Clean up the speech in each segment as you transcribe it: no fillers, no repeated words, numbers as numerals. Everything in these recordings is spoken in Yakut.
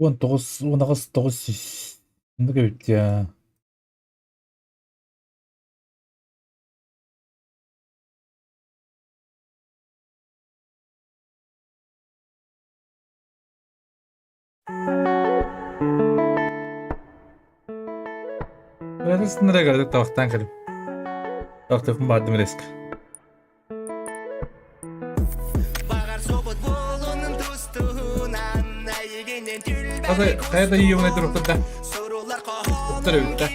19 18 900 оннук эбит дии. Ырысыннара табахтаан кэлим. Табахтыахпын баардым резко. Хайа да ийиэҕинэ туруккут да. Уктар эбит да.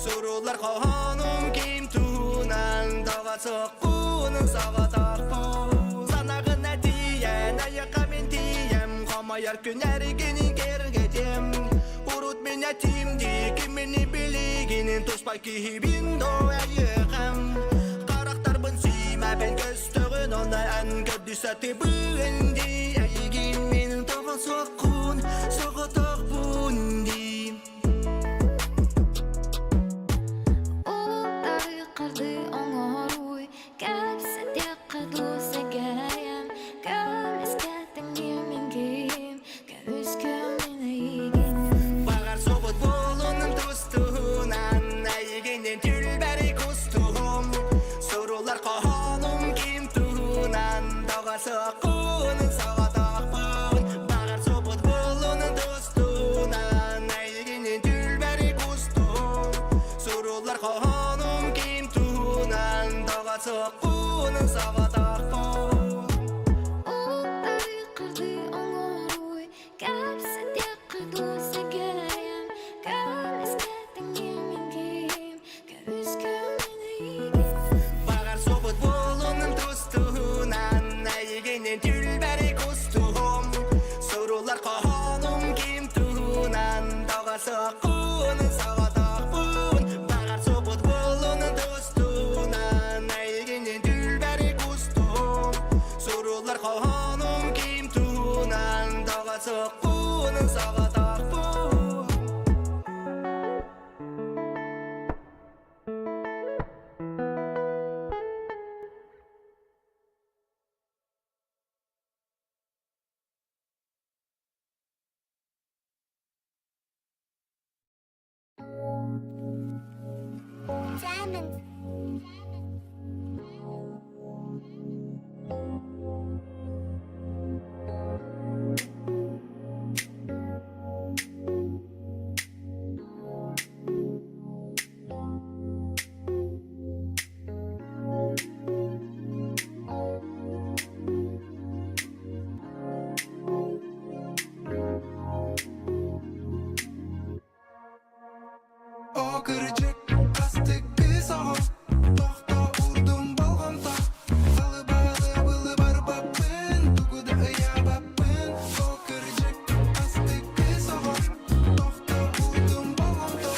Сурулар хоһоонум ким туһунан Тоҕо соҕотохпун Санаҕына тиийэн айахха мин тиийэм Хомойор күн эргинин кэргэтим Урут мин этим дии кимини билигин Туспа киһибин доо эйиэхэм Харахтарбын сиимэбин көстөҕүн Онно эн көрдүсэ тыбыын дии Эйигин мин тоҕо суоххун соҕотохпун дии Уларыйхарды оҥоруй, кэпсэтиэххэ дуу сэгэйэм, көмүскэтиҥ мин киһим, көмүскүөм мин эйигин. Баҕар собут буолунум тустуһунан Эйигинин түлбэри кустуһум Сурулар хоһоонум ким туһунан Тоҕо суоххун соҕотохпун Баҕар собут буолунум тустуһунан Эйигинин түлбэри кустуһум Суруллар хоһоонум ким туһунан Тоҕо суоххун соҕотохпун Уларыйхарды оҥоруй, кэпсэтиэххэ дуу сэгэйэм, көмүскэтиҥ мин киһим, көмүскүөм мин эйигин. Баҕар собут буолунум тустуһунан Эйигинин түлбэри кустуһум Суруллар хоһоонум ким туһунан Тоҕо суоххун соҕотохпун Баҕар собут буолунум тустуһунан Эйигинин түлбэри кустуһум Суруллар хоһоонум ким туһунан Тоҕо суоххун соҕотохпун О кырдьык, астык кыыс оҕо, тохто уурдум болҕомто, Алыбаалы былы барбаппын, тугу да ыйаабаппын. О кырдьык, астык кыыс оҕо, тохто уурдум болҕомто,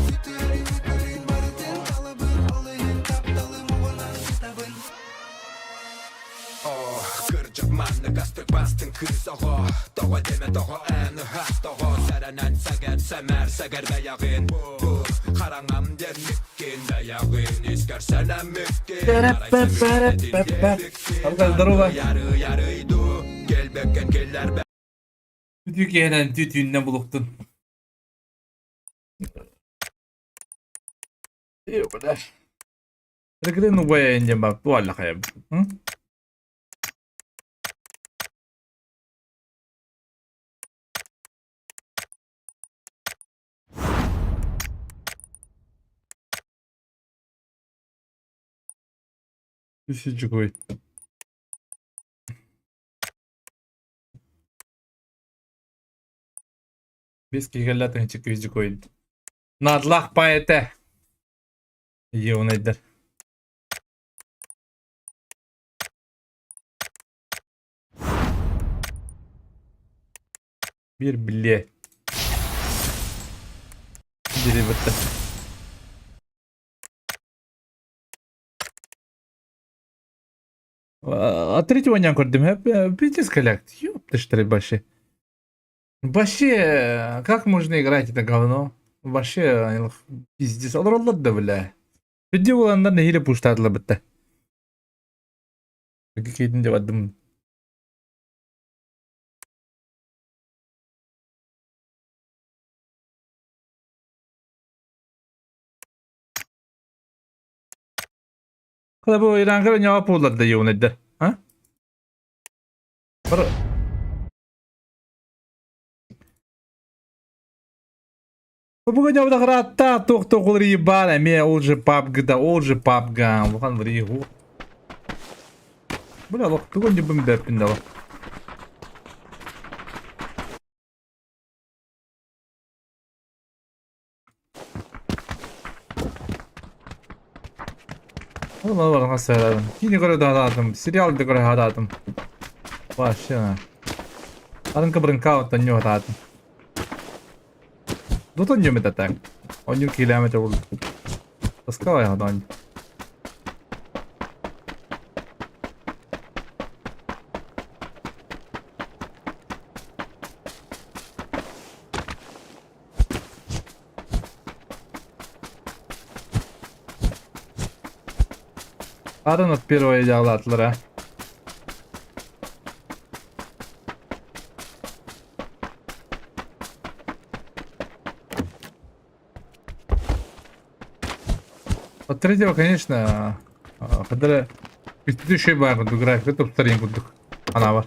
Үтүөрүн үтүөрүн барытын талабын, ол иһин тапталым оҕунан сытабын. Оо, кырдьык маннык астык бастыҥ кыыс оҕо Тоҕо диэмэ тоҕо эн ыһаас тоҕо Сэрэнэн сэгэр сэмээр сэгэр бэйэҕин Бу хараҥам диэммиккин бэйэҕин Искэр сэнэммиккин Арай сэмиэтин диэбиккин Алга здорово. Ярый ярый дуу Келбеккен киллэрбэ Үтүө киэһэнэн үтүө түүннэн булуктун. Регрен убайа диэн баар туалла хайабыт. Үсүчүгүй. Без киһи тыһынча күүс Надлах поэте. Еунайдар. Биир билиэ. Дирибитте. А третьего не көрдүм. Пиздец коллект. Ёпты что ли вообще. Вообще, как можно играть это говно? Вообще, пиздец. Олороллор да бля. Видео буоланнар нэһиилэ пуштаатылар бытта. Киитин деп бардым. Хала бу Иранга ньоо пуулар да юунайдар. А? Бар Бу дьабыда кыраатта туох туох ебан эмиэ ол же PUBG да ол же PUBG улахан вригу. Бля лох тугун дьыбым бэппин да. Ону баран сыарадым. Кини көрө даатым, сериал да көрө хаатым. Вообще. Арынка бырынка оттон ньуотаатым. Дотон ньөмөт атаң. Онньу киилээмэтэ ол. Таскалай хадан. Арын от первое дьаалаатылар а. От третьего, конечно, хадара предыдущий баар курдук графика тупсарыйын курдук анаа бар.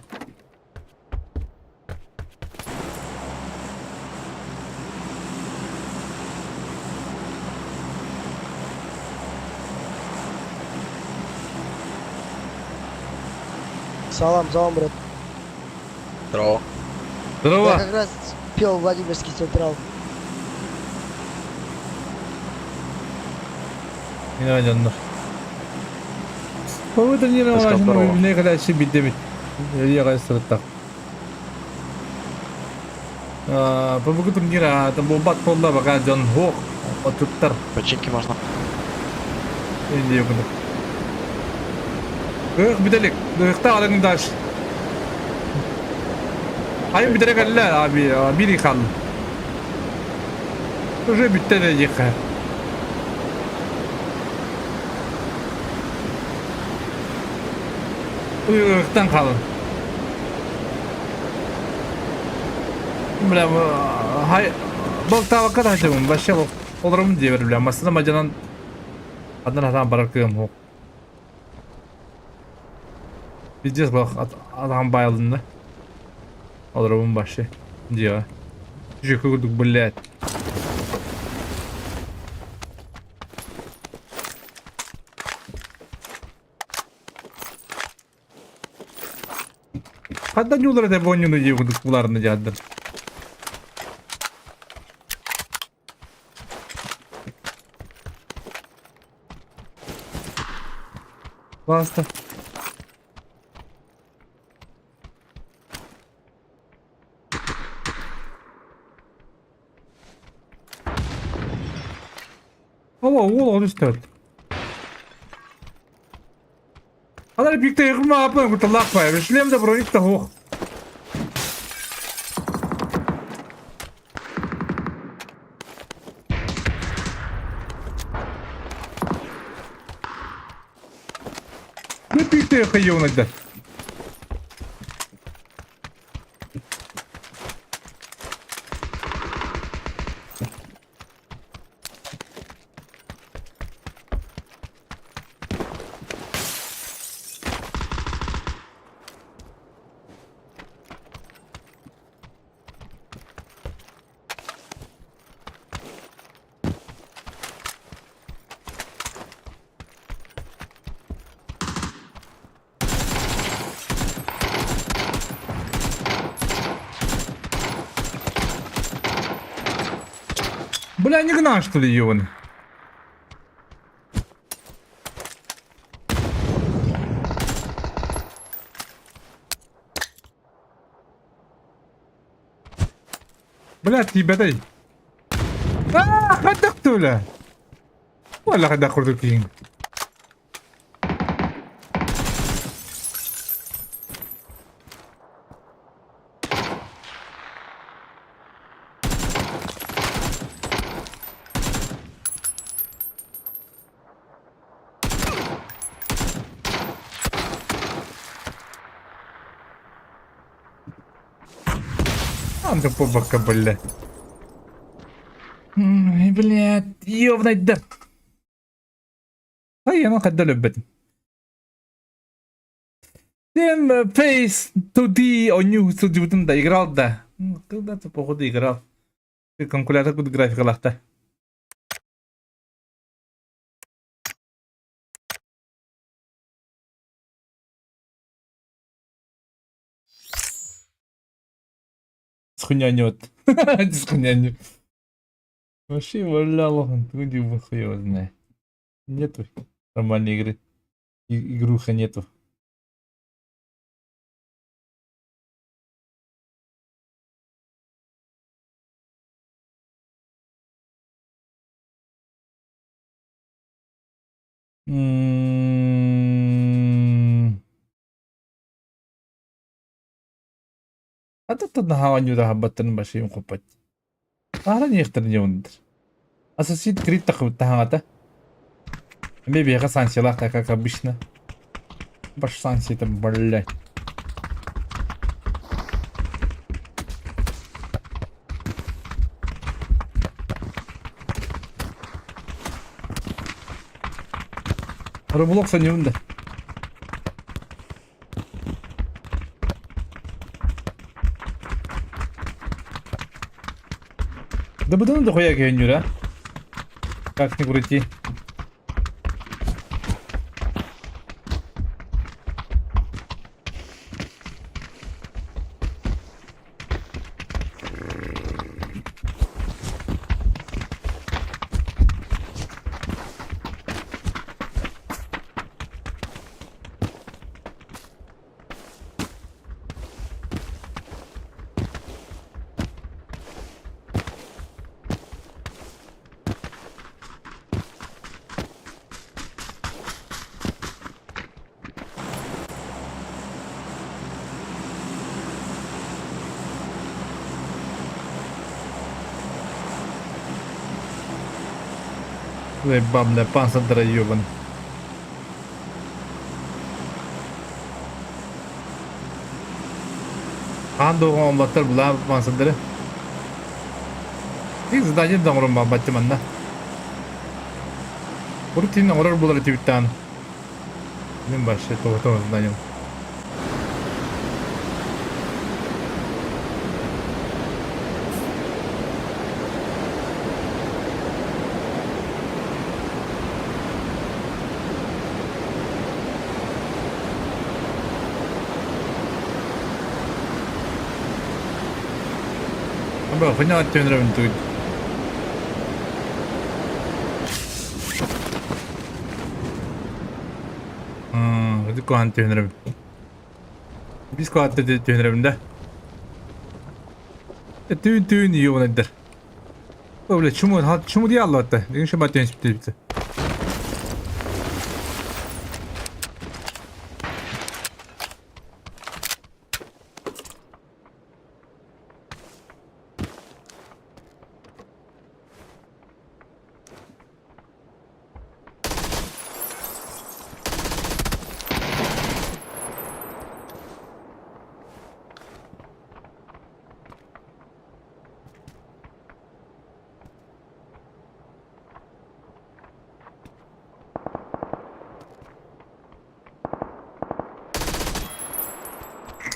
Салам, салам, брат. Здорово. Здорово. Я как раз пел Владимирский Централ. Мин дьоннор. Бу тренировалась, мне когда бидэбит. Ильяға сырыттах. Бу турнира там бомбат болла бака дьон хуох отуттар. Починки можно. Инди курдук. Ых бүтэлик. Ыхта алың даш. Айым бүтэрэ кэллэ аби бири хал. Уже бүттэ да диэххэ. Ыхтан хаалан. Бля, хай Болтаабакка да сылдьабын, вообще олоробун диэбэр бля, массыына мадьанан ханна сатаан барар кыам суох. Пиздец балах атаҕым баайылынна. Олоробун вообще дьиэҕэ. Жөкө курдук блядь. Ханна ньуулар этэ буонньуну дии курдук булаарына дьаһаннар. Баста. Ала уол оҕону истэбит. Алар биикте ыгма аппан куталаах баайы. Шлем да броник да суох. Ну биикте хайыунайдар. Бля, не гнал, что ли, ёбаный? Бля, тиийбэтэй. Аа, хайдах бля? Уолла хайдах курдук киһиҥ. Аны буолбакка биллэ. Блядь, ёбнайда. Ай, аны хайда өлөрбөтүм. Тем Face 2D оонньуу сылдьыбытым да играл да. Когда-то походу играл. Калькулятор курдук графикалаахта. Схунянет. Схунянет. Вообще валял он, хуй его знает. Нету нормальной игры. Игруха нету. М. Ата наһаа оонньуураһабаттарын башыым хоппот. Аһара ниэхтэрин дьоннор. Assassin's Creed тахыбыттаһаҥата. Эмиэ биһиэхэ санкциялаах да как обычно. Баш санкцията блядь. Roblox оонньуубун да. Да быдан дохуя киһи а? Как ни крути. Бабля, пансадра ебан. Хаан дуоҕа оҥорботтор булаа пансадары. Тик задание да оҥорон барбаччы манна. Урут тиин оҥорор буолар этибиттаан. Мин вообще тоҕо заданием. Бро, хуйня түнрөбүн тугуй. Куһаҕан түһүнэрэбин. Биис куһаҕан түһүнэрэбин да. Түүн түүн ёбанайдар. О, бля, чуму, чуму дии аллатта. Деген шуба түһүн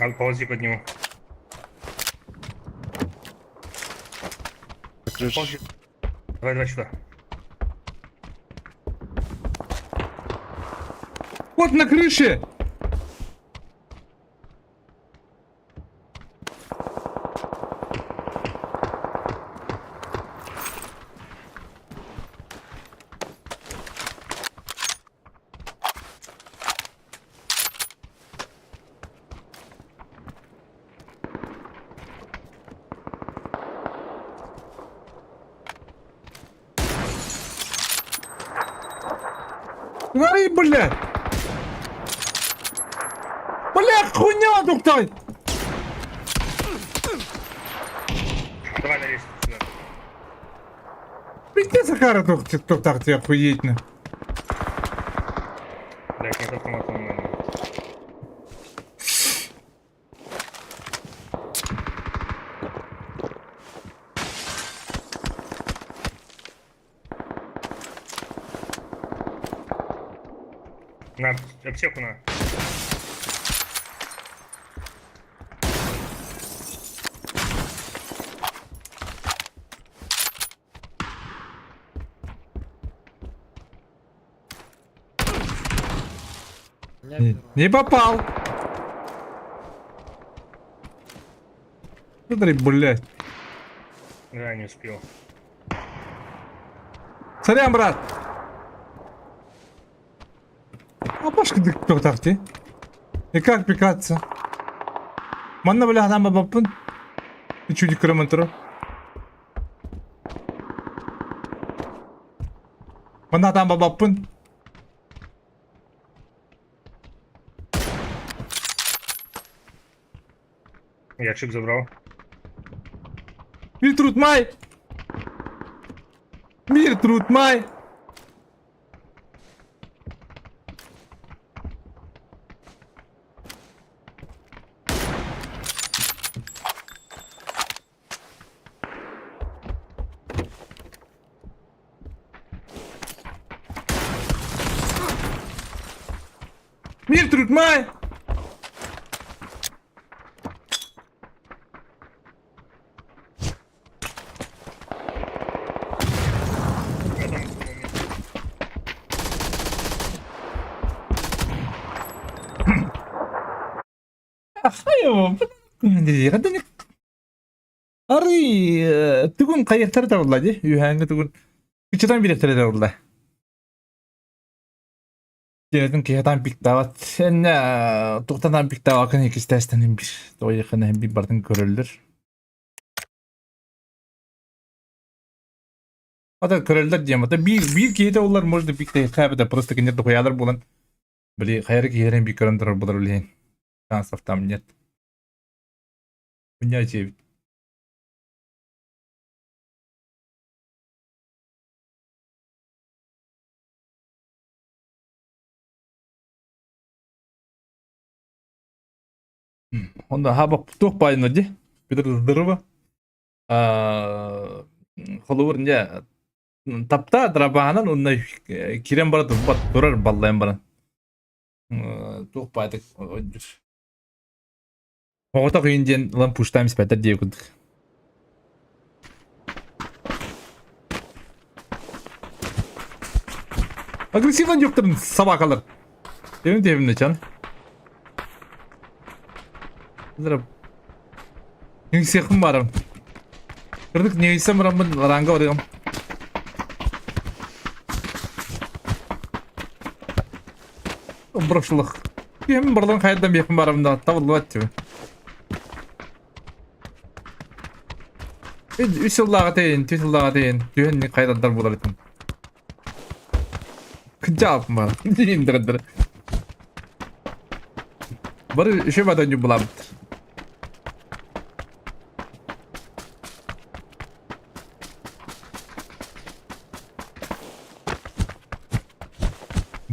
Надо ползи под него. Ползи. Давай, давай сюда. Вот на крыше! Гори, бля! Бля, хуйня, доктор! Давай на лестницу сюда. Пиздец, Захара, доктор, доктор, ты охуеть на. Блять, нет автомата нормально. На, аптеку на. Не попал. Смотри, блядь. Да, не успел. Сорян, брат. А башка ты И как пикаться? Манна бля ханама баппын. Чуть көрөмөн турар. Манна хатаан баппын. Я чип забрал. Мир труд май! Мир труд май! Мир труд май! Арый тугун хайыахтара табылла дии үһээҥҥэ тугун кыччатан биэриэхтэрэ табылла Дьиэтин киһи пиктаабат эннэ туохтан пиктаабаккын иккистэстэн бир тоҕуйаххына иһин бир бартын көрөллөр Ата көрөллөр диэм ата биир биир киһитэ улар может пиктээххэ эбэтэр просто кинилэр дохуйаалар буолан били хайа эрэ киһилэрин биир көрөн турар буолар билиһин шансов там нет Хуйня диэбит. Онно хаба туох баайына дии. Петр здорово. Холобур дьэ таптаа драбаанан уонна киирэн баран турбат турар баллайан баран туох баайдык Оҕотох үйүн диэн ылан пуштаан испэттэр диэ курдук. Агрессивно диэхтэрин собакалар. Дебин дебин чан. Ньиҥсиэхпин баарым. Кырдык ньиҥсэм бараммын ранга барыам. Брошлых. Ким барлан хайдан биэхпин барабын да табыллыбат тиби. Үс сыллааҕы тэйин, түс сыллааҕы тэйин, түһэн хайдандар буолар этим. Кыдьааппын баар. Диин дырдыр. Бары үшө бадан булабыт.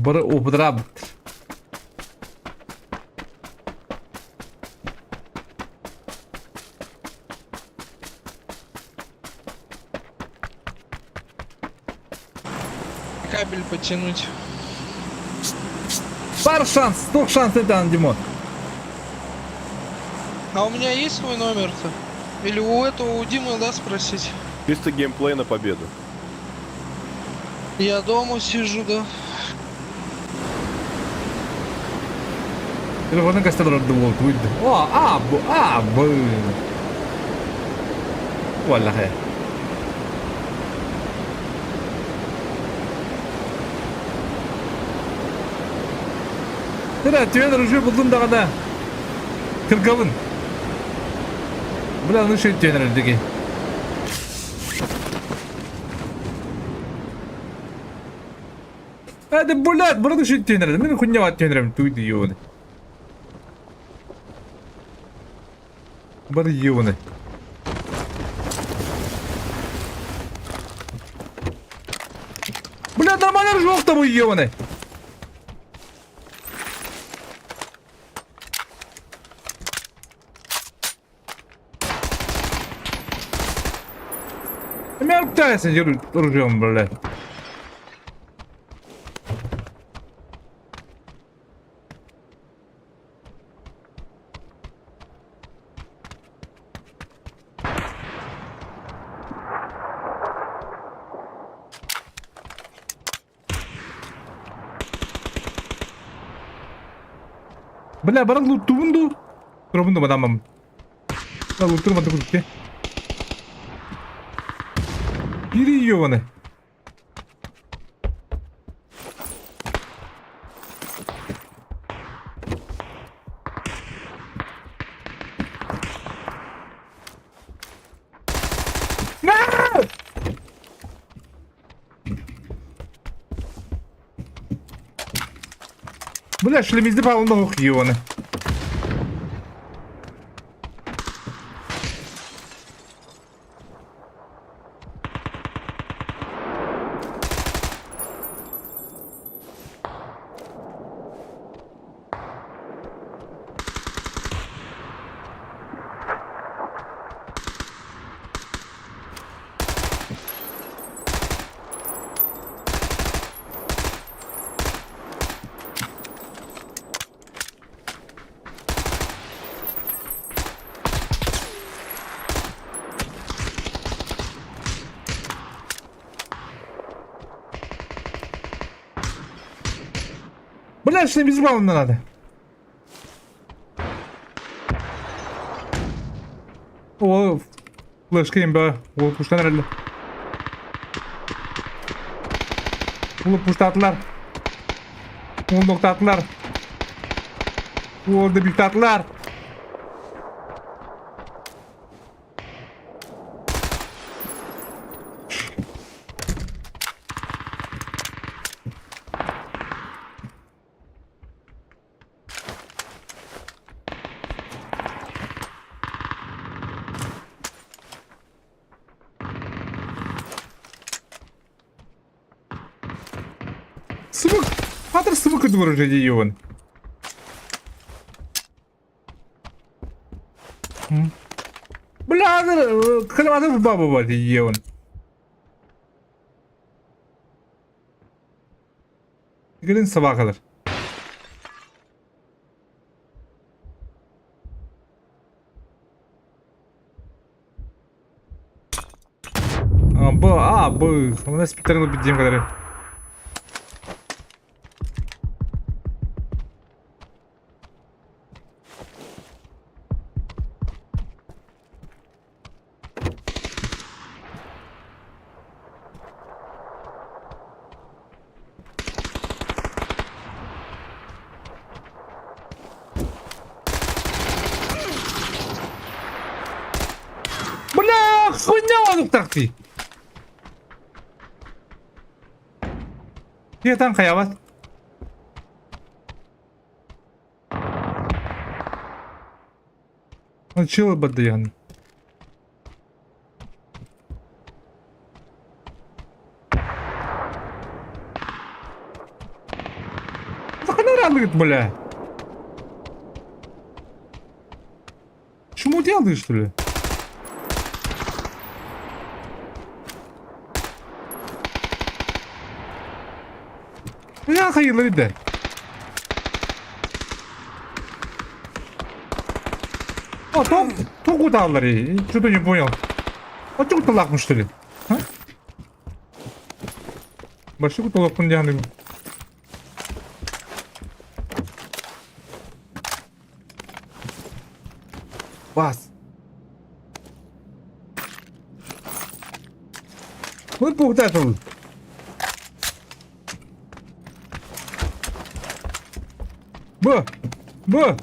Бары опыдырабыт. Кабель потянуть. Бар шанс, туох шанс этан Димон. А у меня есть свой номер-то? Или у этого, у Димы, да, спросить? Чисто геймплей на победу. Я дома сижу, да. Телефонун кастан олорду туйду. О, а, бу, а, бу. Уоллахе. Тыра, түөн оружие булдум даҕаны. Кыргабын. Бля, ну что түөн эрдиги. Hadi блядь, бұрын үшін түөн Мен хуйня түөн туйду ёбаный. Бары ёбаный. Бля, нормально ржок там ёбаный. Меня пытается ружьем, блядь. Бля, баран луттуубун дуу? Турабын дуу мадамам. Да луттур мата курдук Бери ебаный. Бля, шлемизди палында ох ебаный. Бля, шлемизди палында надо. О, флешка имба. Ол пуштан эрэллэр. Улу пуштаатылар. Уол нуктаатылар. Уол дебиктаатылар. Сымык, хатыр сымык уже дии Бля, кылыматы баба бар дии Gelin sabaha kadar. А, Б, А, Б. У нас спектр бедем kadar. Бля, хуйня оҥоруктаахтыы. Тиэтэн хайабат. Чыл бадыйан. Заханаралыгыт, бля. Чему делаешь, что ли? Бля, хайылар идэ. А, то, то куда Что-то не понял. А что куталакмын что ли? А? Большой куталакпын диэн Бас. Мы пугтатыл. Б! Б!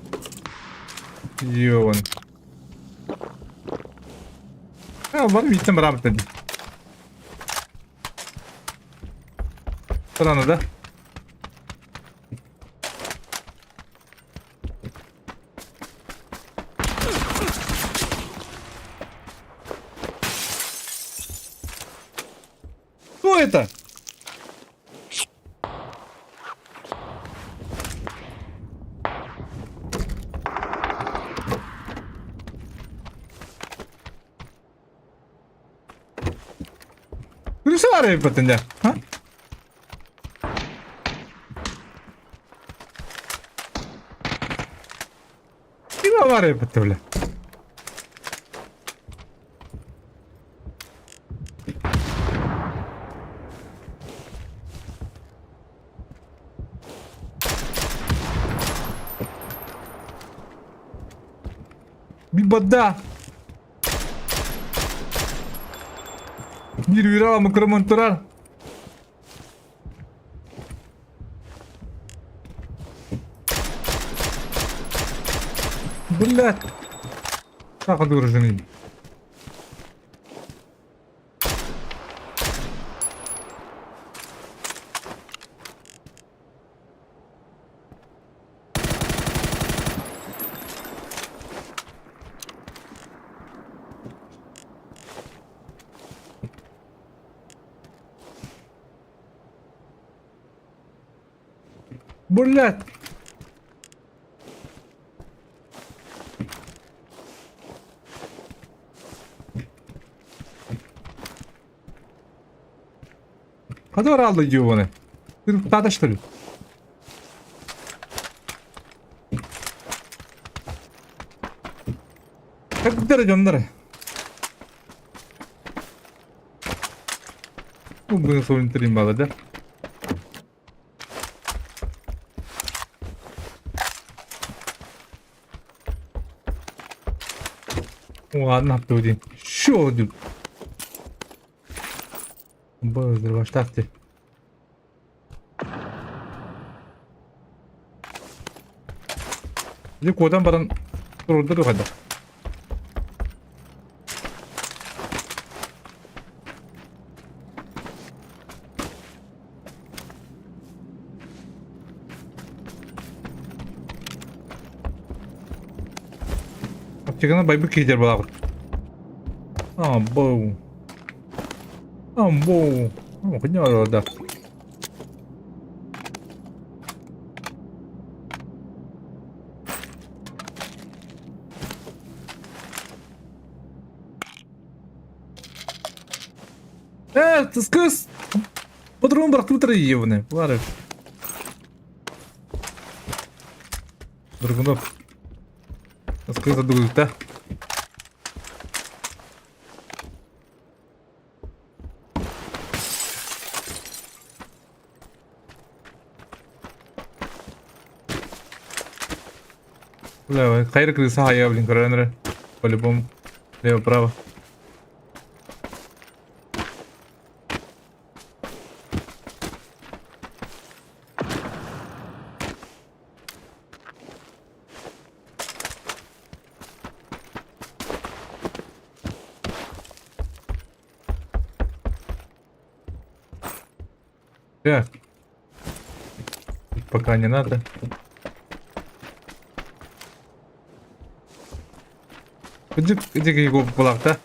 Ёван. А, бар виттем барабыт дии. Странно, да? Кто это? Рисовали потенде, а? Ким бары бля? Вода! Биир үөрэ аламмын кыраман турар. Блядь! Как выраженный. Блядь! Хата бараалла ёбаный. Тырыктаата что ли? Как дьоннор? Бу бүгүн суунтарин бала да. Ладно, один. Еще один. Баштах ти. Дьэ куотан баран турда дуу хайдах? Аптеканы байбыт киһитэр балаҕыт. Абау. Абау. Хуйня да. Э, кыс! Патрон бырахтыбыттар ебаный. Бары. Драгунов. Скрыто дугута. Бля, хайра крыса я, блин, көрөн По-любому. Лево-право. Так. Пока не надо. Иди, иди его булак, да?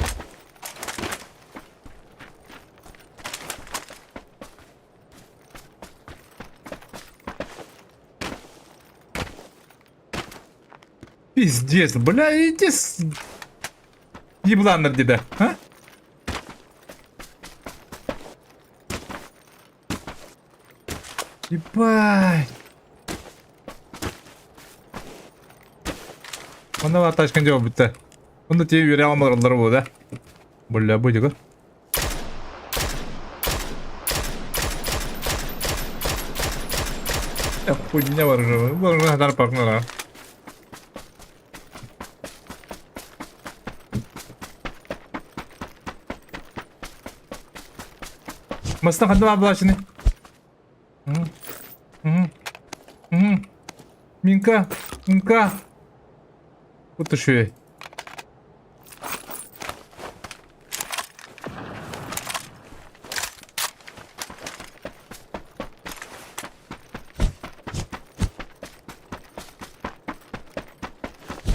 Пиздец, бля, иди с... Еблан деда, а? Ебать. Онно баар тачкан дьэ бүттэ. Онно тиэ үөрэ алмалар бу да. Бля, будига. Хуйня бар уже. Бар хатар паркнара. Масна ханна баблашыны. Минка, Минка. Вот еще.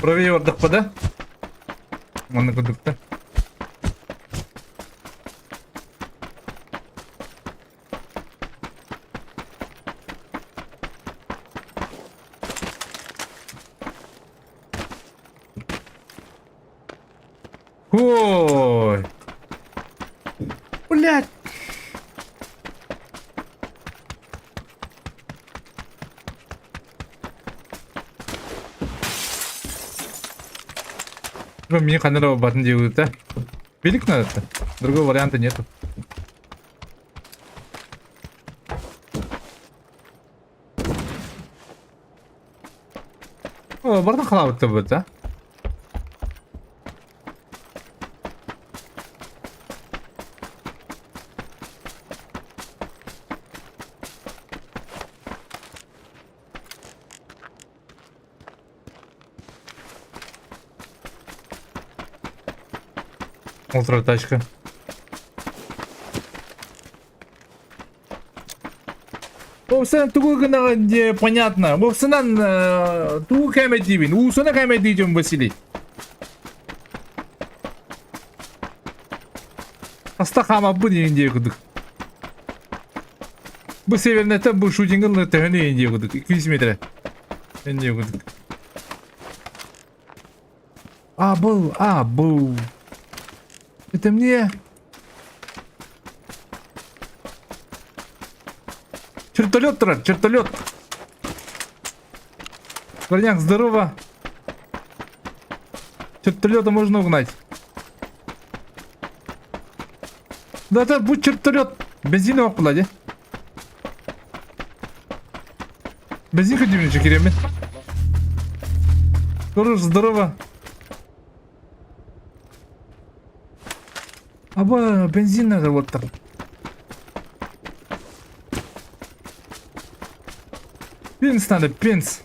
Правее бардахпа да? Манна курдукта. Ой! Блядь! Мне ханера батын делают, да? Велик надо-то. Другого варианта нету. О, бардан халабыт да? Ол тачка. Уопсайынан тугу гынаҕын диye понятно. Уопсайынан тугу кээмэйдиибин? Уусуна кээмэйдиитим Василий. Аста хаамаппын иин диye курдук. Бу севернеттен бу шутингын төһөнү иин диye курдук. 200 метр. Эн диye курдук. А был, а был. Это мне. Чертолет турар, чертолет. Парняк, здорово. Чертолета можно угнать. Да, да, будь чертолет. Бензин окула, де. Бензин хотим киремин. Хорош, здорово. Аба, бензин надо вот так. Пенс надо, пенс.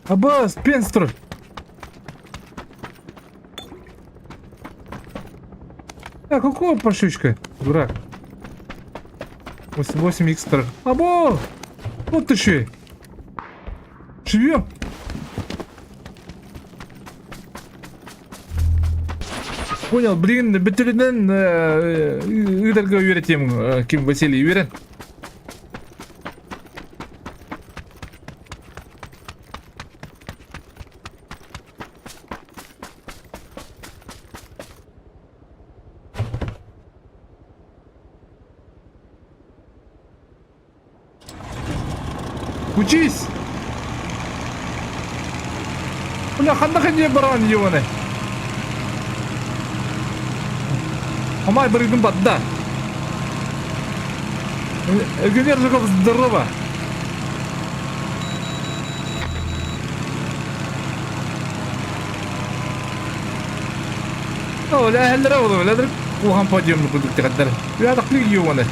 Абас, пенс тұр. А, какого пошучка? Дурак. 8 х 3. Або! Вот ты еще. Живем. Понял, блин, бүтүрүнэн ыытарга үөрэтиэм ким Василий үөрэн. Учись! Бля, ханна ханне баран ебаный. Амай барыгын батда. Евгений Жуков, здорово! Оля, эллere oğlum, эллер кухан подиумну курдук тигаттар. Уятахлык ебаный.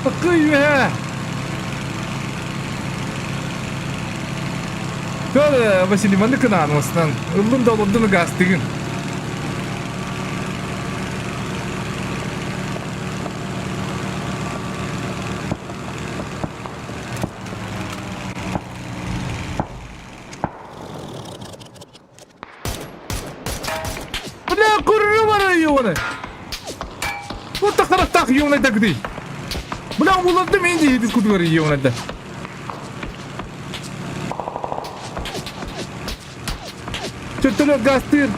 Такой Көр, Василий, маннык кынаан оснан. Ыллым да олордум гастыгын. Бля, курру бара ебаный. Вот так так ебаный так Бля, уларды мен де едіс кудугар ебаный да. Чөттөлө гастыр.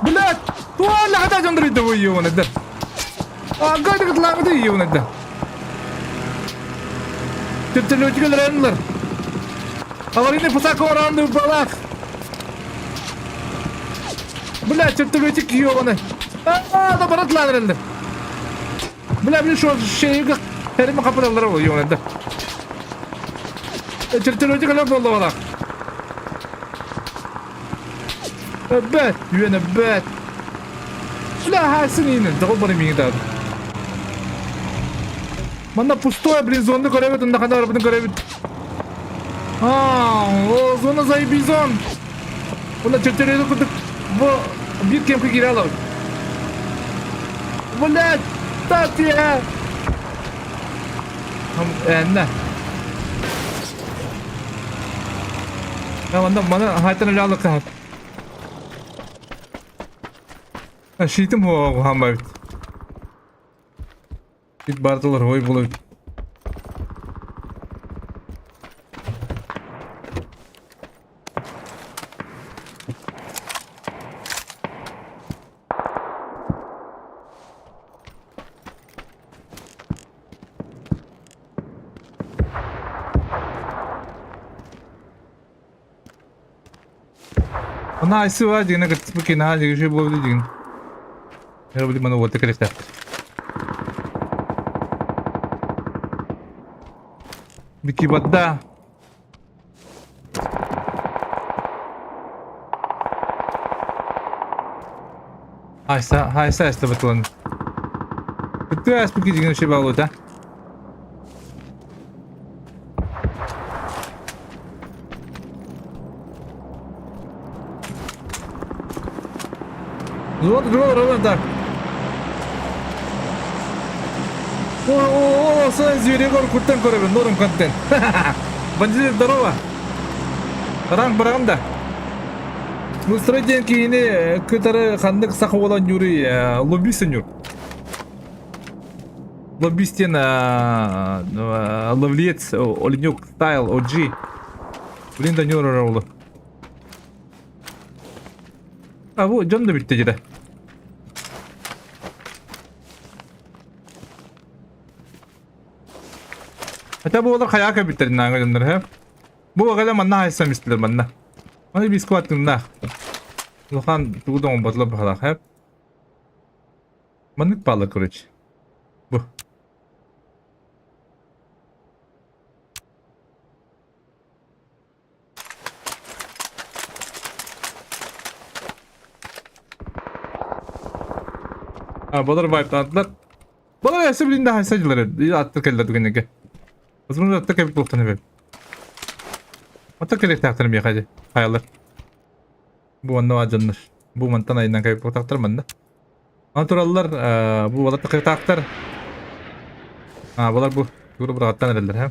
Блядь, туалля хата жондырыйды бу ебаный да. Ага, кытламыды ебаный да. Чөттөлө ранылар. Аварийный посадка оранды балах. Бля, чертолетик ебаный. А, да барат ланрелді. Бля, блин, шо шейгі хәріме қапыралар ол ебаный да. Чертолетик әлі болды балах. Бәт, үйені бәт. Бля, хасын инен, дығыл бары меңі дады. Манда пустое, блин, зонды көребет, онда қандай арабыны көребет. А, о, зона заебизон. Онда чертолеті күдік. Бу bir кемкі кире алабыт. Блядь, Татья! Энне. Я манда мана хайтан эле кахат. Шитим хо хамбайт. Бит бардылар ой болот. Она айсы бар деген кытпы кена деген şey болду деген. Я билим аны вот керек. Бикибатда. Хайса, хайса эстебетылын. Бүтү аспыт кижигин ши балута. Вот, вот, так. О, о, о, сон звери куртан көрөбүн, норм контент. Бандит, здорово. Ранг барагым да. Мустрой диэн киһини кытары ханнык саха уола ньуруй лоббист ньур. Лоббист диэн ловлец, оленек стайл, OG. Блин да ньур оруулу. А бу дьон да бүттэ дьэ. Хотя бу олар хайаа кэбиттэрин нааңа дьоннор һэ. Бу аҕала манна хайсан истилэр манна. Маны бискват тыннаах. Улахан тугу да оҥорботулар баһалаах һэ. Маннык бааллар короче. Бу. А, балар вайптаатылар. Балар эсэ билин да хайса дьылар аттар кэллэр түгэннэргэ. Возможно, аттар кэлбит буолуохтан эбит. Аттар кэлиэхтээхтэр миэхэ дьэ. Хайалар. Бу манна баар дьоннор. Бу мантан айынан кэлбит буолуохтаахтар манна. Аны тураллар, бу балар тахыытаахтар. А, балар бу тугу быраҕаттан эрэллэр, һэ?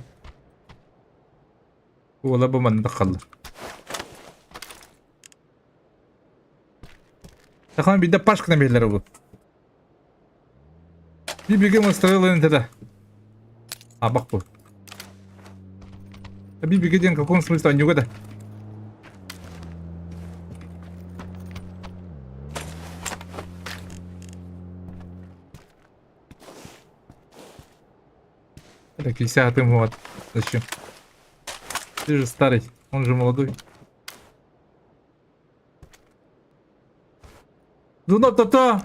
Уола бу манна таххаллар. Сахан биирдэ пашкана биһилэр бу. Би бигэ мастарылын тогда. Абак бу. Би бигэ диэн каком смысле анюга да? Это кисятым вот. Зачем? Ты же старый, он же молодой. Ну на та та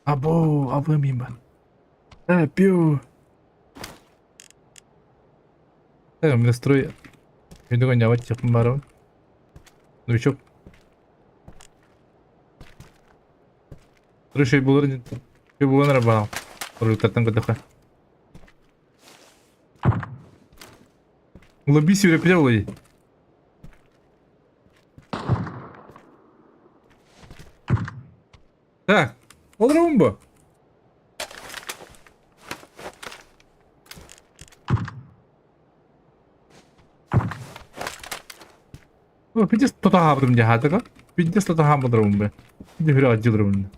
Або, або мимо. Э, пью. Э, настрой. Виду, не барон. Новичок. Рышей булыр булыр баа. Роликтартан көтөхө. Лоби сүүрэ олой. Так, олоробун бу. Пиздец тота хаабытым дии хаатыга. Пиздец тота хааммыдырабын бэ. Ди хүрэ адьылырабын.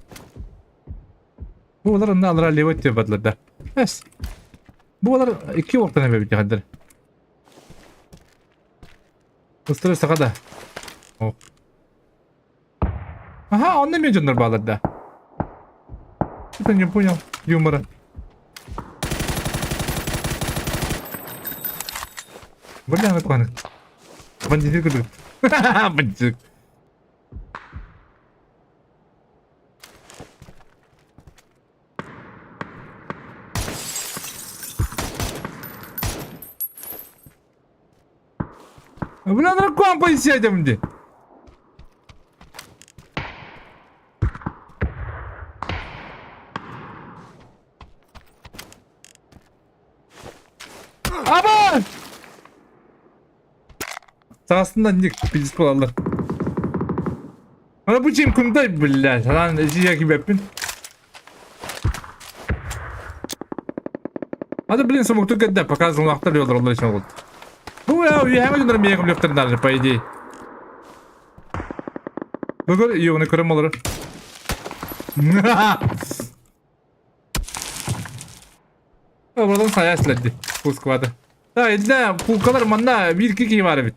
Бу олар онно алара левой деп бардылар да. Эс. Бу олар икки уоктан эбэбит дьахаддар. Ыстыры саха да. О. Ага, онно мен дьоннор баалар да. Это не понял юмора. Бля, на Бандитик курдук. Бандитик. Бля, дракон поисядем где. Аба! Саҕастынан ник пиздец буолаллар. Ана бу чем кундай, блядь, анан эсия кибеппин. Ада, блин, сомукту кэдде, показывал ахтар yollar için oldu. Bu ya, үһәңе дьоннор миэхэ көмлөхтөрүн по идее. Бүгүн югуну көрөм олору. Buradan saya siledi. Full squad'ı. Ha elde pulkalar manna bir iki kişi var evet.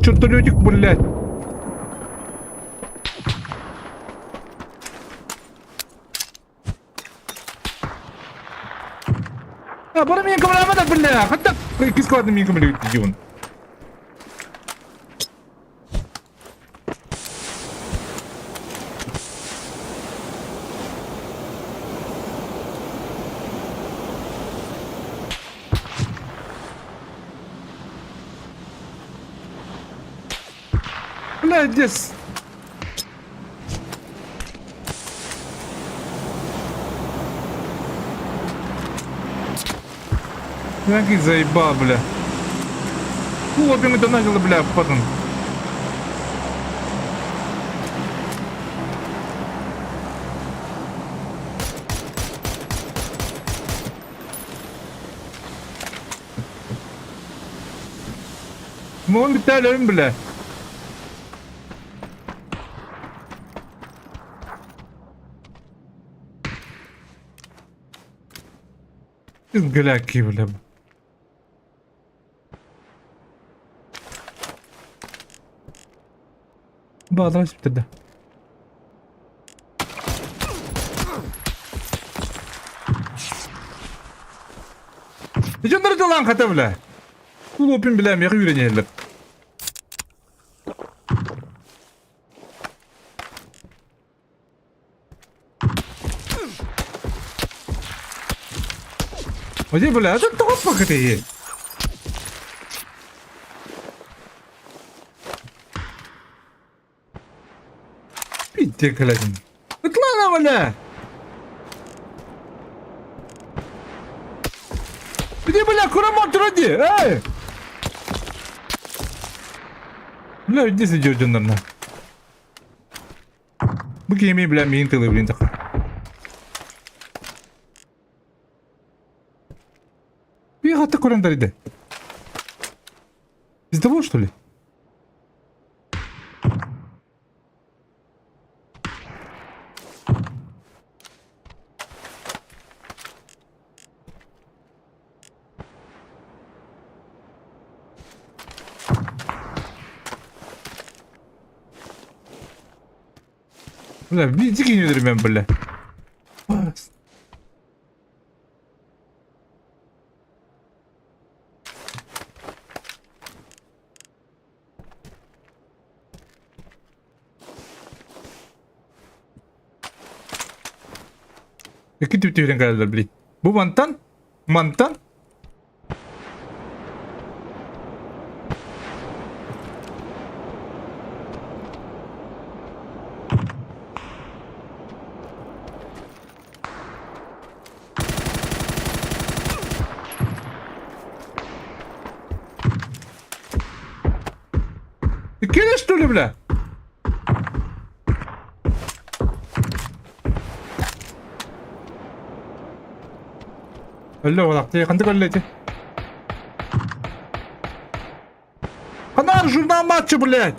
Чертолетик, блядь. А, бары мен кымырамада, бля. Хатта кис складны мен кымыры дигон. Бля, здесь. Ягин заебал, бля. Хлопим это начало, бля, потом. Мон бүтээлөрүм бля. Гляки, бля. Баадара сүптэрдэ. Дьоннор дьолаан хата бля. Кулопин бля миэхэ үүрэнэллэр. Оде, бля, это тоҕо пакеты. Питте кэлэтин. Ытлана, бля! Где, бля, курамат туради? Эй! Бля, иди сидеть, дьоннорна. Бу киһи бля миин тылы блин такой. Бия хатта көрөн дариде. Из того, что ли? Бля, дикий не мен, бля. Икки түптүүрэн кэлэллэр били. Бу мантан? Мантан? Ты кинешь, что ли, бля? Өллө олахты, ханнык өллө ити? Ханаар журнал матча, блядь!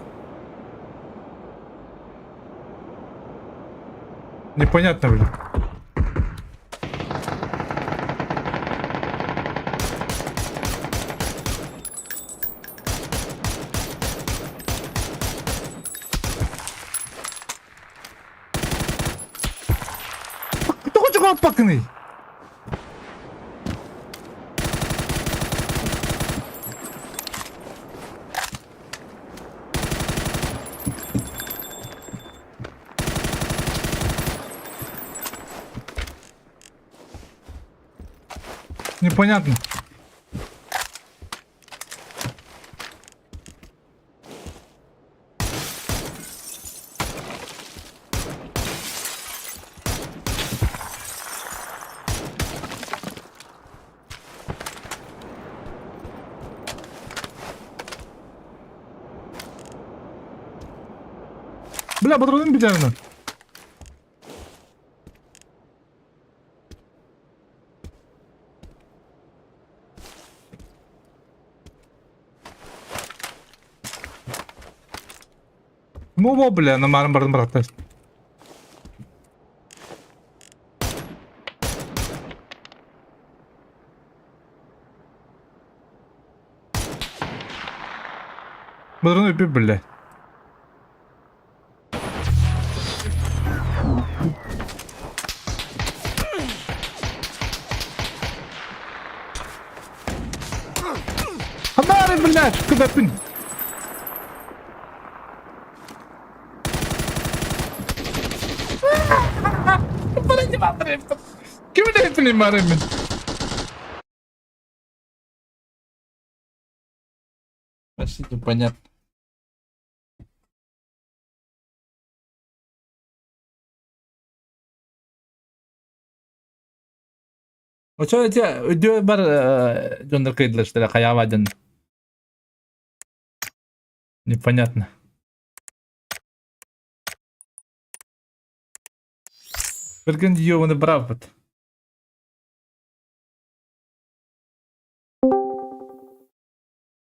Непонятно, блядь. Тоҕо чугаһаппаккыный? Непонятно. Бля, патронын бүтэрнэ. Мобо, бля, на марын бардым бараттар. Патрон өпүп, бля. Ханары, блядь, куда пин? Ким это барымын? Вообще непонятно. Очо эти өдөө бар дьоннор кыйдылар хайаава дьон. Непонятно. Бирген ёбаный брат.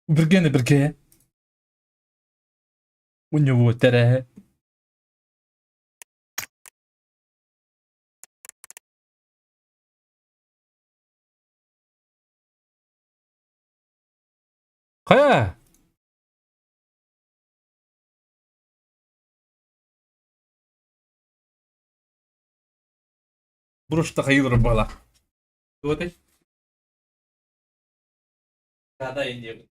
Биргени бирге. У него тере. Хайа? Брушта хайылыр бала. Туотай? Да, Индия.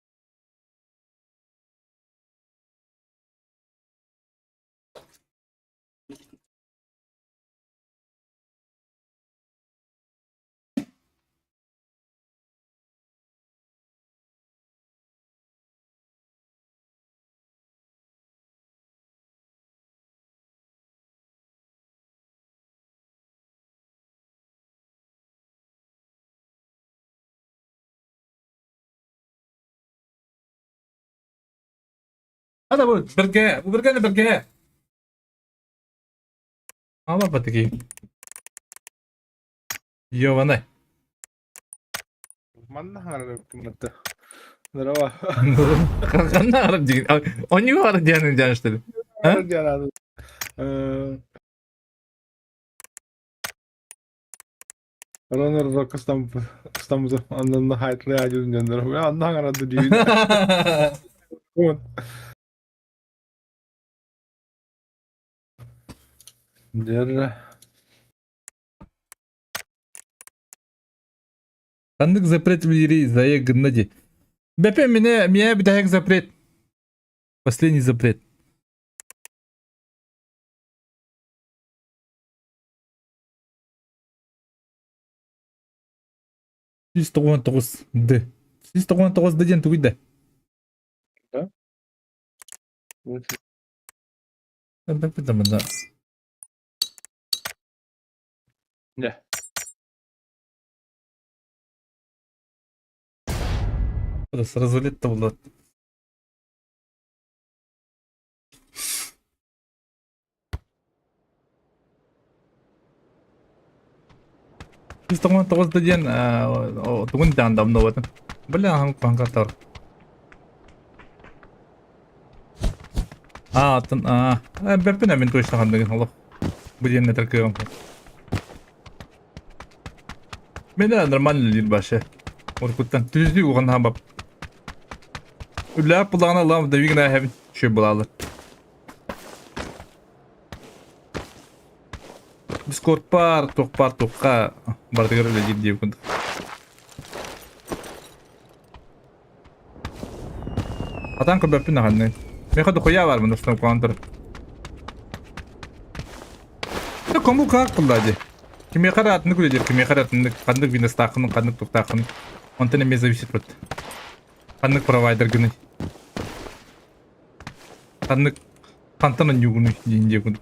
Hada bu birge, bu birge ne birge? Ама батыги. Йованай. Манна хаҥарар Здорово. Ханна арып деген. Они бар диэн диэн А? Ронор кыстам кыстам андан хайтлы ажын жандыр. Андан хаҥарады диин. Дер. Ханнык запрет бири зая гынна Бепе меня меня битаек запрет. Последний запрет. 199 Д. 199 Д диэн тугуй да? Да? Бепе там да. Не. Сразу лет-то было. 199 Д диэн тугун даан давно в этом. Бля, хам панкатар. А, тын, а, беппин мен точно хандыгын олох. Бу диэн этер. Мен нормально лир башы. Оркуттан түздүү уган хабап. Үлә пулана лам да вигна хәбин шөй булалы. Дискорд бар, тоқ бар, тоққа бардыгар үле дип дип күндік. Атан көбөппүн аханны. Меха дохуя бар мында стам куантыр. Кому как кылдади? Киме каратны күле киме каратны кандык Windows тақын, кандык туктакын. Онтан эме зависит вот. Кандык провайдер гыны. Кандык кантан югуну динде күн.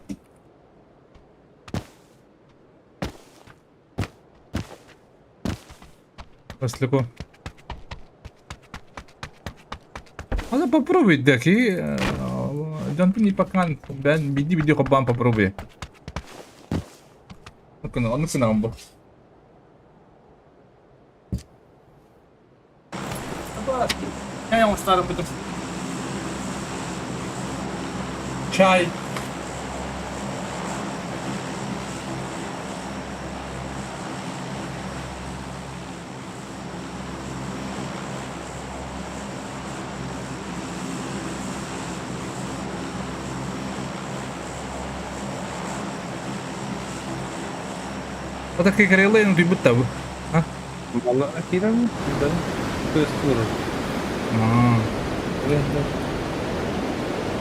После Надо попробуй, Деки. Дьонтун ипакан бен биди биди хоббан попробуй. Ну-ка, ну бу. Чай оңостары бүтүп. Чай. Вот такие крылы, ну ты будто бы. А? Мало кирам, да? То есть тур.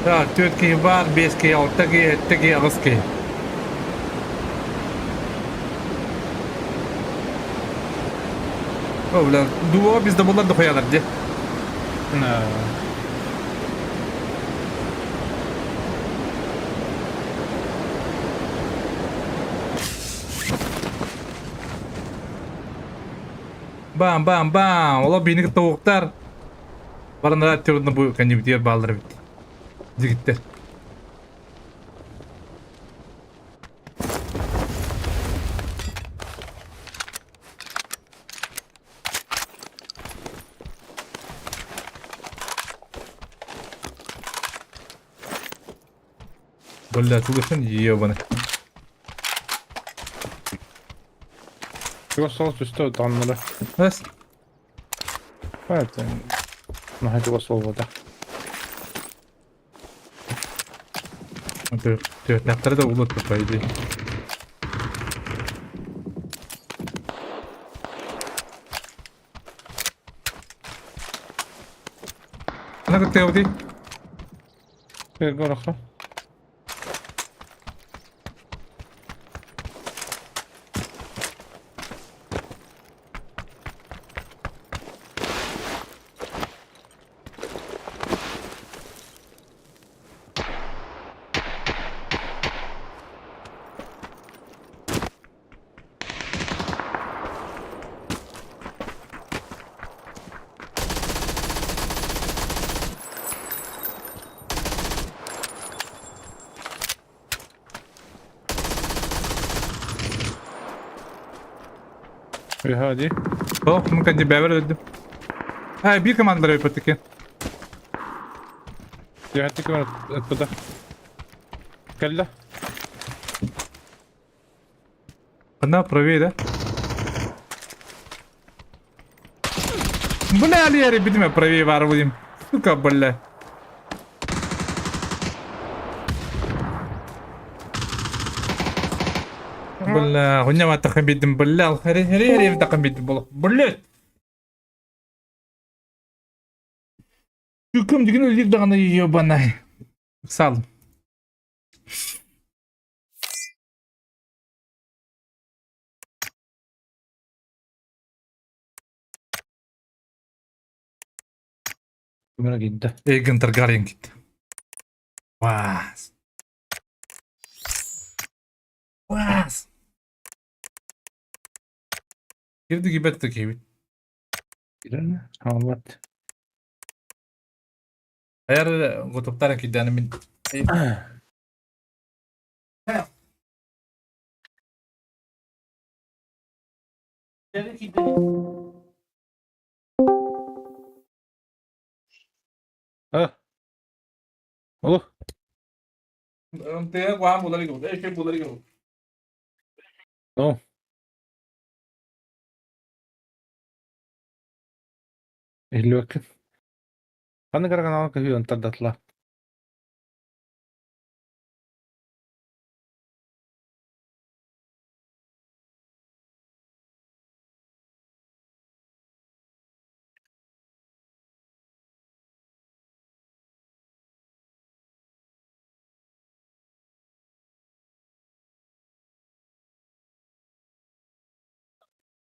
Так, тетки бар, бески, алтаги, теги, агаски. О, бля, дуо без добылар дохуялар, где? На. Бам-бам-бам! Олор биһини кытта уһуктар. Баранара төрүнэ бу кэннибитигэр бааллар эбит. Дьигиттэр. Бля, тулуһун ебаный. Чугас соҕус түстэ таҥнары. Эс. Это наһаа чугас буолбата. Түөртээхтэрэ да улут по идее. Ана кыттыабытый? Горохо. Үһэ дии. О, мы кэнди бэбэр өлдүм. Ай, биир командалар өйпөттүк. Түһэттик ыппыта. Кэллэ. Она правее, да? Бля, Лера, видимо, правее вар будем. Сука, бля. Бля, хуйня тахын бидим, бля, хери хери хери тахын бидим бол. Блять. Күкім деген өлдік дағаны ебанай. Сал. Мына киирдэ. Эйгон Таргариен киирдэ. Ваас. Ваас. Кирди кибет да киһибит. Киирэн хаалбат. Айар готуктара киирдэни мин А. Олох. Тыа куһаҕан булар игин, эшек булар игин. Ну. Иһиллибэккин. Ханнык эрэ каналга көһүйэн тардатылар.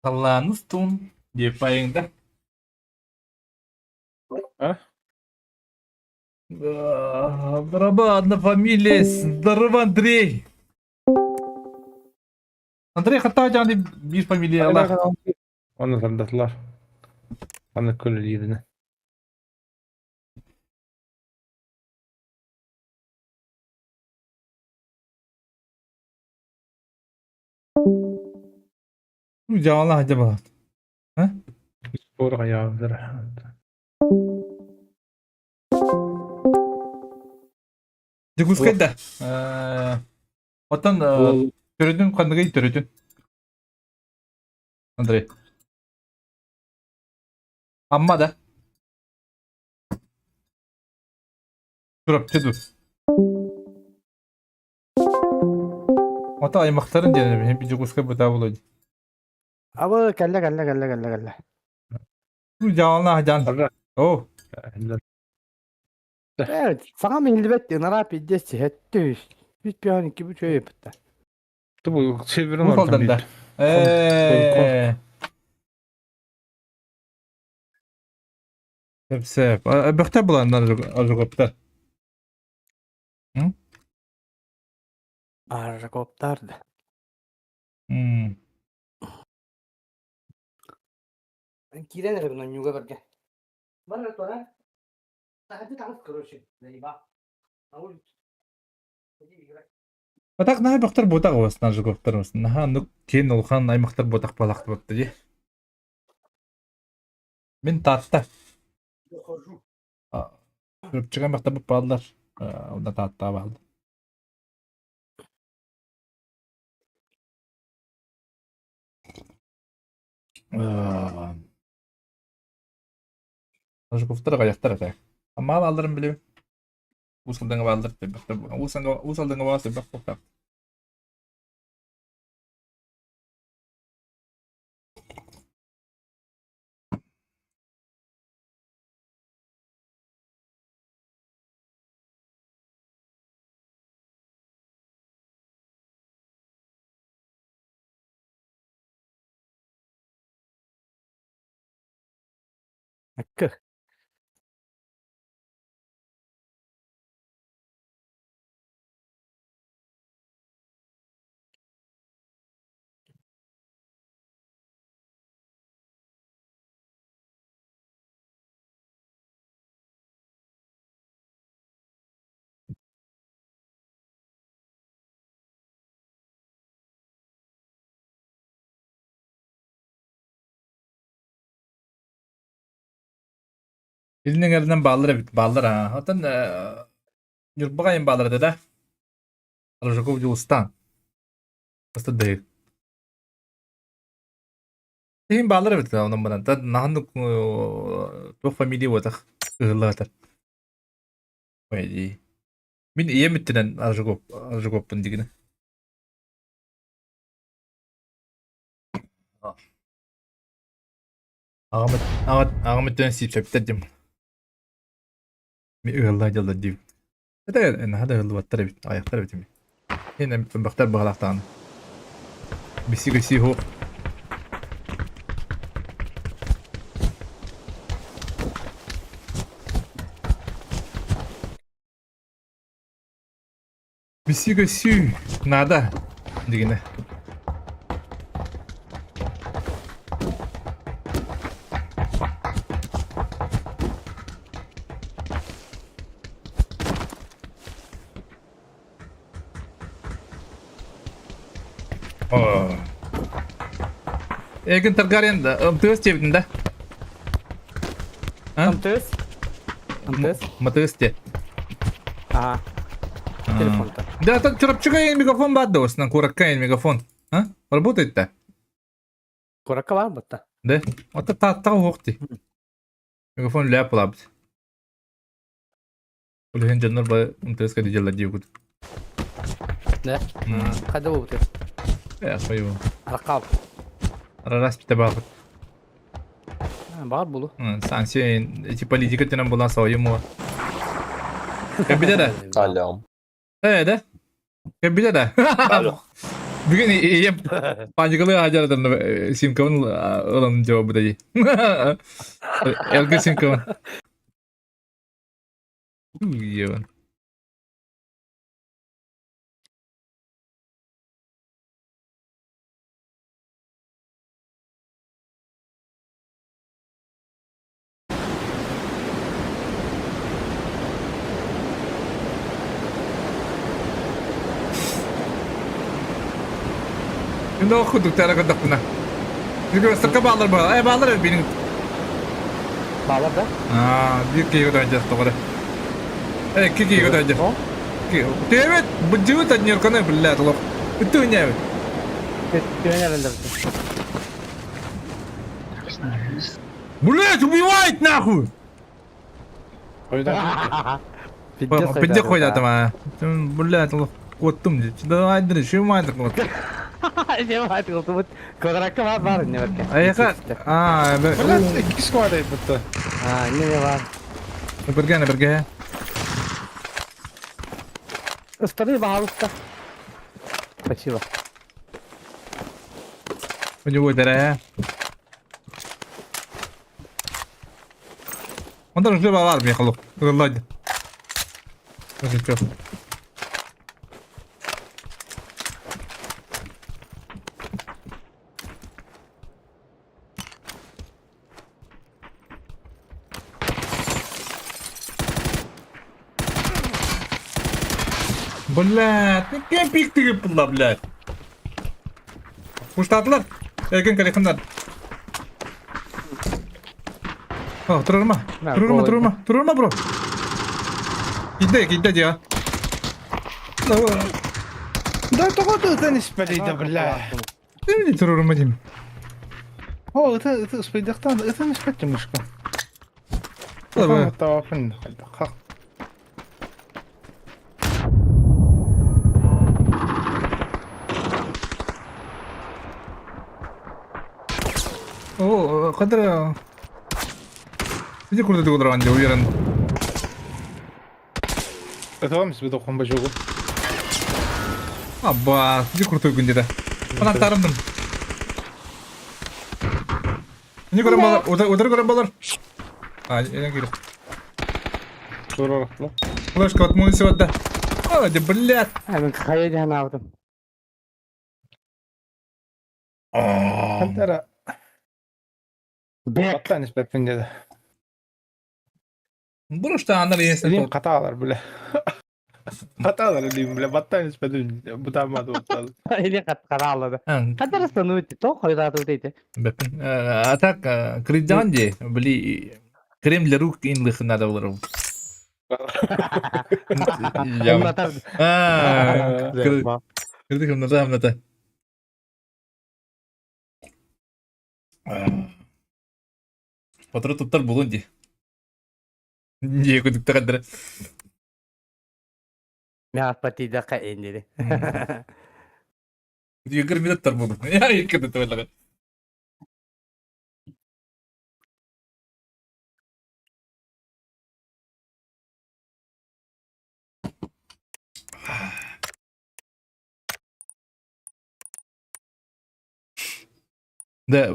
Халлаан устун диэп айыҥ да. А? Браба, одна фамилия, здорово, Андрей! Андрей хата дьааны биир фамилиялаах. Онно тардатылар. Ханнык көлөлииринэ. Дьаалаах дьабалаат. А? Спор хайаабыттара. Дьокуускай да. Оттон төрүтүн ханныгый төрүтүн? Андрей. Амма да? Чурапчы дуу? Ото аймахтарын диэн эбит Дьокуускай бытаа буолуо дии. Абы кэллэ кэллэ кэллэ кэллэ кэллэ. Дьаалаах дьаан. Оо. Э, саҥам иһиллибэт ынараа пиздец сэттэ үс. Үс пиан икки үчүгэй ыппыттар. Бу северин Уус Алданда. Э. Сөп. Бөхтөр буланнар ажугаптар. Аржакоптар да. Киирэн эрэбин онньууга бэргэ. Бар эрэ туора. Таһырдьа таҕыс короче, заебал. На улицу. Иди играй. Атак наһаа бөхтөр буотах уосна Жуковтар уосна. Наһаа оннук киэн улахан аймахтар буотах буолахтыбатта дии. Мин Таатта. Захожу. Чурапчыга аймахтарбыт бааллар. Онно Тааттаҕа бааллар. Жуковтар аҕыйахтар этэ. Амма баалларын билэбин. Уус Алдаҥҥа бааллар элбэхтэр. Уус Алдаҥҥа баар элбэх буолтаах. Акка. Илин эҥэринэн бааллар эбит, бааллар аа. Оттон Ньурбаҕа айан бааллар этэ да? Рожаков Дьулустаан. Астыдык. Иһин бааллар эбит онон баран. Наһаннык туох фамилия буотах ыһыллаатар. Ой, Мин ийэм өттүнэн Аржаковпун дигинэ. Аҕам аҕам өттүнэн сиипсэптэр дим. Ми ыаллаа дьаллар диибит. Это наһаа да ыаллыбаттар эбит, аҕыйахтар эбит ими. Эн бөхтөр быһалаахтаҕына. Биси хуох. Биси көсүү надо дигинэ. Эгин Таргариен да, МТС диэбитин да? МТС? МТС? МТС те. Ага. Телефон-то. Да, так Чурапчыга мегафон баар да осынан куракка мегафон. А? Работает-то? Куракка баар батта. Да? Ота тааттаҕа уох ти. Мегафон ляп лабыт. Ол иһин дьоннор бары МТС-ка дьаллар диэбит. Да? Хайда буолбутай? Э, свою. Аркал. Раз питэ баҕар. Баар булу. Санкция эти политика тенен була своему. Кэбиле да? Алло. Э, да? Кэбиле да? Алло. Бүгүн ийэм паникалы хаджаратан симкабын ылан жауабы дии. Элге симкабын. Уйуон. Күндө курдук тара көрдөхпүнэ. Сырка баалар баалар. Э баалар бинин. Баалар да? Аа, биир киһигэ дойдьар тоҕо эрэ. Э, икки киһигэ дойдьар. Төбөт, быдьыбыт анньырканы биллээ толох. Үттү үнээбит. Төбөн эрэллэр. Блять, убивает нахуй! Пиздец хуйдатым а. Блять, олох куоттум дии. Давай, шимайдык вот. Шимайдык Квадратка бар бар не барка. Айха. А, Блять, икки сквад айбытта. А, не не бар. Бирге бирге. Ыстары пожалуйста. Спасибо. У него дырая. Он даже жива в армии, халу. Ладно. Блядь, ну кем пиктиги булла, блядь. Куштаатылар. Эрген кэлэхиннар. О, турарма. Турарма, турарма. Турарма, бро. Кидде, кидде дия. Да тоҕо тыытан испэлийдэ, бля. Эмне турарма дейм. О, это это спайдахтан, это не спать мышка. Давай. О, кадра. Иди курда дугудран, уверен. Это вам себе тохон бажогу. Абба, иди крутой күндеді. Анан тарындым. Не көрем балар, удар көрем балар. А, я кирик. Сурарахла. Флешка от муниси отда. А, де, блядь. Мен хайа диэн аабытым. Хантара. Бэк. Баттан испэппин деді. Бурушта анар есін. Илим қаталар, бля. Қаталар илим, бля, баттан испэдим. Бутамады баттан. Или қатқаралады. Қадар стануйте, то қойдату дейді. А так, кридянди, бли, крем для рук инлых надо было. А, кырдык амната. Патры туттар булун ди. Не күдүктэ каддара. Мяаппатида каиннири. Егер минуттар булун. Я икки төвелеге. Да,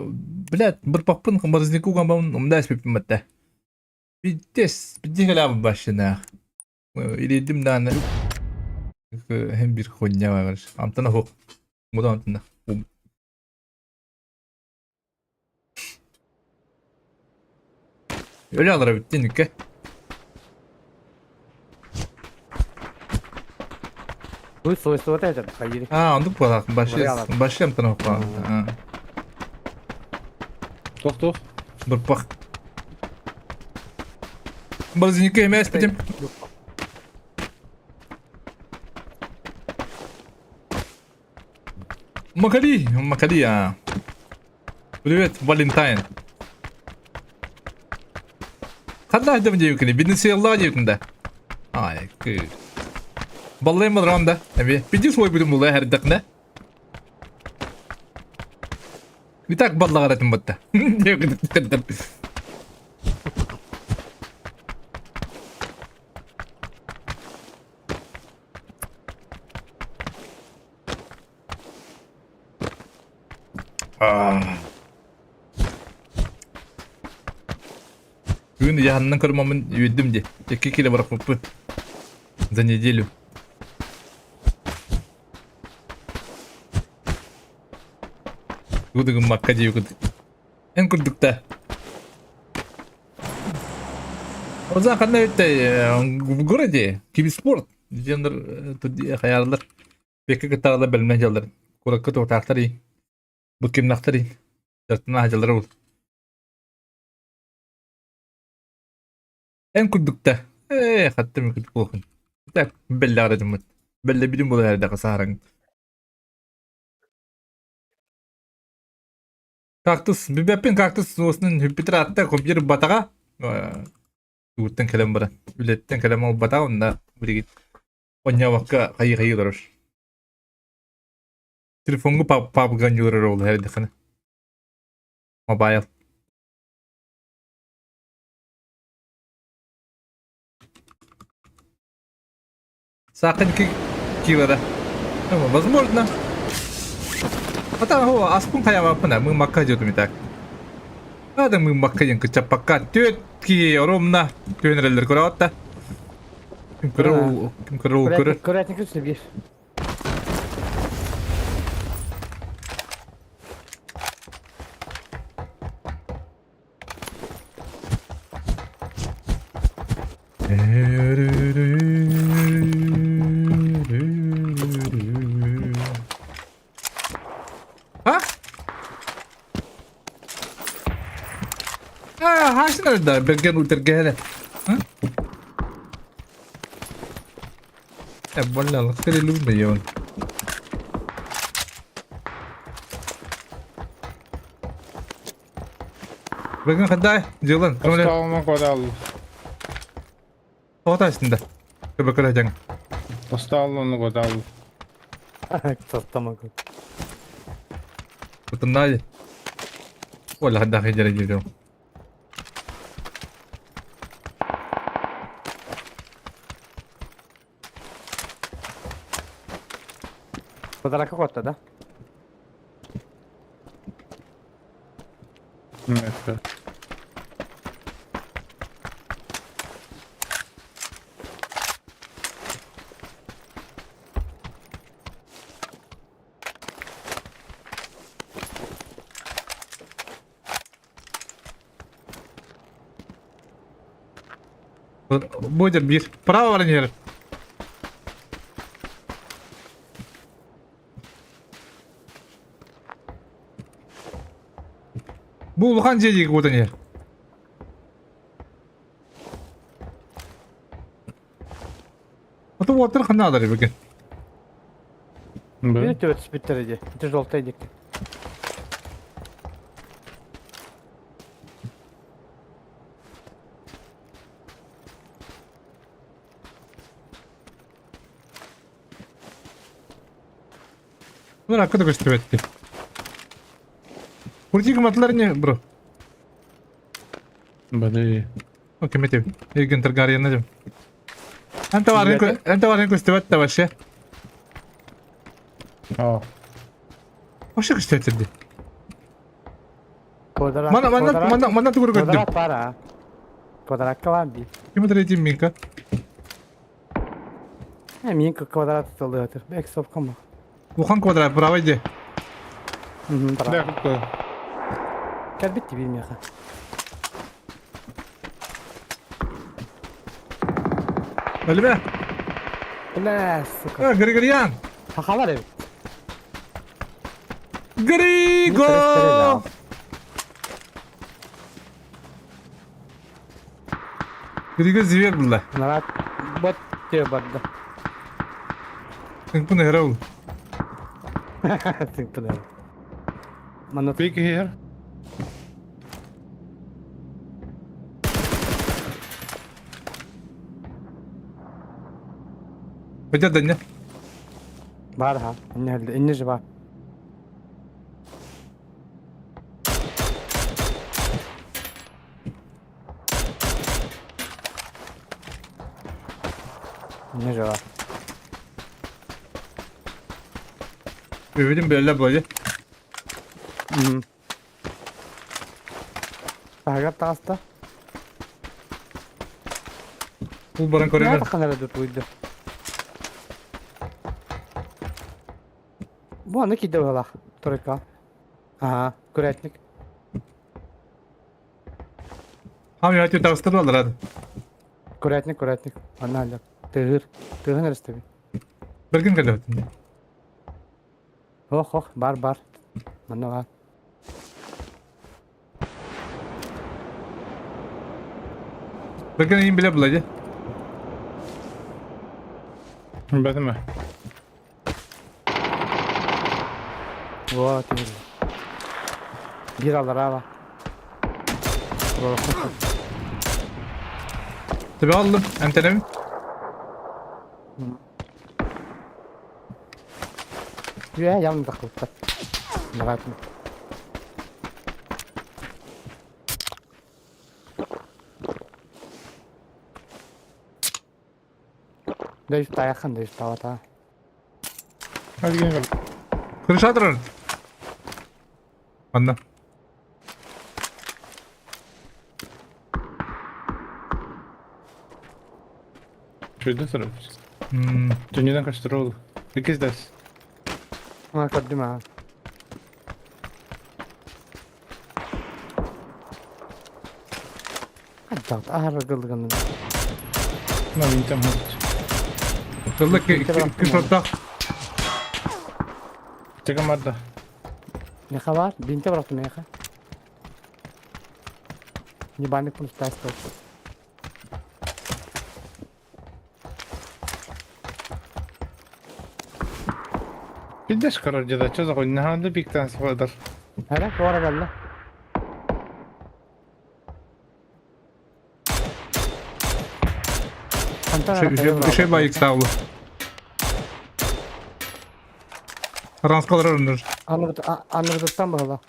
блядь, бір паппын морознику гамбам умда спипим атта. Биттес, биттес башына. Илидим дааны. Hem bir хуйня бар. Амтана хо. Муда амтана. Öyle alır bitti нükке. Бу свойство это хайри. А, онды буолак. Башы башы амтана хо. Тох тох. Бір пах. Морознику эмес битим. Макали, Макали, а. Привет, Валентайн. Ханна айдам дейүкүнү, бидин сыяллаа дейүкүн да. Ай, кы. Баллайм балранда. Эми, биди свой будем була хәрдәкне. Итак, баллагар этим батта. Бүгүн яһаннан көрмөмүн үөрдүм дии. Икки кило барахпыппын. За неделю. Кудугум макка дии кудук. Эн курдукта. Озан ханна бүттэ в городе киберспорт. Дьоннор хайаалар. Бекке кыттаалар бэлэмнэн дьаллар. Куракка туохтаахтар ий. Бу кимнахтар ий. Дартына дьаллара ол. Эн курдукта. Ээ, хаттым курдук буолуохун. Так, беллэҕэр дьоммут. Беллэ бүтүн буолар эрдэххэ саараҥ. Кактус, билбэппин кактус уосунан хүппүтэр аатта компьютер батаҕа. Тугуттан кэлэн баран. Үлэттэн кэлэн буолбатаҕа онно билигин онньообокко хайыы-хайыы олорор. Телефоҥҥа папка оонньуулар ол эрдэххинэ. Мобайл. Саахын килера. Возможно. А там о, аспын хайамаппына мы макка дедум так. Ада мы макка диэн кыччаппакка түөт кии оромна түөнэрэллэр көрөҕөт да. Ким көрөр ким көрөр ол көрөр. Көрәтник үстү бир. да, бэргэн үтэргэһэлэ. Э, скорее любимый он. Бэргэн хаддай, дьылын. Остаалма кодал. Тоҕо да. Көбөкөр дьаҥ. Остаалманы кодал. Тоттама. Утуннаай. Ола хадда хидere gidiyorum. Квадракка котта да? Нет. Будет bir. Право баран иһэр. Бу улахан дьиэ диэки куотан иһэр. Ото уоттар ханна аалар эбикин? Били төбөт түспүттэр ди. Ити желтый диэки. Бұлар акы да көстүбэтти. Курдик матлар не, бро? Бады. Окей, метеп. Ерген Таргариен дем. Анта варын көстүбэт да вообще. А. Вообще көстүбэт ди. Квадрат. Мана мана мана мана тугур көттүм. Квадрат пара. Квадратка бар би. Ким третий минка? Э, мин квадрат тылды. Бек сопкам. Ухан квадрат право иди. Да, какой? Кәлбетте бир меха. Өлбе. Бля, сука. А, Григорьян. Хахалар эбит. Григо! Григо зверь была. Нарат бот те барды. Тыңпын эрол. Тыңпын. Мана Big here. Хотя да не. бар ха. Инне инне же бар. Инне же бар. Видим белле было. Тагар таста. Бул баран көрөмөр. Таханара тут уйду. Бу аны киде була. Тройка. Ага, курятник. Хам я тебе тагыстырдылар. Курятник, курятник. Ана әлі. Тыгыр. Тыгыр нәрсә Бергин келеп. Ох, ох, бар, бар. Мана бар. Бергин им биле булады. Бәтеме. Вот, тыгыр. Бир алар ава. Tabi aldım. Entenemi. Юә, янында кылып. Наратны. Дәй таяқын, дәй тавата. Hadi gel. Крышатыр. Анна. Şurada sarı. Dünyadan kaçtır oğlum. İkiz ders. Ана көрдүм а. Айда, ары кылган. На винтам хат. Кылды кислота. Тека марда. Не хабар? Бинте барат меха. Ебаный пустастал. Пиздец, короче, да, что за хуйня? Надо пиктан сходар. Эрэ, туора кэллэ. Үчүгэй байык саулу. Ранскалар өрүнөр. Анырдыттан быһыла.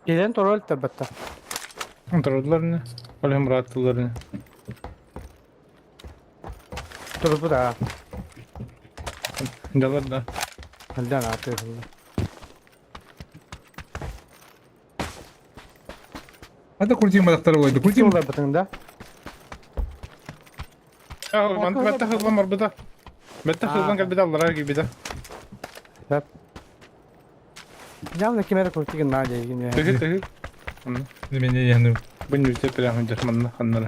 Киирэн турар өлтөрбөттөр. Турдулар не? Ол hem rahattılar ne? Турбут аа. Жалар да. Элден аатыылла. Hadi kurtayım bacakları koydu. Kurtayım. Уларбытыҥ да? Баттах ылан барбыта. Баттах ылан кэлбитэ аллараа киирбитэ. Сөп. Явно ким эрэ крутигин наа диэгин Тыһы тыһы. Мен яны. Бу нүтэ прямо дьахманна ханнара.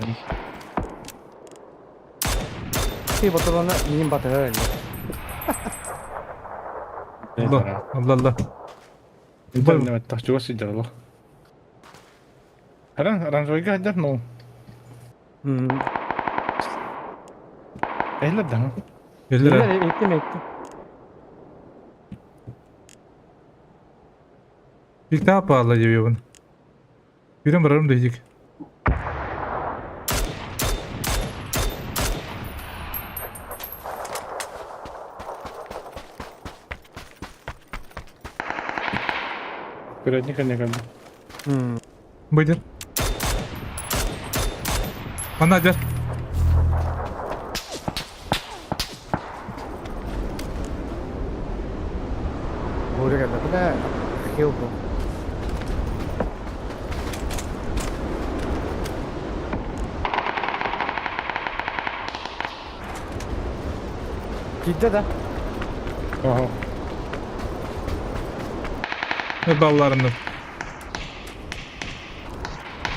Ти ботолону миин батыһар эллэ. Allah Allah Allah. Бу баттах чугас сылдьар Аран оранжевыйга сылдьар ну. Эһилэр да. Эллер. Иттим иттим. Bir daha pahalı diyor bunu. Yürüm bararım da yiyecek. Көрөтник не кэлди. Buyur. Ана жар. Бууру кэллэ бля. Хил бу. Киирдэ да? Ого. Ballarını.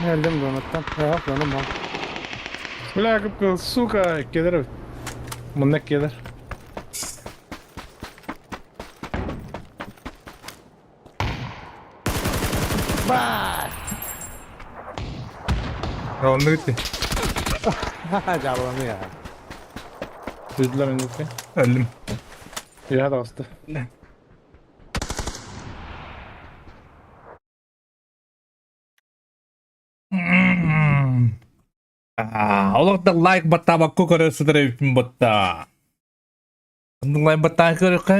Эллим донаттан. Э, донум ол. Бля, как сука, кедер. Мунна кедер. Alındı gitti. Жабыланы я. Дүзләр инде. Öldüm. Я да асты. Олох да лайк баттаабакка көрө сытар эбиппин батта. Лайк баттаан көрүөххэ.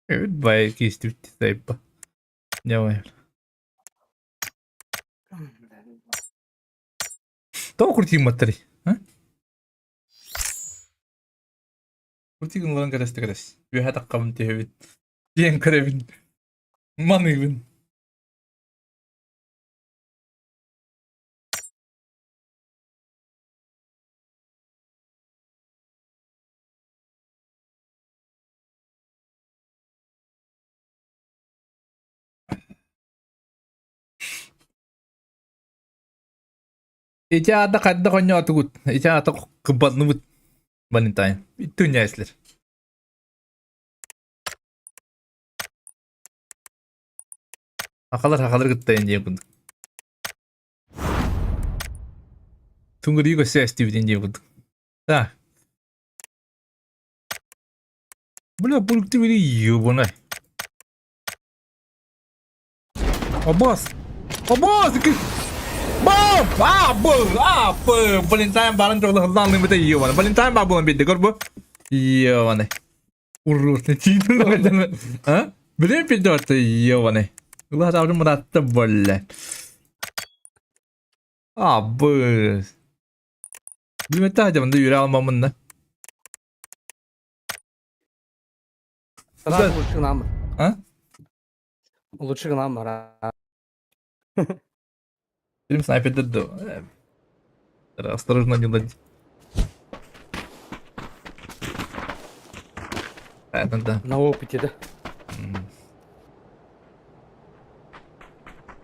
Evet bayağı kesti bitti sayfa. Ne var? Тоҕо крутим баттары? А? Крутигин лан кэрэсте кэрэс. Үөһэ таххабын түһэбин. Диэн көрөбүн. Маныыбын. Ити аата хайдах оонньоотугут? Ити аата кыбанныбыт. Valentine. Түннээслэр. Сахалар сахалар кытта диэн курдук. Тунгури көссө эстибитин диэн курдук. Да. Бля, пунктивили ебаный. Абас! Абас! Бам! А, был! А, был! Valentine барын жоғлы хылдан бите ебаный. Valentine бар болан битте, көр бу. Ебаный. Урус не тиин. А? Билем пидорты ебаный. Улар аврым муратты болле. А, был. Билмете хадя мында yüre алмамын да. Сразу лучше нам. А? Лучше нам, а. Benim снайперде да. Осторожно не ладить. Это да. На опыте, да?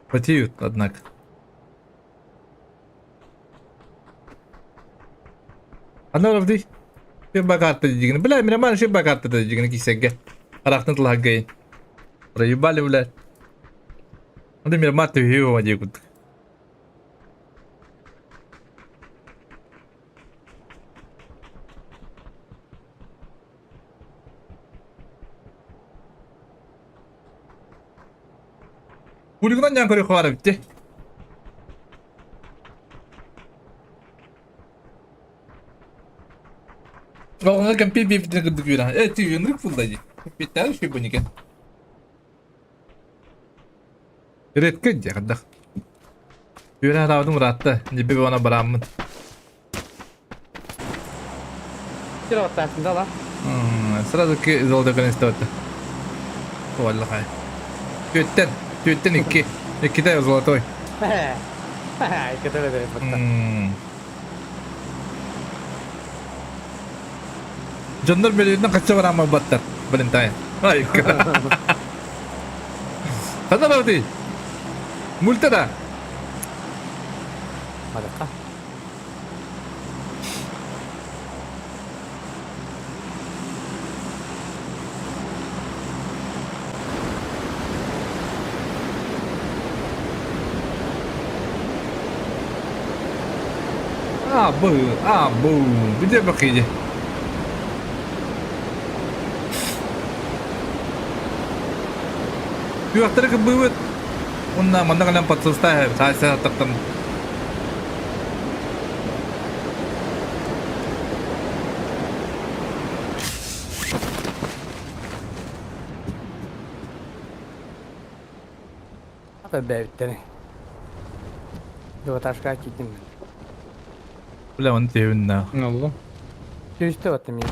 Потеют, однако. Ханна барабытый? Шибба карта дигин. Бля, Мирамар шибба карта дигин кисеге. Арахтын тылахгай. Проебали, бля. Анда Мирамар түйеу дегут. Пулигынан ян көрө хвара битте. Оҕоҥо кэмпиэ биэбитин курдук үөрэх. Э, түйүнүк булла дии. Питтаары шибуника. Редко дии хардах. Үөрэх араабытым ыраатта. Дьибби бана барааммын. Сир оттаатын да ла. Сразу ки золото көнөстө. Валлахай. Түөттен, түөттен икки. Икките золотой. Икките бедер бутта. Дьоннор мөлүйүнэн хачча барааммын баттар. Валентайн. Ай, Ханна барбытый? Мульта да? Мадакка. А, бу, а, бу. Где бакыйди? Күөхтэрэ кыбыыбыт. Уонна манна кэлэн подсустаа саайса тахтан. Ата бэбиттери. Двухэтажка киирдим мин. Бля, оны тебин на. Алло. Сүүстэ баттым мин.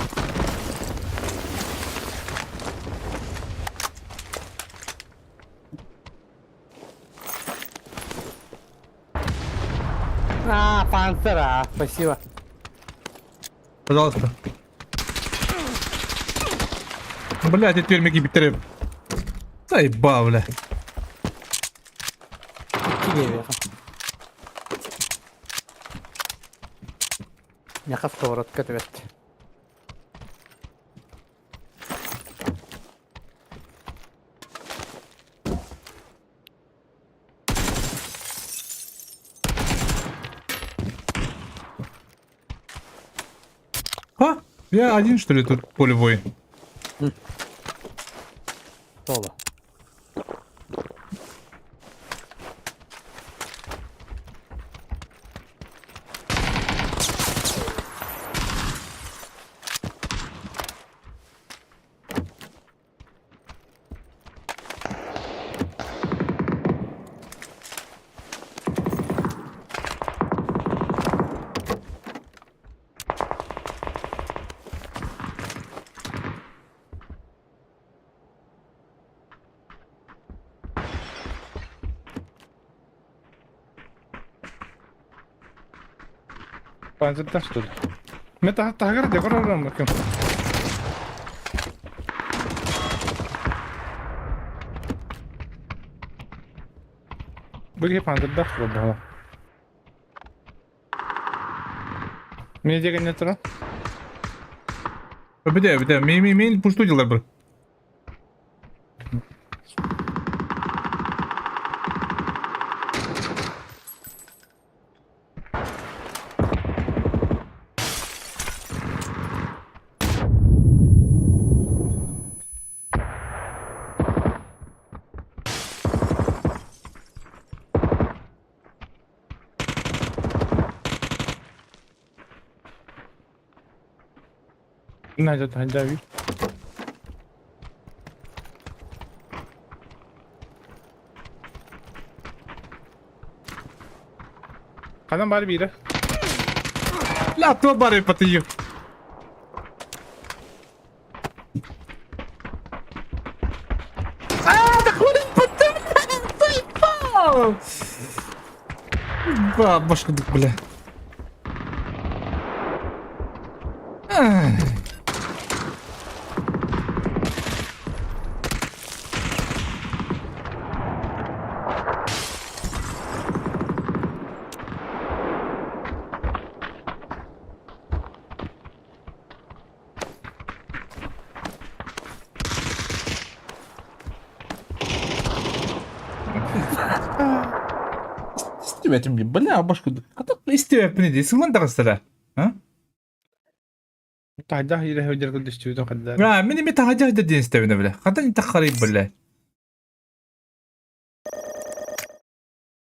А, панцера, спасибо. Пожалуйста. Бля, ты теперь меги битереп. Заебал, бля. Икки Меха сковородка түбэт. А? Я один, что ли, тут полевой? Соло. Панзердан что ли? Мен тахагар де көрөрөм бакым. Бу панзердах было. Мне деген не тұра? Бите, бите, мен мен мен пушту дилер бір. На, это ханжави. Ханан бар бире. Ла, то бары патыйы. А, да хули патыйы, заебал! Ба, башка бля. Ай. Истибэтим дии, бля, башка. Хата истибэппин дии, сылан таҕыстара. А? Таһдах иирэ сылдьар көрдөстүбүтүн хаддар. А, мин эми таһадьа да диэн истэбинэ бля. Хата не таххарый бля.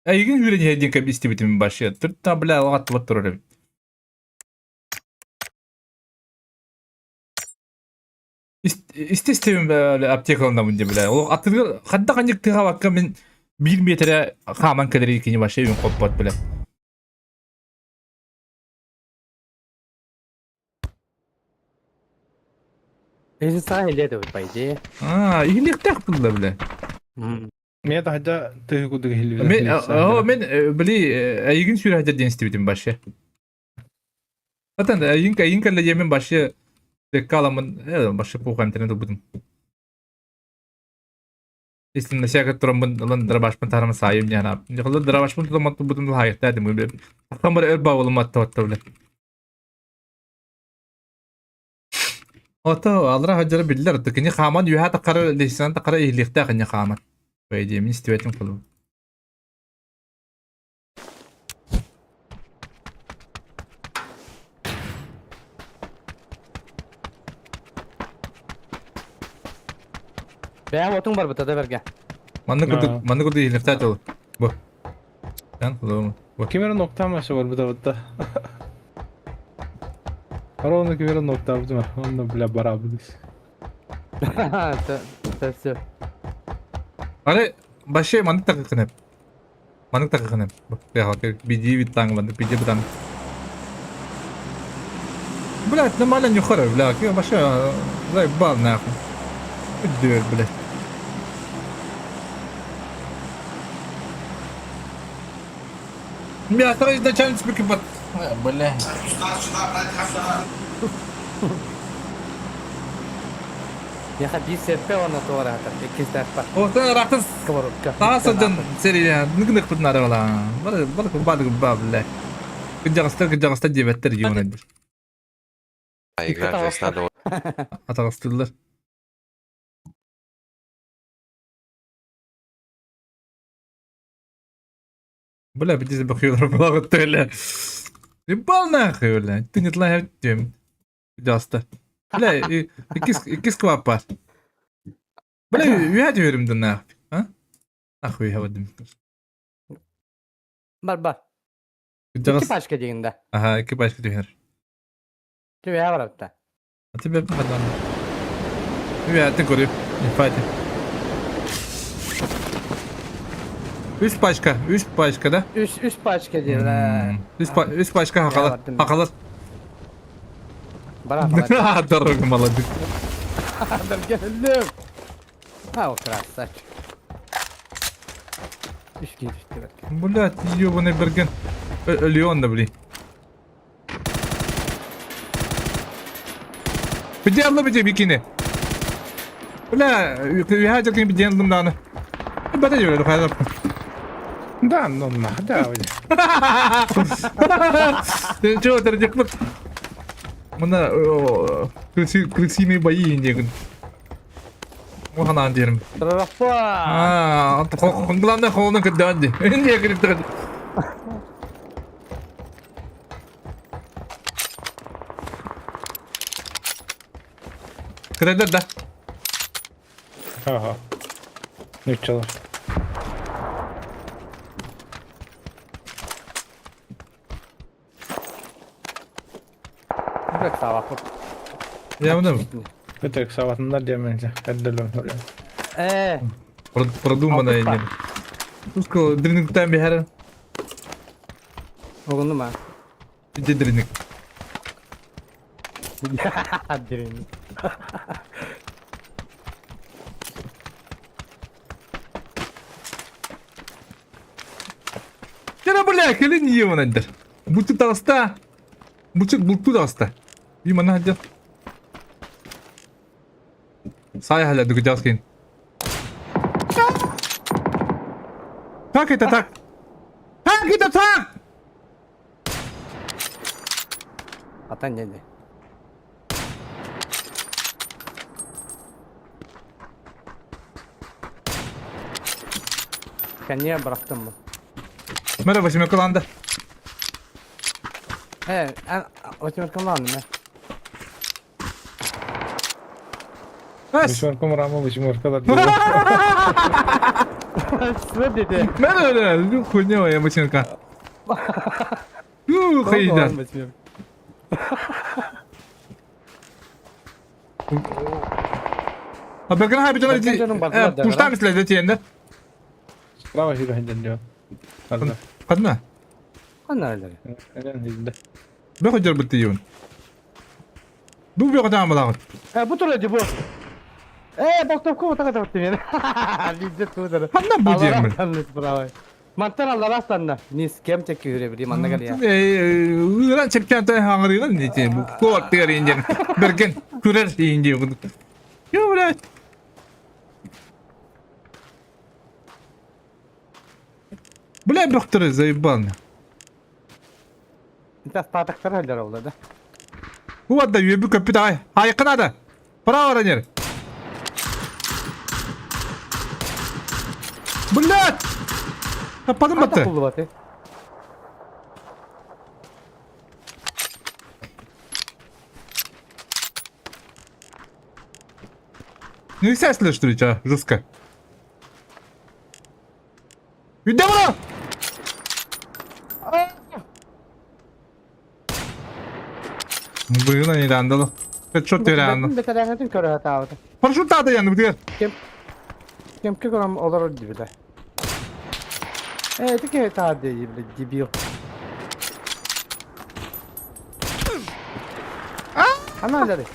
Эйигин үүрэн иһэ диэн кэп истибитим башия. Түртта бля алҕаттыбат турар эбит. Исти-истибин аптекаланабын дии бля. Ол атыгы хадда ханьык тыһабакка мин биир миэтэрэ хааман кэлэр кини вообще үн хоппот бля. Если по идее. А, иһилиэхтээх булла бля. Мен таһдьа тыһы курдук Мен иһиллибит. мен били эйигин сүүрэ диэн истибитим вообще. Атын эйигин эйигин кэллэ диэмин вообще каламын вообще пуха интернет ылбытым. Истин насяка тураммын ылан дырабашпын тарама саайым яна. Нихылы дырабашпын туламат тубутум лайыкта дим бile. Акам бір өр бавылым атты атты биле. Ото алра хаджара биллер кини хааман үһә тақары лесинан тақары иһилиэхтээх кини хааман. По идее, мин истибэтим кылым. Бэйэм отуҥ барбыта да бэргэ. Манна курдук, манна курдук иһилиэхтээх ол. Бу. Тан кылым. Бу. Ким эрэ ноктаамаша барбыта бытта. Ровно ким эрэ ноктаабытым, онно бля бараабытыс. Все. Ары вообще маннык такыкынып. Маннык такыкынып. Биди бит таң маннык биди битан. Блядь, нормально не хоры, бля, вообще заебал нахуй. Дверь, блядь. Бля, изначально спики под... Бля. Яха биир серпе уонна туораатар, иккистээх Оттон рахтан сковородка. Саҥа сылдьан серия ныгынык тутунары бала. Бар бар бар бар бля. Кыдьаҕастар кыдьаҕастар диэбэттэр дьиэ Играть здесь надо Атаҕастыыллар. Бля, биди бакыйлар булагыт эле. Ебал нахуй, бля. Ты не тлай тем. Кыдьаҕастар. Бля, иккис иккис квап бар. Бля, үһэ түһэрим да нахуй. А? Нахуй хабадым. Бар бар. Икки Кыдьаҕас. пачка диигин да. Аха, икки пачка түһэр. Түбэһэ барабыта. А тебе хадан. Үһэ көрүп. Инфати. Үс пачка, үс пачка да? Үс үс пачка диир. Үс, үс пачка хакалар. Хакалар. Бара бара. Дорога молодец. Келдим. А, красавчик. Үс киһи түстэ бэркэ. Блядь, ебаный берген. Леон да, блин. Где алла бите бикини? Бля, үһэ кин биден дым даны. Бата жөрө хайда. Да, ну на, да. Чего ты декмут? Мына крысиные бои индегин. Муханан дерим. А, главное холодно когда Не говорит. Кыдайдар да. Ага. Нуччалар. Я мына Өтөк сабатындар диэменче. Эрдэлэн Э. Продуманная не. Тускал дринник там бихара. Угуннума. Иди дринник. Дринник. Кена бля, кэлин ебанайдар. Буту таҕыста. Буту булту таҕыста. Би манна сылдьар. Саай халя дугдяскин. Как это так? Как это так? Atan не Кэнниэ бырахтым бу. Мэрэ восьмеркалаанда. Э, восьмеркалаан мэ. Восьмеркам рама, восьмерка да. Что dedi? Мэрэ, ну хуйня я восьмерка. Ну, хайда. А Берген хай битен пуштам исле тиенде. Справа хире хенден дио. Ханна. Ханна. Ханна әле. Энен хинде. Бе ходжар битти юн. Бу бе ходжар малагат. Э, бу туры бу. Э, бактап ко така тапты мен. Везде тудыр. Ханна бу диемин. Справа. Мантан аллар астанна. Ни с кем тек күрө бир манна гал я. Э, ыран чепкәнтә аңырыган ни тем. Бу кот тигәр инде. Берген күрер инде. Ё, блядь. Бля, бөхтөрө заебал. Инта статактар хәлләр олды да. Бу адда үбү көппүт ай. Айкын ада. Право ранер. Блядь! Таппадым батты. Кулду баты. Ну и сәсле что ли, ча, жестко. Үйде бұны! Быгына не дандылы. Хедшот терәнді. Бетерәңетин көрө хатабыты. Парашют тады янды бітігер. Кем кем көрөм олар дибиле. Э, тике тады дибиле, дебил. Ана әлі.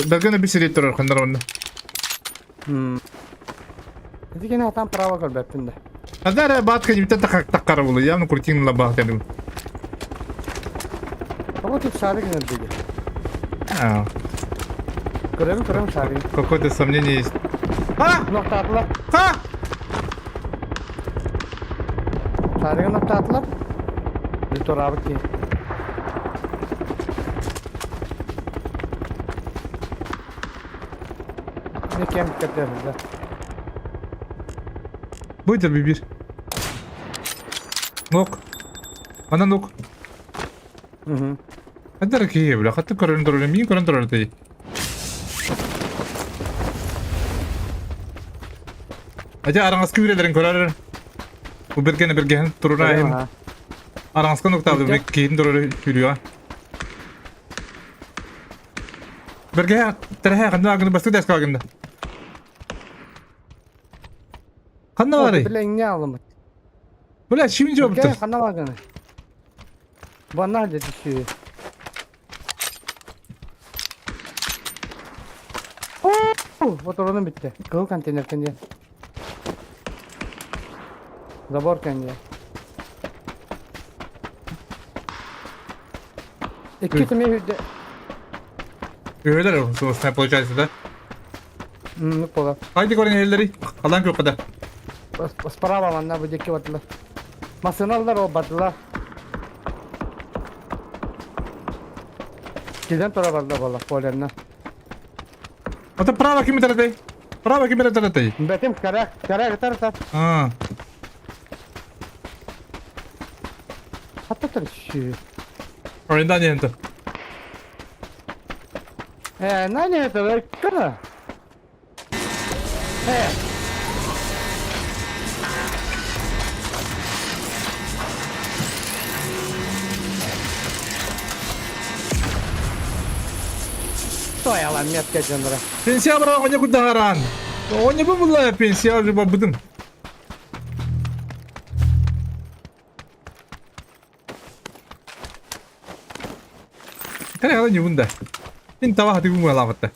Бәргені бір сирет тұрар қандар онда. Тикене атам право көрбәппин да. Адар бат кенипте таққара болды. Явно куртин ла бат кенip. Тоҕо тип шарик диги. А, Көрөм көрөм шарик. Какое-то сомнение есть. А! Ноктаатылар. А! Шаригы ноктаатылар. Bir турабыт ки. Не кем кетер да. Будет бибир. Нок. Ана нок. Угу. Адар ки бля, хатты көрөн турар, мин көрөн турар дей. Ажа араңаскы бүрелерин көрөр. Бу биргени бирген турура эм. Араңаскы ноктады бир кейин турар хүрүө. Бирге терхе кандай агын басты дәс кагында. Кандай бар? Биле не алым. Бля, чим жоптур. Кандай бар? Бана деди ши. Моторунun bitti. Kıl konteyner kendi. Забор kendi. İki timi hüdde. Öyle olsun получается, да? Ну, пола. Haydi көрен elleri. Alan yok kadar. Справа манна бу деки батылар. Масыналар о батылар. Киден тора барда бала поленна. Ата право ким таратай? Право ким таратай? Бетим кара кара тар тар. А. Hatta тар ши. Оренда не это. Э, на не это кара. Э. Стояла метка жандыра. Пенсия бара оня кудагаран. Оня бу була пенсия уже бабыдым. Кара не бунда. Ин тава хаты бу лаватта.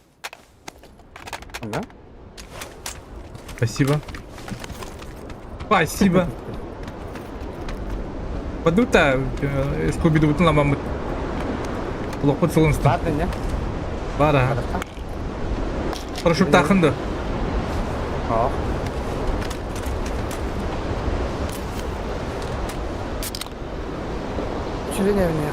Да? Спасибо. Спасибо. Падута Скуби Ду ламамыт. Лопот сылынста. Барды не? Бара. Парашют тахынды. О. Чүлене мне.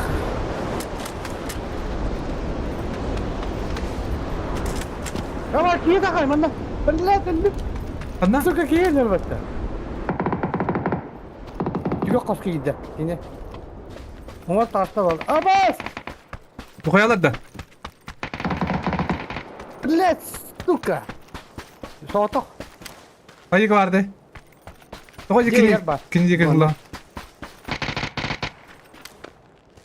Давай, кие тахай, манна. Блядь, өллүм. Ханна? Сука, кие өлөр Түгэх хос киирдэ. Кини. Уҥар тааста бол. Абас! Тухайалар да. Блядь, сука! Соҕотох. Хайыга барды. Тоҕо Дьиэ кини иһэр баар. кини диэки Манна. ылла.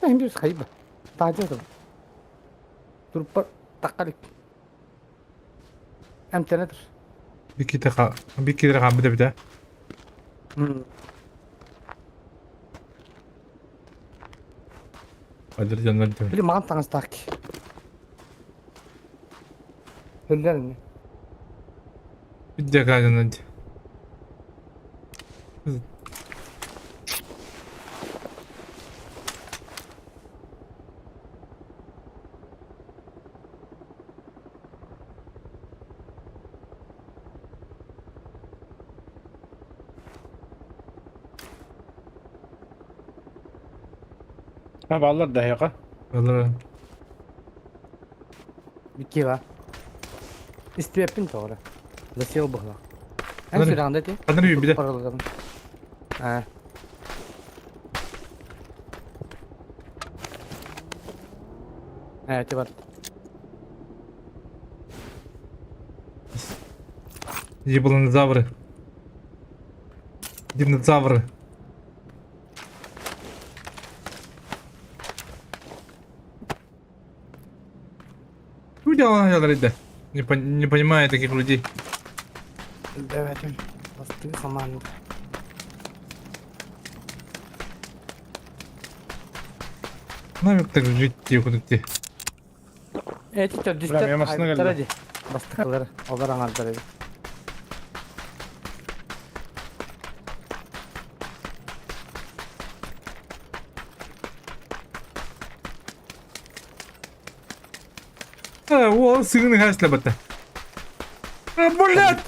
Эһим биир хайба. Таадьа отум. Туруппар тахха илик. Эмтэнэ тур. Бикките ха биккилere хааммыт эбит ээ. Адыр дьоннор дьон. Били маҕан таҥастаах киһи. Өллөр ини. Бидде дьоннор дьон. Ha баллар да яга. Баллар. Бикки ба. Истибэппин тоҕо Засел быһылаах. Эн сүрэҕиндэ ти? Ханна биле. Аа. Ээ, ти бар. Ебланозавры. Динозавры. Не, пон не понимаю таких людей. Давайте. Бастыы команда. Навик так жить тихо идти. Эти төрдүстэр хайбыттара ди. Бастакылары, олар аҥардара эбит. Уол сыгыны хаслабата. Блядь!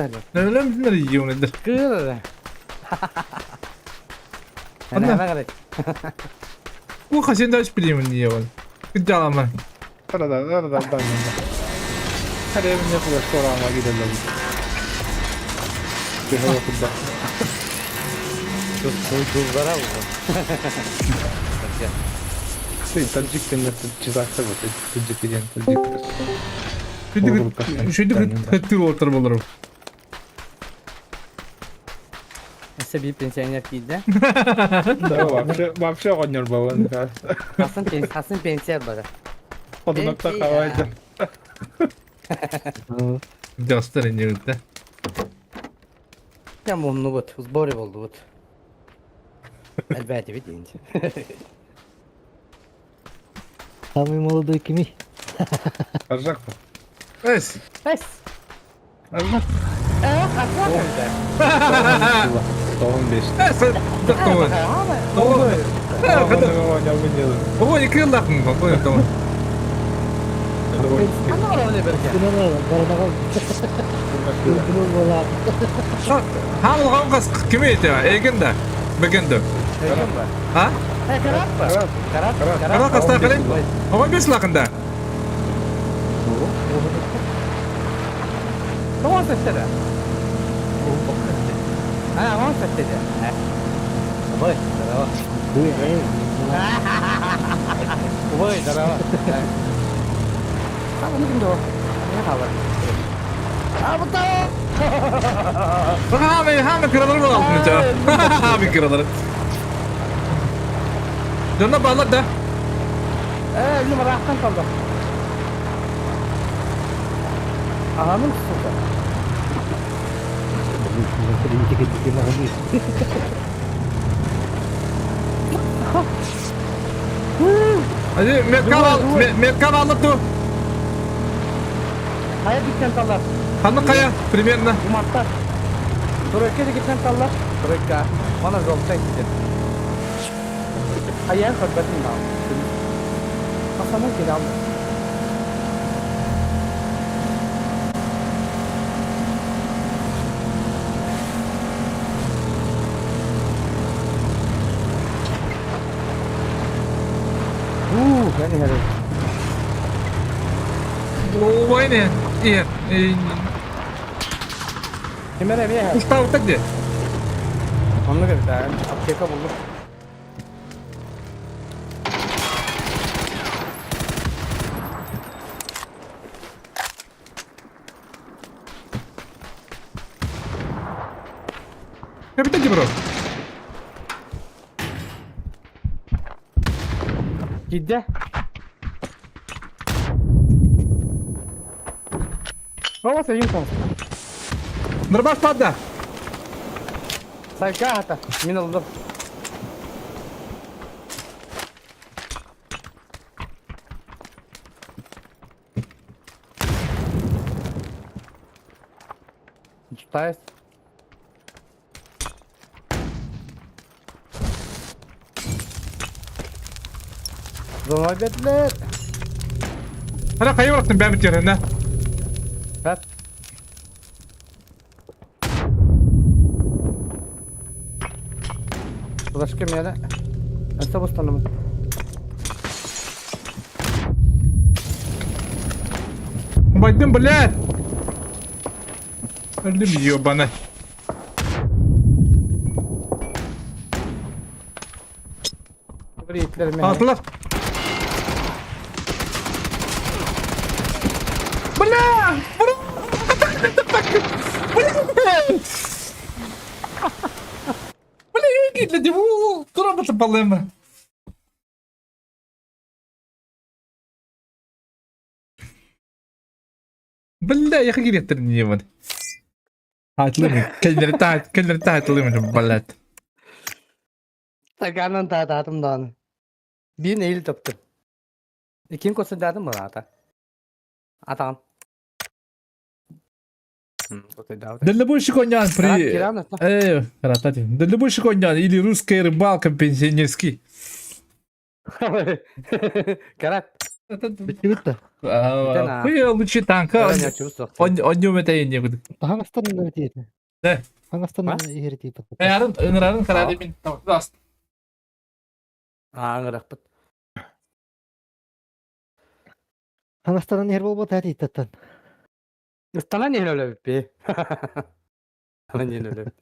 Кыыр эрэ. Уу хасен да билимин диэбин. Кыдьаалама. Да да да да да. Hadi ne kadar sonra gidelim. Bir hava kudda. Tuzlara vurdu. Таджик чизакта вот таджик деген таджик. Шүйдік тыл отыр болар. Өссө биир пенсионер киирдэ. Да, вообще вообще оҕонньор буолан. Хасын хасын пенсия бара. Одунакта хавайда. Жастар энергия. Я мумнубут, в сборе болдубут. Элбээтибит инчи. Самый молодой кими? Аржак. Эс. Эс. Аржак. Э, Тоғын беш. Эс. Тоғын. Тоғын. Екі лақын. Тоғын. Хаалган кас ким эти? Эгенда. Бегенде. А? Карат. Карат. Карат каста кален. Ого беш лакында. Тоҕо сэттэ. А, он сэттэ. Ой, здорово. Ой, здорово. А, ну ким Не хабар. А, вот Хами, хами кыралар болалды. Хами кыралар. Донна балар да. Э, номер аттан қалды. Ағаның сука. Hadi metkal metkal алып ту. Kaya dikten tallar. Ханны кая примерно. Уматтар. Турекке диккен таллар. Турекка. Мана жолчай дидим. Аян көрбөтүм да. Асанан келе алды. Уу, yani herhalde. О, войне. иһэр. Ким эрэ эмиэ иһэр. Устаабыттар дии. Оннук эбит аа. Аптека буллум. Эбитэ дии бро. Киирдэ. О, сайын кол. Нырбас падда. Сайка хата. Мин ылдым. Читаешь? Зона бетлер. Ана хайа бараттым бэбит жеринэ. Бэт. Флешка миэнэ. Өссө бустаным. Убайдым, блядь! Өлдүм ебана. Атылар. Бля! Бля! Бля, я Тура балема. Бля, я хотел не вот. Кэллэри таатылымын, блядь. Таганан таатаатым даҕаны. Биир нэһиилэ топтум. Ким косуйдаатым быраата? Атаҕым. Дальнобойщик онян при... Э, Дальнобойщик онян или русская рыбалка пенсионерский. Карат. Бүттүбүт да. Хуя лучше танка. Он это не буду. Хаҥастан тиийдэ. Да. Хаҥастан иһэр тиийбит. Арын ынырарын карады мин. Даст. Аңырақпыт. Хаҥастан иһэр буолбат ээ тииттэн. Ыстанан иһэн өлөбүппи. Ыстанан иһэн өлөбүт.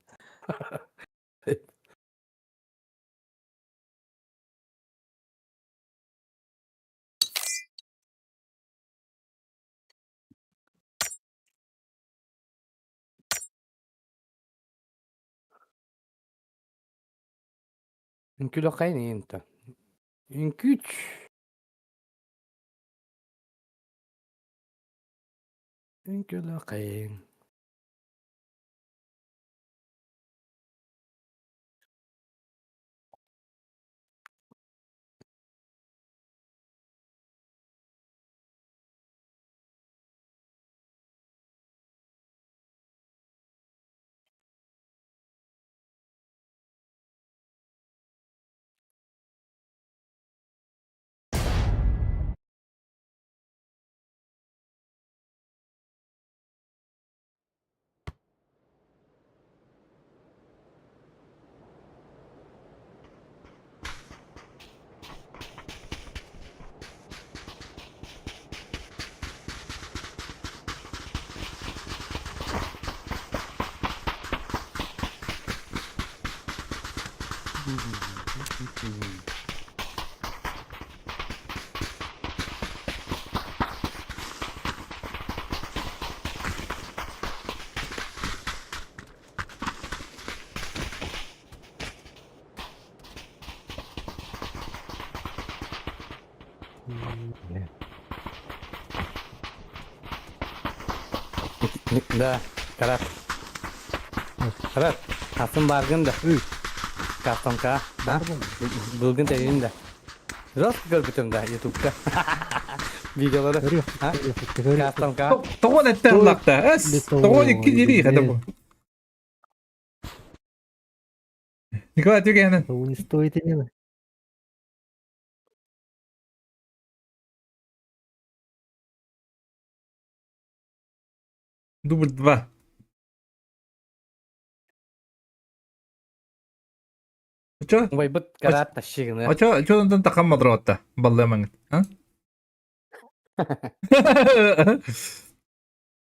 Үҥкүүлүөххэйин иһин Үҥкүүч. Үҥкүүлүөххэйин. Да, Карат. Карат, атын баргын да. Кастомка, да? Былгын тэрин да. Жестко көрбүтүм да ютубка. Видеолары. Кастомка. Тоҕон эттэн лакта. Эс, тоҕон икки дири хата бу. Николай түгэнэн. Не стоит и не Дубль два. Чё? Убайбыт караат тащигына. А чё, чё онтон такам мадроотта? Баллымаҥыт, а?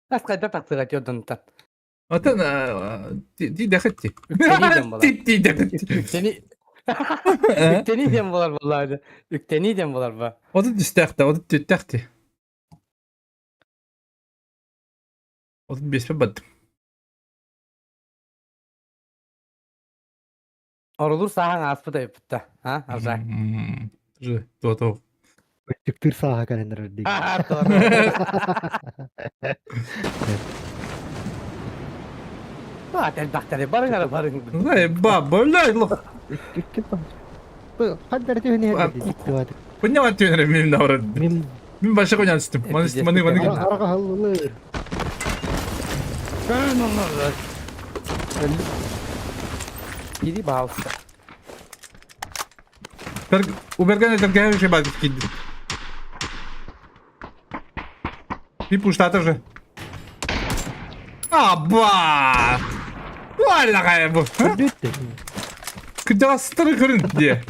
Ас хайда тахсыга тиодонтан. Отон ти дэхэтти. Үктэни диэн буолар. Ти дэхэтти. Үктэни Үктэни диэн буолар буоллаҕа. Үктэни диэн буолар ба. Отут үстээхтэ, отут түөттээхти. Отут биэспэ бардым. Орулур сааһаҥ ааспыт айыппытта. А, Аржай. Туо-туо. Өттүктүүр сааһа кэлэн эрэр дии. А, элбэхтэри барыҥ ара барыҥ. Эй, ба, бля, лох. Хандар түһүн иһэр дии. Поняла түһүн мин да Мин Мин баша конян түстүм. Маны маны маны. Араға халлылыр. Иди баалыста. Уберген этэргэ же баар киирдим. И пуштата же. Аба! Валлаҕай бу. Бүттэ. Кыдастыры көрүн диэ.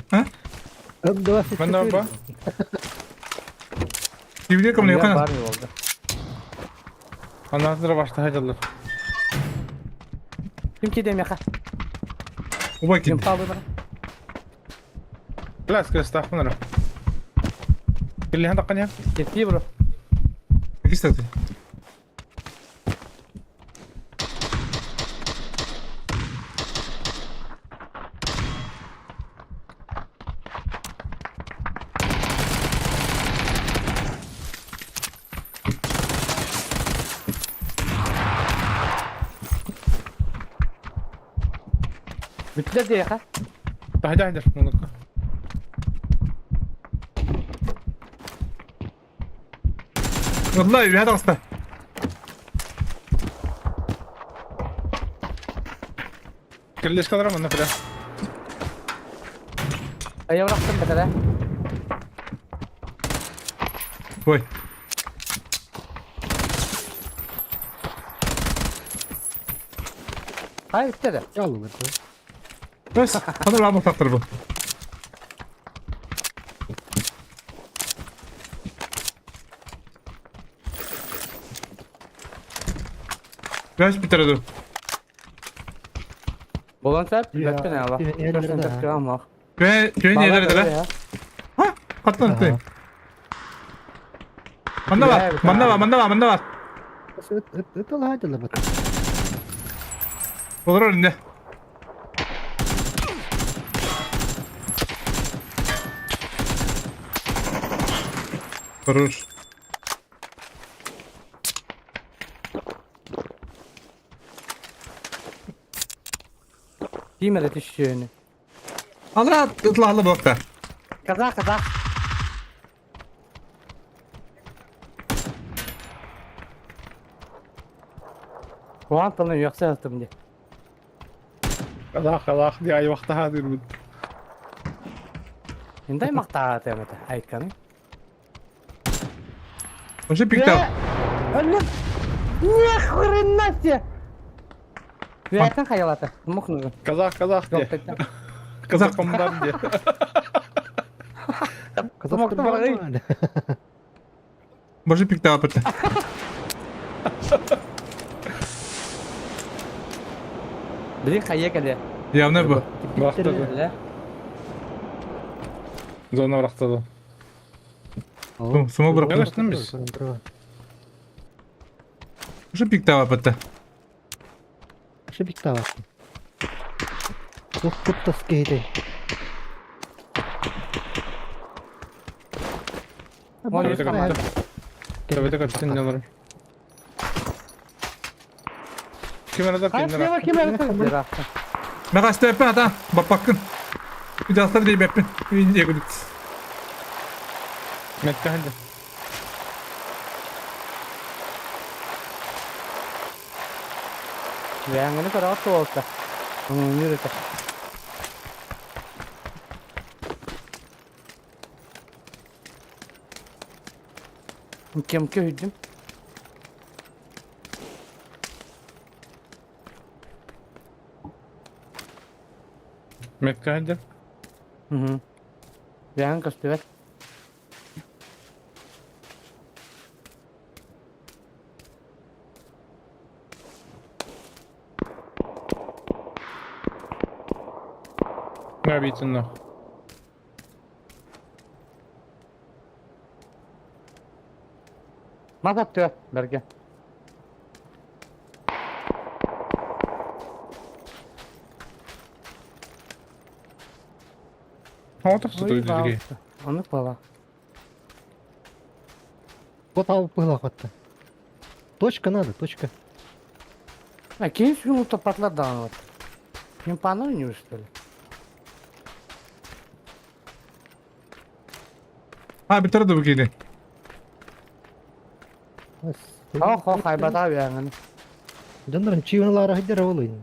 Манна ба? Кибиле ком Бар болду. Анатыр башта хадалар. Ким кидем яха? Убай Ким кид. палды бар? Класс кырыстаахпын эрэ. Киллиһэн таххан иһэн. Кетти бро. Кистати. Бүттүлэр диэхэ. Таһдьа хаһдьар мунукка. والله هذا قصده. Киллис калара манна филя. Айа бырахтым бэтэрэ. Ой. Хай бүттэ Яллылыр. Бэс, ханар ламы тақтыр бұл. Бэс битереду. Болон сәп, бәттен ала. Көн көн нелер дere? Ha? Katlan ettim. Манна бар, манна бар, манна бар, манна бар. Ытыл хадылар бат. Олар önünde. Хорош. Ким эрэ түшүөнү. Алра ытлаалы буокта. Казах, казах. Куан тылын үөхсэ ылтым дии. Казах казах дии айвахтаха дирбит. Индай мактаға темата айтканы. Вообще пиктал. Ни хрена себе! Үөттэн хайалата. Мухнугун. Казах казах дии. Казах комдан дии. Казахстан барай. Боже пиктал апырты. Билин хайа кэле. Явно bu. Бырахтады. Зона бырахтады. Сума бырахты. Конечно, biz. Вообще пиктал апырты. Шы биктава. Тух куттас кейде. Давайте картин аларым. Ким арада Хай киндер? слева ким эрэ Мага степен ата. Бапаккын. Үдастар дейм эппин. Индия күдүк. Метке ханды. Үөҥҥүнү көрөҕүт туолта. Үҥүрүтэ. Кем көһүдүм? Метке ханды. Үөҥ көстүбэт. Обидно. Мас аттыа, бэргэ. Оҕотох сытыы Оннук буолла. Вот ал пыла хватта. Точка надо, точка. А ким сүгүн утаппатылар даҕаны вот. Ким паныр не что ли? Ha bitirdi bu kili. Ох, ох, хайбата үөҥүн. Дьоннорун чиывыналаара сылдьар ол ин.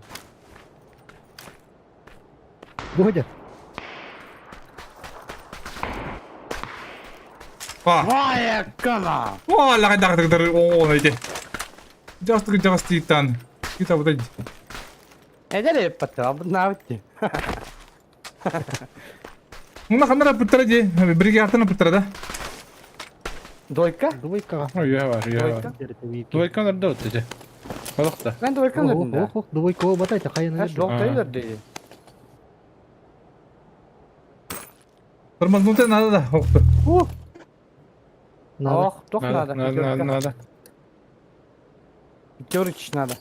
Бу сылдьар. Па. Ваеккана! О, лага дагы дагы о, найди. Жастык жастыктан. Кита вот. Эдэр эппаттаа, бу наабытти. Муна ханара пыттара ди. Бириге артына пыттара да. Дойка? Двойкаҕа. Үйэ бар, үйэ бар. Двойка нырда өттү. Балыкта. Мен двойка нырдым. Ох, ох, двойка батайта хайын. Жоқтай берди. Тормознуть надо да. Ох. Надо. Ох, тох надо. Надо, надо. Пятерочь надо.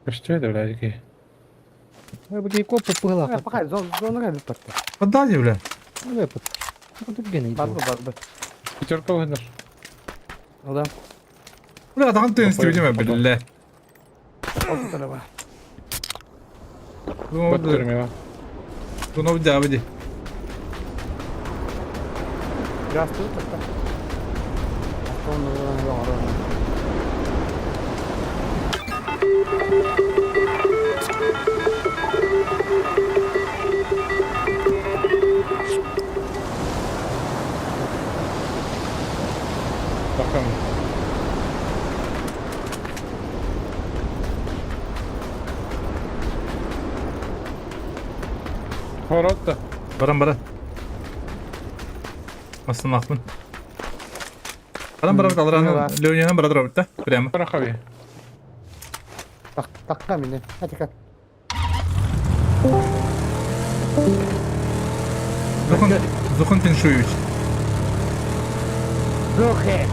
Что это, блядь, какие? Бу копа пыла. Пока зона кайда тартты. Поддай, бля. Барбы, барбы. Пятерка выгнешь. Ну да. Бля, там ты не видимо, бля. Баттырмева. Ну, да, выйди. Здравствуй, тогда. Бакам. Хоротта. Баран баран. Аслан ахмын. Баран баран алраны Леонина баран робит да? Прямо. Парахави. Так, так, камень. Хатика. Зухан Зухан Пеншуевич. Зухе.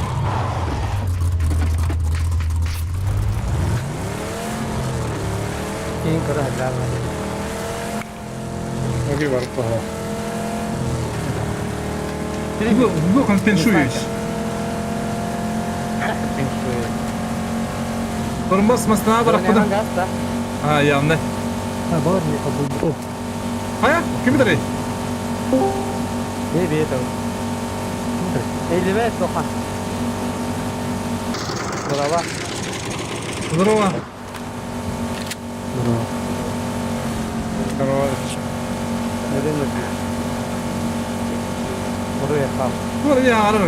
Кейін көрі Оги бар пого. Зухан Пеншуевич. Тормоз масына барак куда? А, явно. А, бар не побыл. Ая, ким битери? Не бетов. Элибет тоха. Здорово. Здорово. Здорово. Здорово.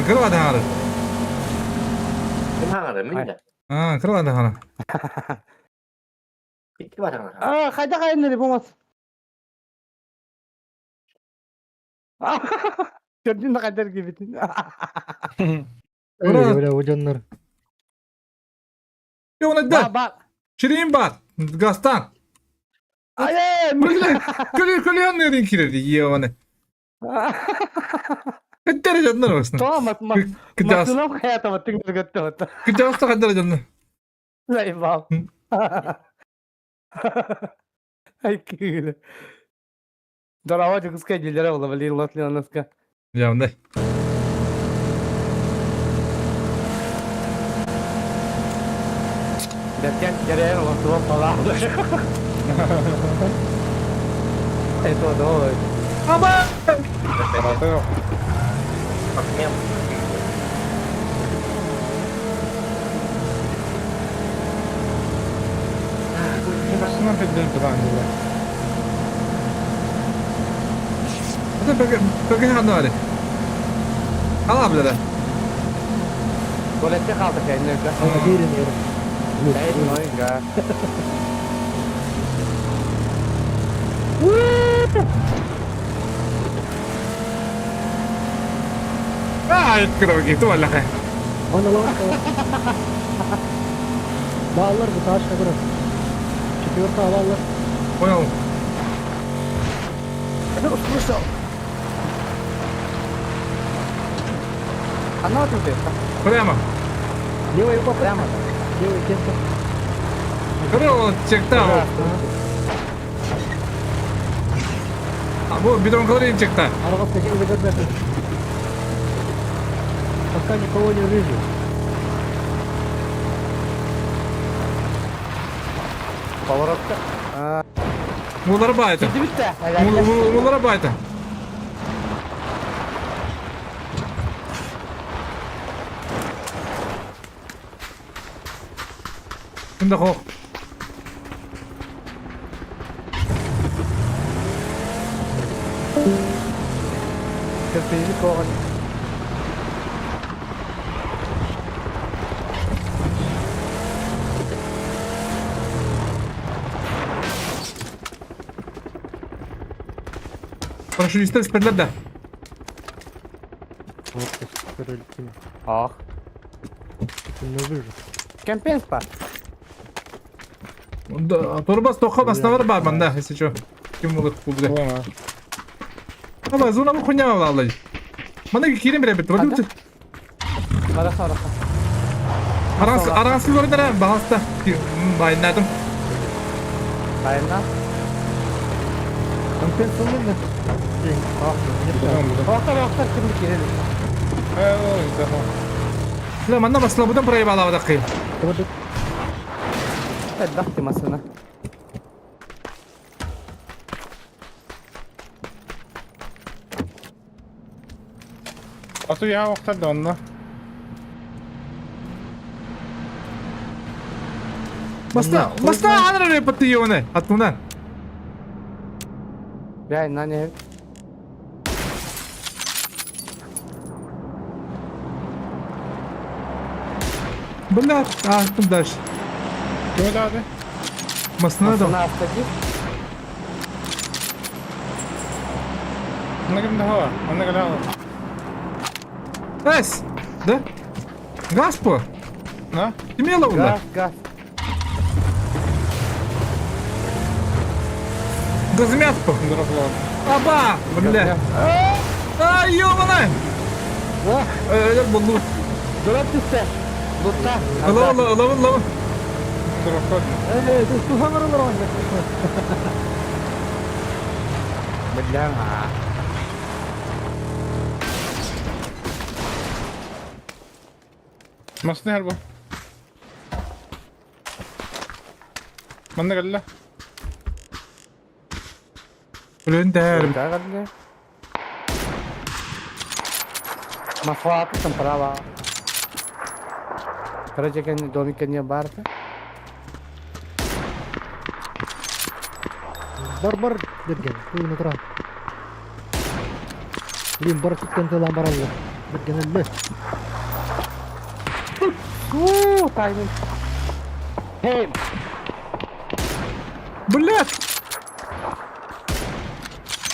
Кырва да Ким хаҥара мин да. А, кырва да Икки бар хаҥара. А, хайда кайнери болмас. Көрдүн да кайдар кибитин. Ура, ура, удьоннор. Йона да. Ширин бар. Гастан. Ай, Күлі күлі аннырын кирedi йоны. Кыттар жаннар басын. То мат мат. Матылам хаята маттың көттө. Кыджаста каддар жаннар. Заебал. Ай, кигиле. Здорово, дикускай дилера була, блин, лотлионовка. Явно. Бертен керер лотлон пала. Это давай. Аба! Басынан педен туған Это пока ханары. Ала биле. Туалетте қалдық әйнекі. Берин ер. Ойга. А, кровки, туаллаха. Оны лар. Баллар бу ташка бир. Четвертый алалар. Понял. Услышал. Она тут это. Прямо. Левая попытка. Прямо. Левая кемка. Көрө чекта. А бу бидонкалар чекта. Аргас такие выгодно. Пока никого не вижу. Поворотка. Мулар байта. Кидибитте. Мулар байта. Ким да хох. Кирпичи коған. Парашютистер спедлер да. Вот, прилетим. Ах. Не вижу. Кемпинг па. Торбас тоха баснавар бар манда, если чё. Ким булып бу Ладно. Ала зона бу хуйня алай. Мана кирем бере бит. Ада? Бараха, бараха. Аранс аранс көрдөрө багаста. Байнадым. Байына. Компенсационный. Оқтар, оқтар кімді келеді? Э, ой, да. Ла манна басла будан проебала бадакы. Әддақ темасына. А то я охтар онна. Баста баста анра патты ёне. Атуна. Бәй, не. Бля, а там дальше. Ким дады? Масна да. Масына автоги. Анна ким daha? Анна кала. Эс. Да? Гаспо. На? Имела ула. Газ, газ. Газмятпо. Дропло. Аба, бля. Ай, ёбана. Э, булду. Дұрап түсті. Лутта. Лава, лава, лава. Дропло. Эй, ты что Бля, а. Масны харбо. Манна калла. Блин, да. Лутта кәдімгі. Мафлаты там права. Короче, кен домик не барты. Бар-бар берген. Туйна тура. Блин, бар күткөн тылан бараллы. Берген эле. Уу, тайминг. Хей, Блядь.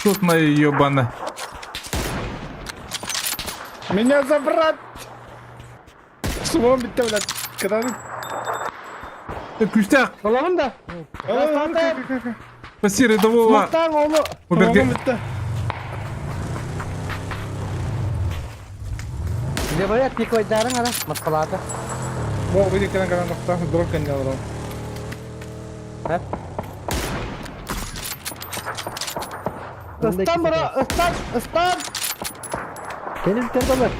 Тут моя ебана. Меня забрать! Суон битте, блядь. Когда Күстәк. Оламын да. Спаси рядового. Мақтан олы. Уберге. битте. Левая пикойдарың ара, масқалады. Бо, выйди кенен кенен тохта, дроп кенен алырым. Ыстан бұра, ыстан, ыстан. Кеним тердалар.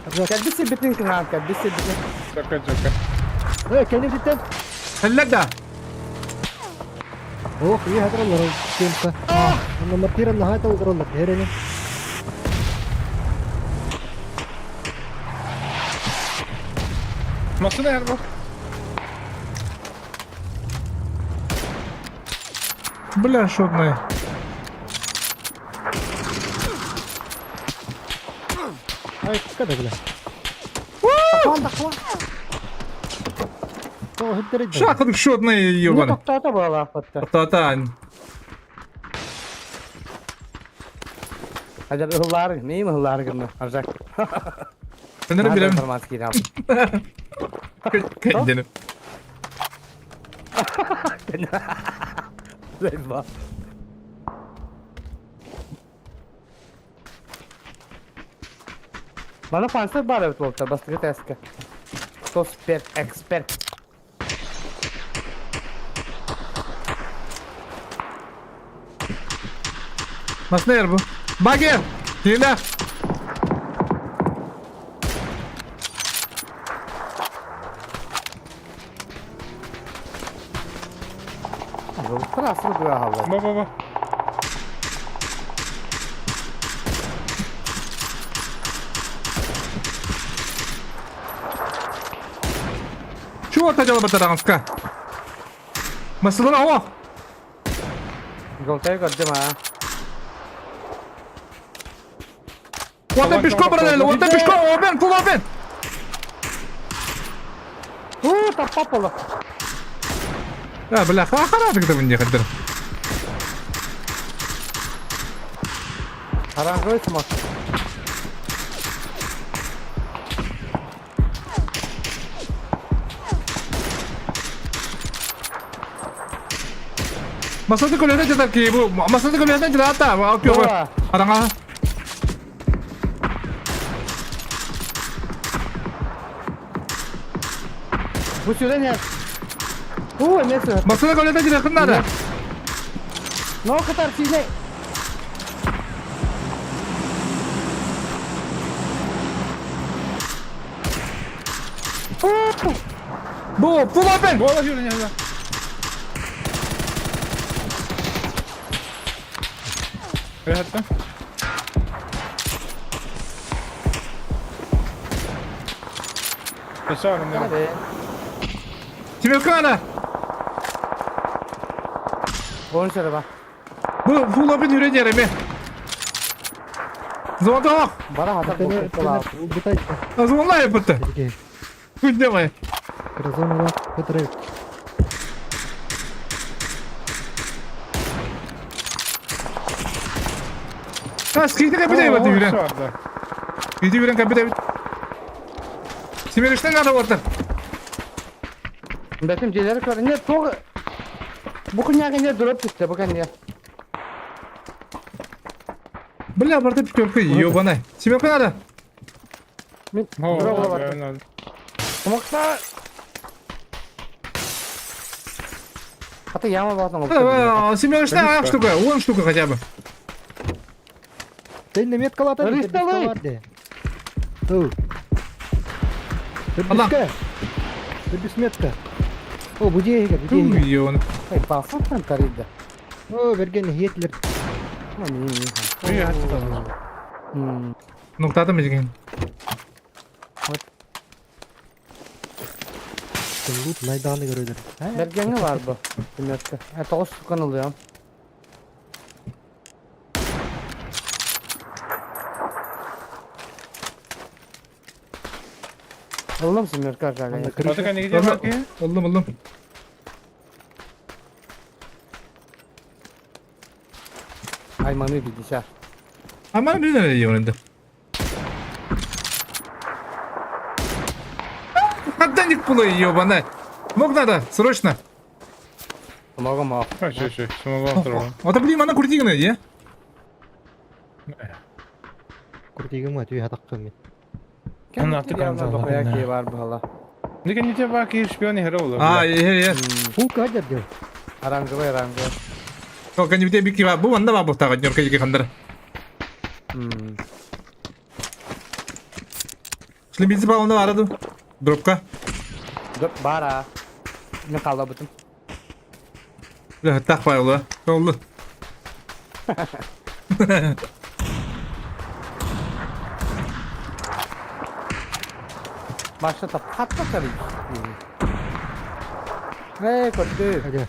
Кәдбісі бітін кіған, кәдбісі бітін. Чака, чака. Эй, кеним титтен. Хәлләдә. Ох, и хадралар кемка. Анна мартира нахайта удралар. Херене. Масны харбо. Бля, шотная. Ай, када бля. Тақлан, тақлан. О, хеддер. Шахын шотная Не ебана. тоқтата бала апатты. Та-та. Ажар ыллары, нейм ыллары гынны, Аржак. Сенер билем. Информация кирап. Кендini. Зайба. Мана панцирь баар эбит буолта бастакы тесткэ. Кто эксперт. Маснер бу. Багер! Тиилээх! Трасса быраҕаллар. Ба ба ба. Чего это дело батаранска? Масылара о! Голтай көрдүм аа. Уота пешком брали, уота пешком, обен, фул обен! Уу, таппапала. А, бля, харатык да мне хадыр. Оранжевый смог. Масаты колена жатар ки бу, масаты колена жатар, ата, Аранга. Бу сюда нет. Уу, эмиэ сыһар. Масаты колена жатар надо. Но кытар сиинэй. Бу, фул обен! Буола сүүрэн иһэр. Ыһатта. Өссө Hadi. Тимиркана! Bonjour ба. Бу, фул обен үрен ереме. Звонок! Бара хатар бу Бутайка. Звонлай бутта. Күндемай. Красавчик, Петров. А, скидка капитан бат үрен. Иди үрен капитан. Семеришне надо вот. Бәтим дьиэлэри көр. Не туох бу күннээҕи не дроп түстэ бу кэнниэ. Бля, барда пятерка, ебаная. Семерка надо. Мин дроп бар. Смокта. Хата яма баатан Семерочная штука, вон штука хотя бы. Ты не меткалата. Рысталый. Ту. Алла. Ты без метка. О, будега, будега. Ёбаный. Эй, басылтан тарыйда. О, берген Гитлер. Ну, кто там деген? Лут найданы көрөдөр. Бергенге бар бу. Семерка. Э, тоғыз штуканы ылыам. Ыллым семерка жага. Ыллым, ыллым. Айманы 50. Айманы bir nereye yöneldi? Отдай пулы, ебаная. Мог надо, срочно. Смогу мог. Үчү үчү. Смогу турар. Вот, блин, она крутигна, е? Куртигым атүй хатаккым. Кем бар була. Ника не тебе баки шпион иһэр ол. А, е, е. Фука дер. Оранжевый, оранжевый. Только не тебе бики, бу анда бабу тага, нерка жеке хандар. Шлемизи палында барады. Дропка. Доп бара. Мен калда бутум. Бля, так пайла. Олды. Башта тап хатта тарый. Эй, көрдү. Hadi.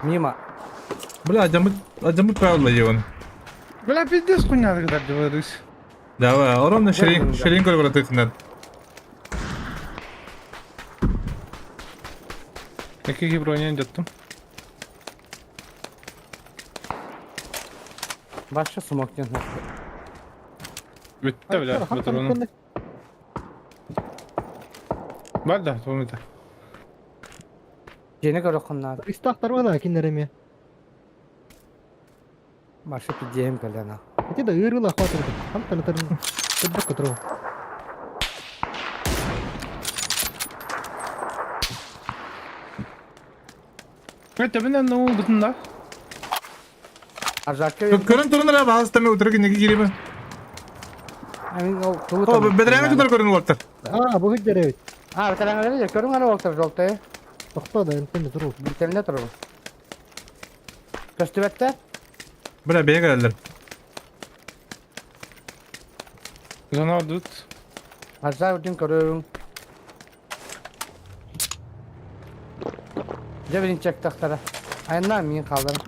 Мимо. Бля, ажамыт, ажамыт правила ебаный. Бля, пиздец хуйня когда говоришь. Давай, ровно ширин, ширин көріп надо. Какие брони жаттым. Башта смоктен. Бүтті бля, патроны. Бар да, томита. Жени көрөк ханнар. Истактар бала киндереме. Башта пидем калена. Эти да ырыла хватит. Хантан тарын. Көрбөккө турабын. Тэбинэн ну бутунна. Аржакка Көрөн туран эрэ баһаалыста мен утары кинигэ киириме. Амин ол тугу О, бэдэрээҥи кытары көрүн уолаттар. Аа, бу хиддер эбит. А, бэтэрэҥэлэри көрүҥ ары уолтар жолтайы. Тохтоо да, энтэн туру. Бүтэлне туру. Көстүбэттэ? Бля, бэйэ кэлэллэр. Зона ордут. Аржак үрдүн көрүҥ. Дьэ билинчэктахтара. Айаннаан миин хаалларым.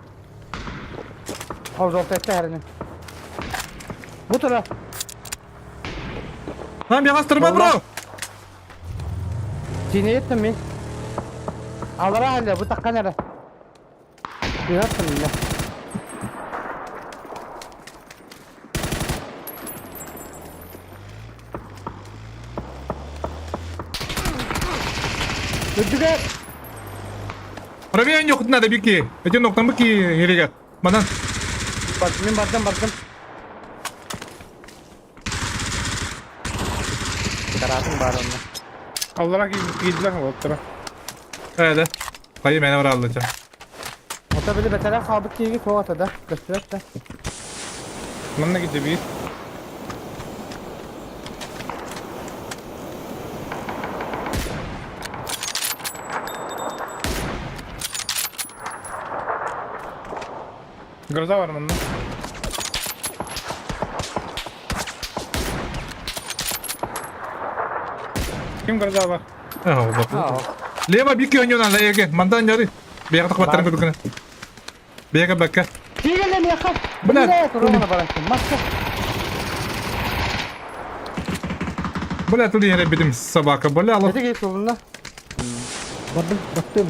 Ол жолтайта хэрини. Бу тура. Нам бяҕастырма бро! Тиинэйеттим мин. Алара әле бу таккан эрэ. Түһэртим минэ. Үрдүгэр! Правее ньохут надо бики. Эти ноктан бики ереге. Манан. Мин бардым бардым. Каратын бар онно. Аллара киирдилэр уолаттара. Эде. Хайы мені бар алды. Ото били бэтэрэ хаалбыт киһиги суох ата да, көстүбэт да. Манна киирдэ биир. Гроза бар манна. Ким гроза бар? Лево бики оньонан леге. Мандан яри. Бэйэҕэ тахбаттарын курдук Бэйэҕэ бакка. Тиигэлэ миэхэ. Бля. Туруона баран маска. Бля, тут я битим собака. Бля, алып. Эти кулунна. Бардым, баттым.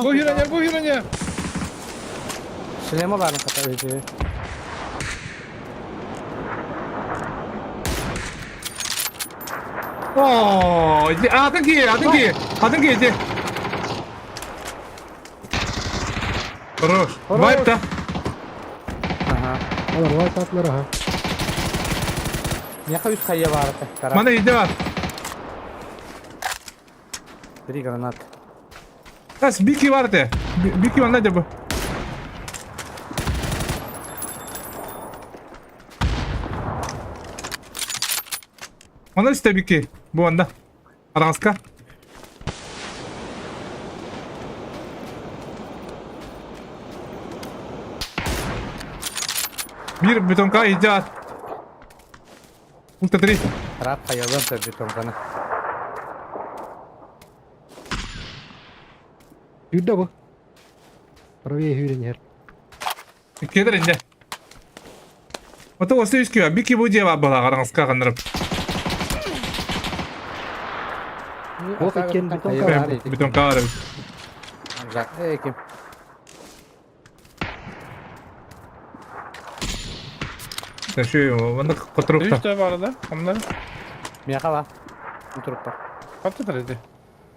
Бу хирене, бу хирене. Шлема барын ката өйдө. О, иди, атын ки, атын ки, атын ки, иди. Хорош. Вайп да. Ага. Алар вайп атлар аха. Миэхэ үс хайа баар этэ. Мана иди бар. Три гранат. Тас бики бар те. Бики онна дебу. Онна үстэ бики. Бу онда. Араҕаска. Биир бетонка идеат. Пункта 3. Рад хайалыам сөп бетонканы. Сүүрдэ бу. Правее сүүрэн иһэр. Кедр инде. Ото осы үскү, бики бу дьиэ баар буолаа араҥаска ханнарып. Ох, иккиэн бетонка баар. Бетонка баар эбит. Ким? Şu маннык котурукта. Үс баар да, оннор. Миэхэ ба. Туруппар. Хатта эти.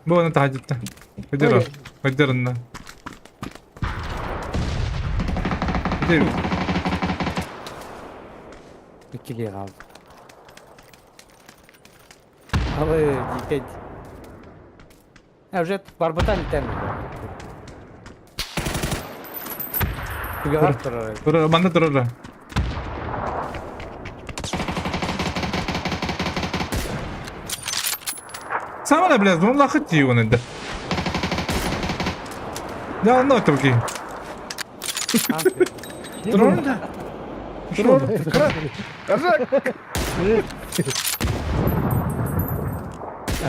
Бу аны таһдьытта. Өдөр. Өдөр онно. Өдөр. Иккиге хаалды. Алы дикет. Уже барбытан итен. Түгәгәр турар. Турар, манна турар. Самана, блядь, ну нахуй ти его надо. Да, ну это окей. Турар да. Турар.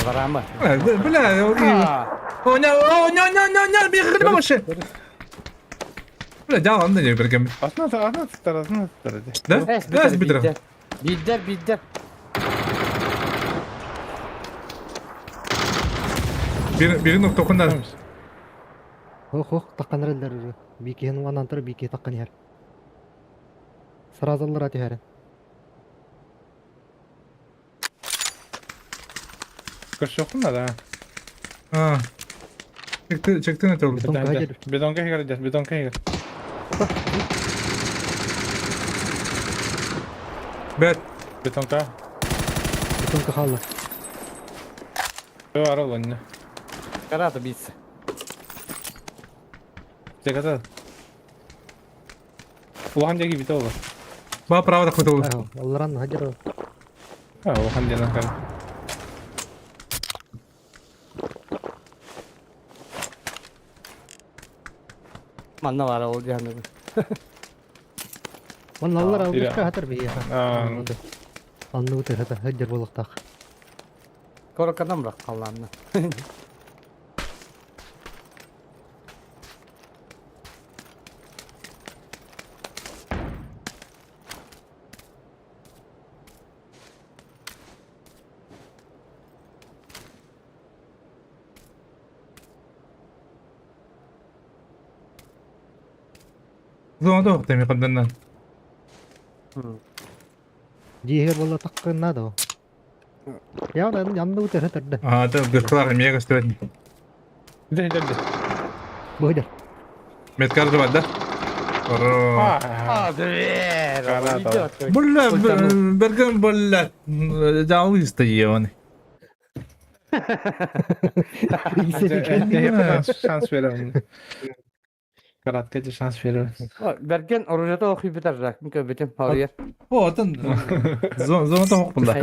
Барамы. Бля, окей. О, не, о, не, не, не, не, бегай вообще. Бля, дьаал анна диye берген. Асна асна тар, асна тар. Да? Да, битер. Биддер, биддер. Bir бiri nokta okunlar. Ох, ох, таққан эрэллэр уже. Бикиһин уонан тур, бики таққан иһэр. Сразу аллара түһэрин. Көрсөккүн да. А. Чекти, чекти не oldu. Бетонка хадер. Бетонка хигер, бетонка хигер. Бет. Бетонка. Бетонка хаалла. Өө арал онно. Карата бийсе. Деката. Улахан диэки бите олор. Ба право так хотел. Алларан хадьар. А, улахан диэн акар. Манна баар ол диэн. Манна аллар алгыска хатар биһиэхэ. Анныбыт хата хадьар буолуохтаах. Корокадан бырах халлаанна. Зона теми қабданнан. Дьиэһэр буолла таккынна да. Я янны утары төрдө. А, это гыркалар эмиэ көстүбэт. Дэ дэ дэ. Быһыдыр. Меткар бар да? А, дверь. Бля, берген бля, жалуйся ебаный. Шанс беремин. Каратка шанс беремин. Берген оружиета охуй битер жак. Мин көбүтүм харыйар. О, атын зона тоқ булла.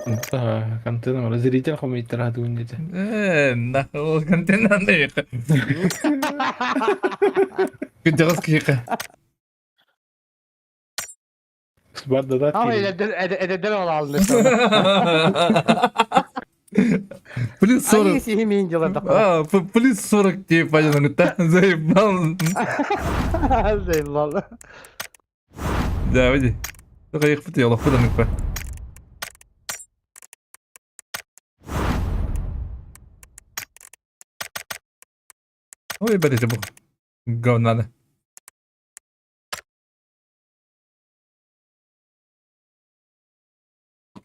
Контент Контент зритель хомиттер хатуун дете. Э, на, ол контент андай. Күнтегас киһи. Барда да. Ama ededden ol aldı. Плюс 40. А, плюс 40 тебе пойдет, заебал. Заебал. Да, выйди. Только я их я лоху да Ой, ебать, это говна.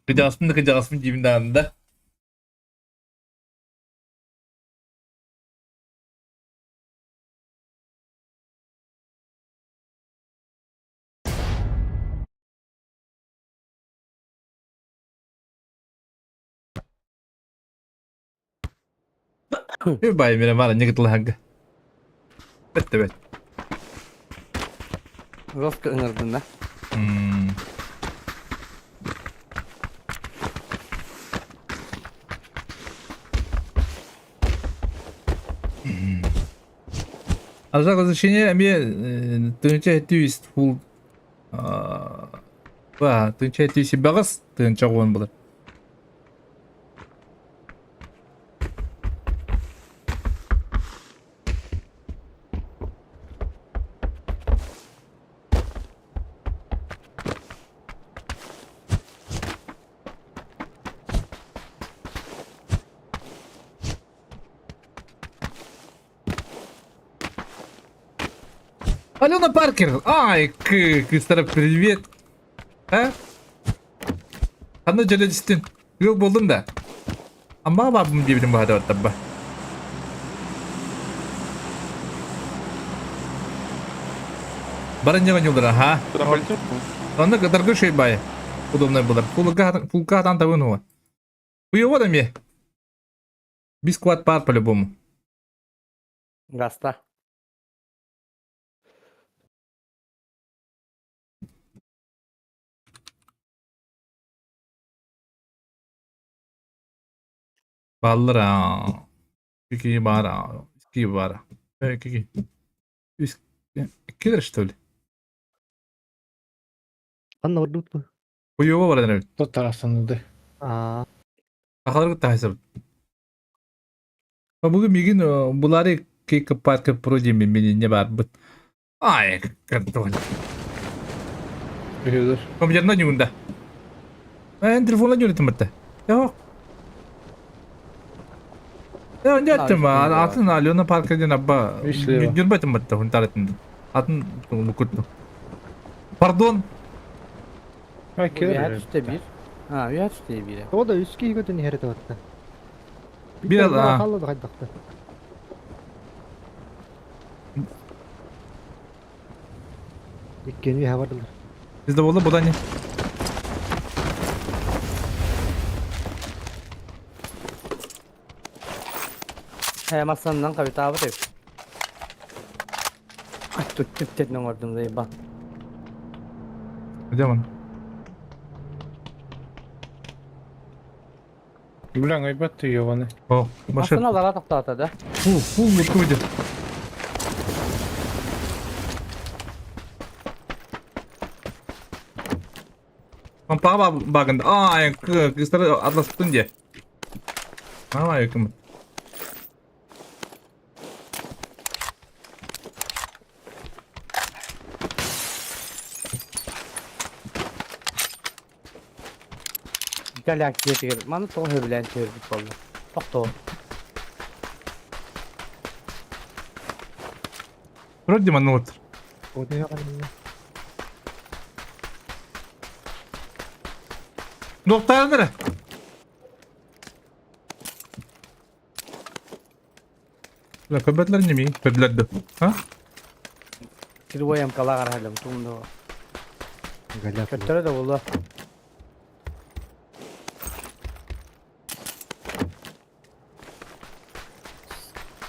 Кыдьаҕаспын да кыдьаҕаспын диибин даҕаны да Бай, міне мара не гытылаһарга. Бетте бет. Жестко ыҥырдын да. Ажак разрешение эмиэ тыһыынча түйүс фул ба тыһыынча түйүс баҕас тыһыынча уон булар. Алена Паркер! Ай, кыстара привет! А? Ханна дьэлэдистин? Ыал буоллун да? Аммаҕа баарбын диэбитим баһаатабаттарба. Баран дьэ ньылдара, ха? Онно кытаргы шөй бай. Удобный булар. Фулка хатан табын хуа. Уйова да мне. Бискват пар по-любому. Гаста. Баллара. Какие бара. Какие бара. Какие. Кидер что ли? Ханна ордут бу. Уйова баран эбит. Тот тарасанды. Аа. Ахалар тахсыр. Бүгүн мигин булары кейк парка вроде мен не бар бит. Ай, картон. Үһүдür. Компьютерна ньугунда. Эн телефонна ньугунда тымытта. Yok. Я не аттым, атын Алена Парка ден абба. Ньурба тымытта, хунтаратын. Атын кутту. Пардон. Үһэ түстэ биир. А, үһэ түстэ биир. О да үскэ көтөн иһэрэ табатта. Бир а. Халла да хайдахта. Иккени үһэ бардылар. Bizde буолла бу да не. Э, массаннан капитабыт эбит. Тут түптетин оҥордум заебал. Где он? Бля, ебать ты ебаный. О, машина. Массана лара тоқтата да? Фу, фу, лутку видит. Папа багында. А, кыстары атласыптын де. Мама екім. Галяк диэтигэр маны тоҕо сөбүлээн түһэрбит буолла. Тохтоо. Вроде манна отыр. Доктор эрэ. Бля, көрбөтүлэр ньимии, көрдүлэр да. А? Килвоем калаҕар халым тумду. Көттөрө да буолуо.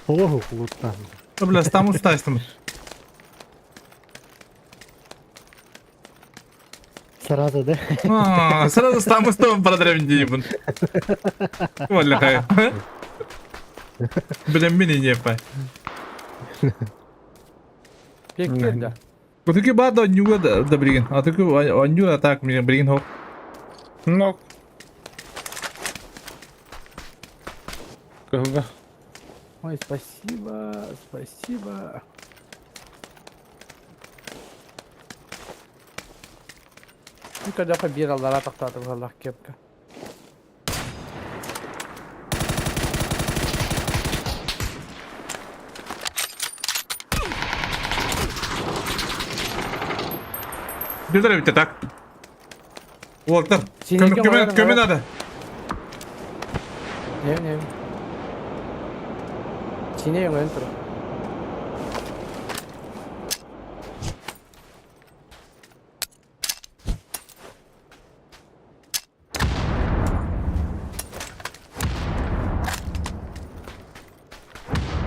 Оһу кулуттан. Бля, стаму стастым. Сразу, да? А, сразу стаму стаму продрем дейбін. Валляхай. Бля, мини не па. Пеккер да. Отуки ба да нюга да билигин. Атуки анюра так мне билигин хоп. Но. Кого? Ой, спасибо, спасибо. Ну, когда побирал, тохтоото быһаллах кепка. Билдер битте так. Уолтар. Көмө көмө көмө надо. Не, не. Сине өҥөйөн турар.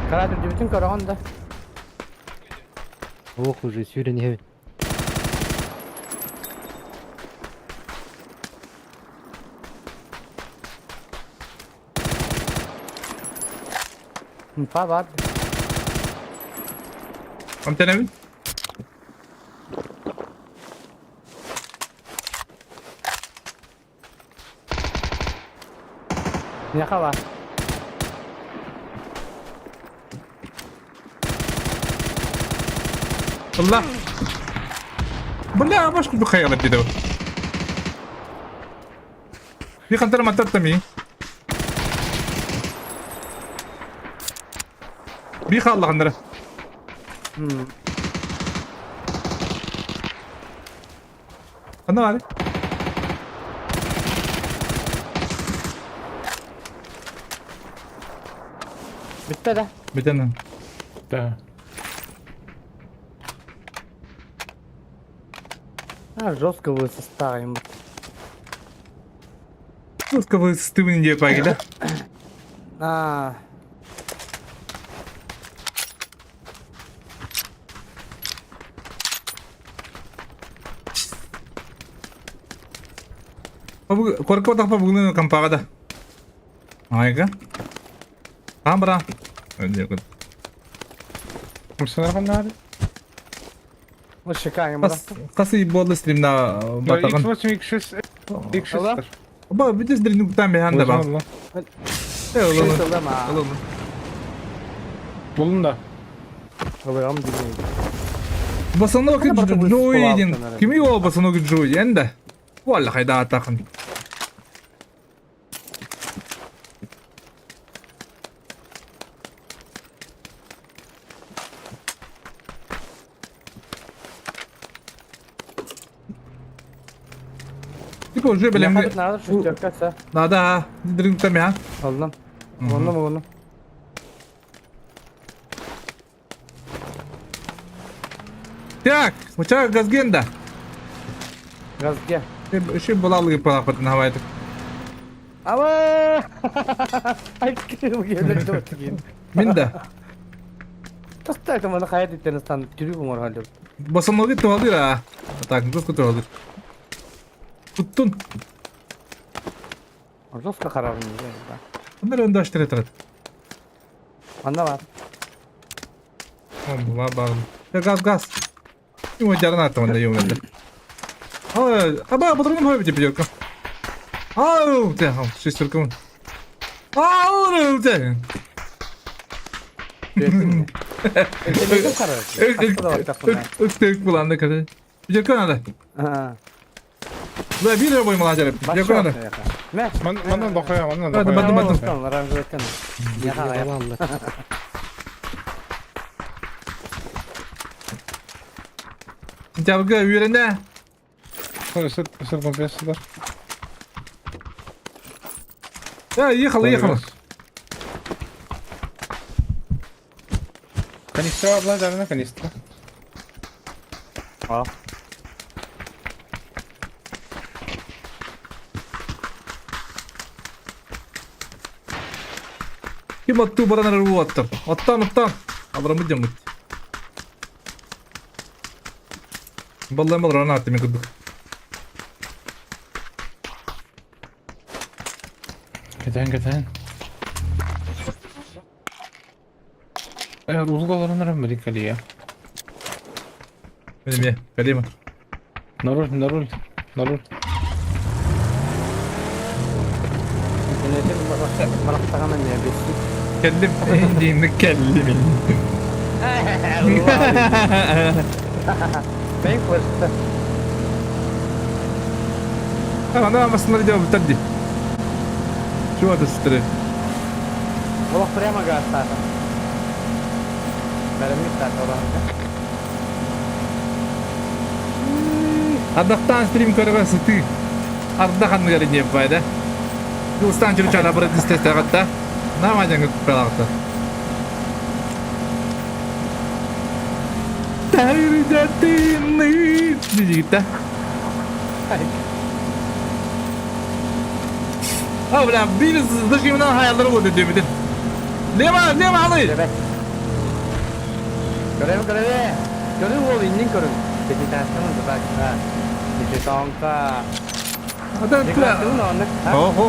Кара үрдүбүтүн көрөҕүн да. Ох уже сүүрэн иһэбин. Па бар. Антенебин. Миэхэ бар. Ылла. Бля, баш курдук хайалар диде. Би хантар маттаттами. Би хааллаханнара. Ханна баар? Бүттэ да? Бүтэн. Да. А, жестко вы составим. Жестко вы стывын деп да? А. Корка отақпа бүгін компаға да. Айга. Амбра. Мсынарған Қасы болды стримна батаған. X8, X6, X6. Ба, бүтес дірін үктан бейхан да ба. Алла. Булун да. Алам дигән. Басанок Джоидин. Кими ол басанок Джоидин да? Валла хайда атақын. Типа уже билем. Надо шестерка, Надо, дринг там я. Аллам. Онно онно. Так, у тебя газгенда. Газге. Еще была лыпа навайдык. Ава! Айккы Мин да. Тастаатым аны хайа диттен ыстан түрү оҥор халдым. Босонноги туһалыыр аа. Так, жестко туһалыыр. Туттун. Жестко харабын. Bunlar önde aşırı etret. Манна бар. Ла бағым. Газ, газ. Юм жаран аттым анда юм энде. Аба, батыргым хой бите пятерка. Ау, те, шестерка. Ау, те. Үк буланды кede. Пятерка надо. Да, биир бой маладер. Пятерка надо. Манан дохуя, манан дохуя. Бадым, бадым. Сентябрьга үөрэнэ. Сыр компрессор. Да, ехала, ехала. Канистра абла, жарына канистра. А. Ким оттуу баран эрэр уоттар. Оттан, оттан. Абырамыт дьоммут. Баллайм балран ааты мен курдук. Кэтэн, кэтэн. Узга олорон эрэн калия. Мин эмиэ, калима. На руль, на руль, на руль. Кэллим, диинник кэллим. Бэйк көрсө. Ана масылар жауап бітті. Чего ты сестры? Олох прямо газтаата. Бәріміз тата оларга. Ардахтан стрим көрөҕө сытыы. Ардах анныгар не байда. Дулстан чурчана бір дистестагатта. Намажаңы куппалаҕыта. Тайрыдатыны дигитта. А, бля, бир дышымынан хаялları болды дөмүден. Нема, нема алы. Көрөбү көрөбү. Көрү ол иннин көрүн. Пятиэтажканы тутаачта. Пятитонка. Ата Хо, хо.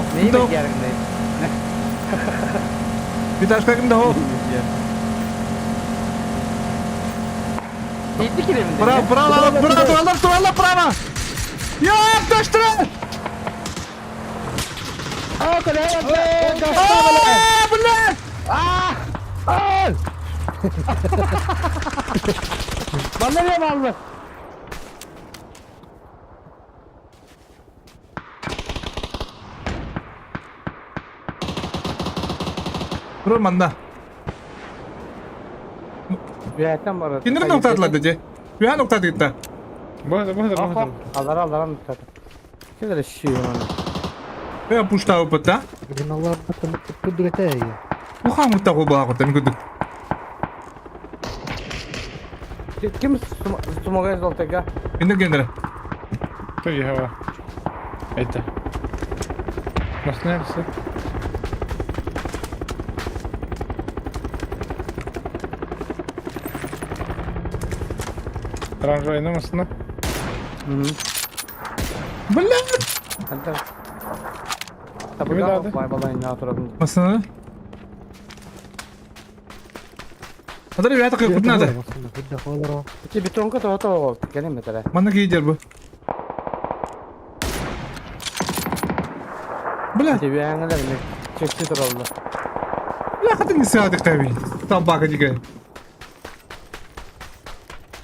Пятиэтажка кимде хо? Право, право, право, право, право, право. Я, таштыра! А, блядь! А! Манна не алды? Тур манна. Бәйтен бар. Киндер ноктадылар деже. Бүйә ноктады гитта. Бу, бу, бу. Алар алар ноктады. Килер ши мана. Бүйә пушта опытта. Геналар күдүрәтә. Уха мутта го баа гота микүдүк. Ким сумогай золтега? Киндер кендер. Кто ехала? Это. Машина все. Оранжевый машина. Блядь! Табыга бай балай на турабын. Машина. Адар бүйә такы кут надо. Ити бетонка то то келем метеле. Манна кейдер бу. Бля. Тебе аңалар ме чекти туралды. Бля, хатын садык таби. Табака дикая.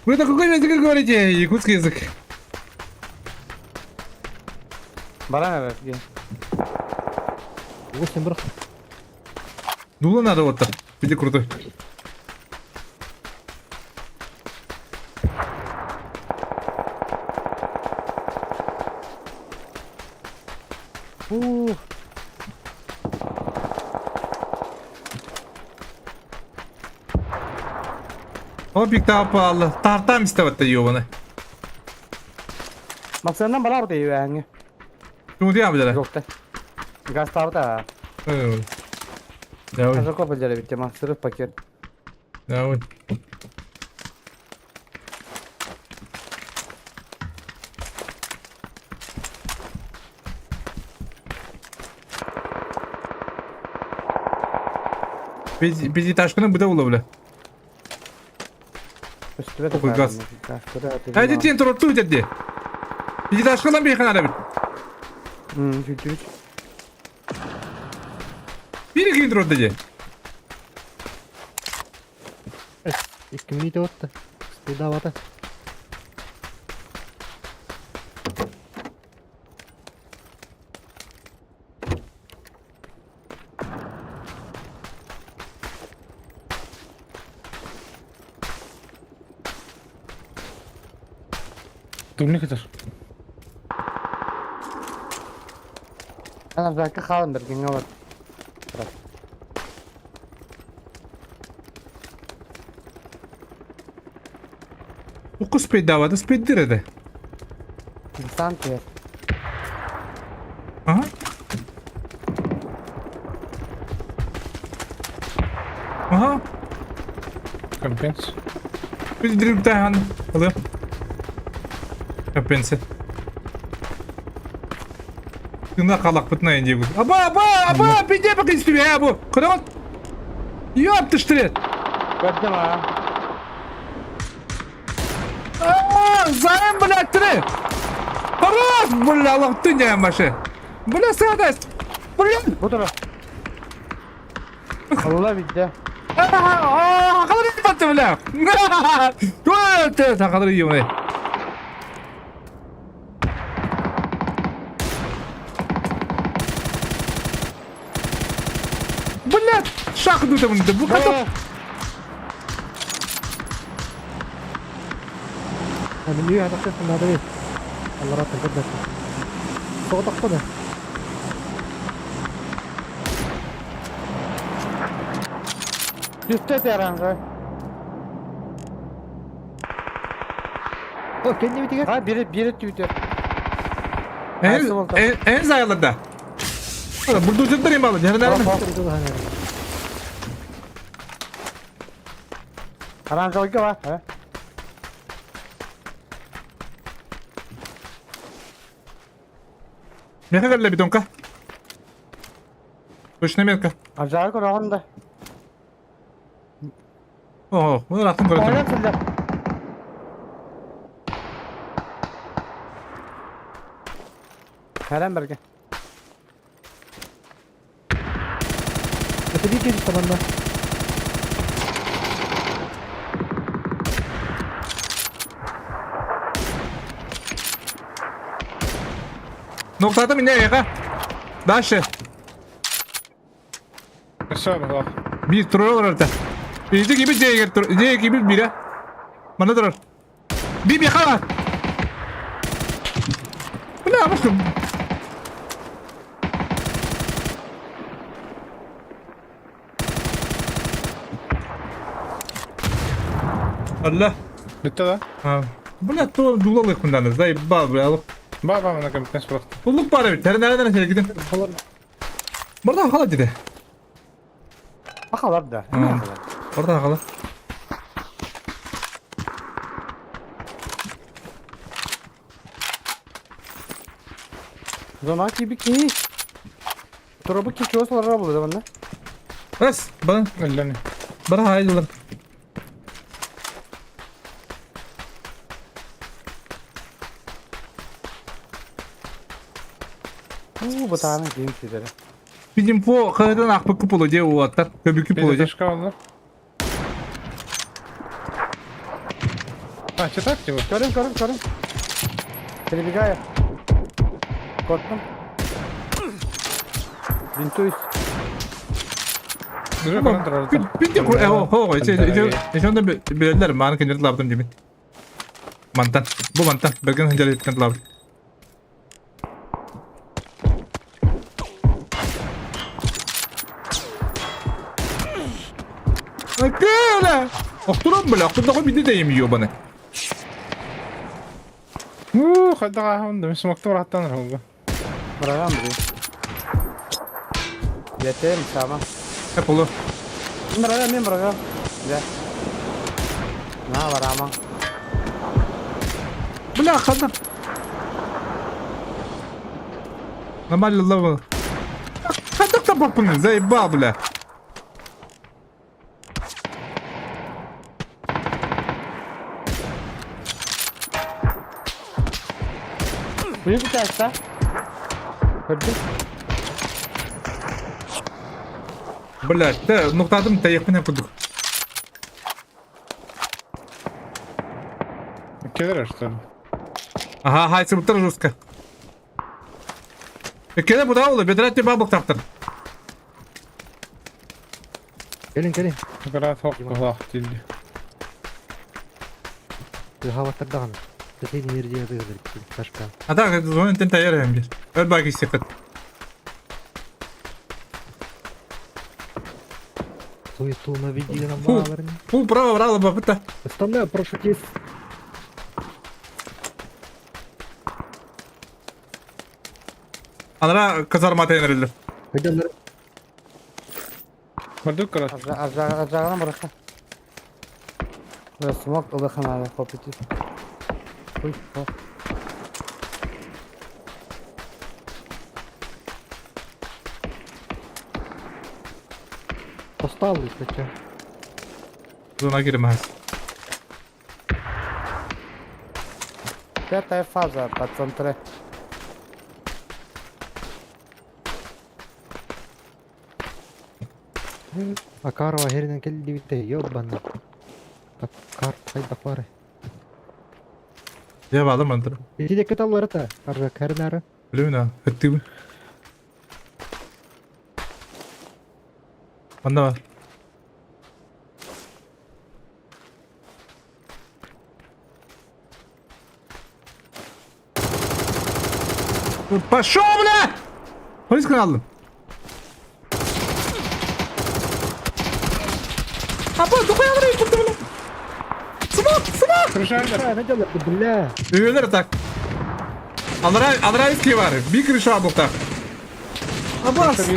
Вы на каком языке говорите? Якутский язык. Баран эрер. 8 бір. Дула надо вот так. Иди крутой. Ух. О, пикта палла. Тартам истеватта ёбаны. Массыыннан балаабыт өйүөҥҥэ. Тугу билэрэ? Жовта. Газтаабыта. Давай. Азырко билэр эбит тема. Сырыт пакет. Давай. Пятиэтажканы быта була бля. Көстүбэт Газ. Хайди тиэн турутту дедди. Пятиэтажкалан бейхан арабит. Сүрдүбүт. Бир кийин турутtu ди. Икки отты. Спидавата. Тумник этер. Ана жакка хаалан бергенге бар. Укус спидавата спиддир эде. Десант тиэр. Ага. Ага. Компенс. Билдиримтахан. Алы. Компенсе. Тына қалақпытына енді. Аба, аба, аба, беде бак истүбе, бу. Кырыгын. Ёп түштүрет. Көрдүм а. А, Займ, блядь, ты! Хорош, бля, Аллах, ты не маши. Бля, садась. Бля. Бу тура. Алла бидде. А, қалыр батты, бля. Өте, қалыр ебаный. Бля, шахту там, бу хата. Мен үй атақсыз надо бит. Алла ратын көрбөтүн. Соғытақпы да. Түстэ теранга. О, кенди битиге. Ha biri biri tüydü. En en zayalada. Бурдузеттер ималы, жердерин. Оранжевый бар. Ha. Меха келле бидонка. Точно метка. Оранжевый көрөҕүн да. О, bunu ратын көрөтүм. Ойнап сылдьар. Кэлэн бэргэ. Это бит табанда. Ноктада мине яга. Дальше. Все, было. Bir troll orada. Bizde gibi C C gibi bire. Bana durur. Bir bir kala. Bu ne yapmıştım? Allah. Bitti да? Ha. Bu ne tuğ dulalı kundanız. Dayı bal be alıp. Ба, ба, на компенс просто. Bulduk bari bir. Teri nereden içeri gidin. Burada hala dedi. Бакалар да. Hmm. Orada hala. Зона киби ки. Туробу ки чуос лара булды да Bas. Bana. Эллени. Bana hayırlı. Уу бутааны кийин сидere. Bizim bu kağıdan akbı kupulu diye ulatlar. Köbük kupulu diye. Пятиэтажка он, да? А, че так типа? Көрүм көрүм көрүм. Перебегаю. Корктум. Бинтуюсь. Уже контроль. Bir de kur eho ho içe içe içe onda bilirler bana kendini labdım gibi. Mantan. Bu mantan. Bergen hıncar etken labdım. Akıla. Oktulum bile. Oktulum da bir de yemiyor bana. Ух. хайдах ааһабын да, мин смоктор аттан эрэ Бырагам бри. Ятем сама. Полу. Бырагам мен бырагам. Да. На барама. Бля, хана. Нормально левел. Хайдах там поппуны, заебал, бля. Büyük bir taşta. Көрдүк. Блядь, да, нуктадым тайыкпын курдук. Кедр, что ли? Ага, хайсыбыттар жестко. Кене буда олы, бедрәтте бабык таптыр. Кэлин, кэлин. Град хоқ тилди. Тыһаабаттар даҕаны. Сэтин иһирдьэ тыһылыр ташка. А так, звонит тен тайыр hem bir. Өр бак истекет. Суету наведи на Фу. маларни. Фу, право, право, бабыта. Остальное прошу тебе. Анара казарма тайнерилер. Хайдалар. Көрдүк град. Ажагана быраха. Смок ылыхана копити. Ой, Поставлю, хотя. Зона кирмәс. Пятая фаза по центре. Акарова херинен келди битте, ёбана. Так карт хайда бары. Я балым антыр. Ити де кеталлар ата. Аржа кәрнары. Билемин а. Хөттүбү. Анда бар. Пошел, бля! Polis алдым. Апа, духуя бля, курды, бля. Смок, смок! Крышалар. Хайдалар, бля. Üyeler так. Анра, Анрайский бар. Би крыша буктак. Абас.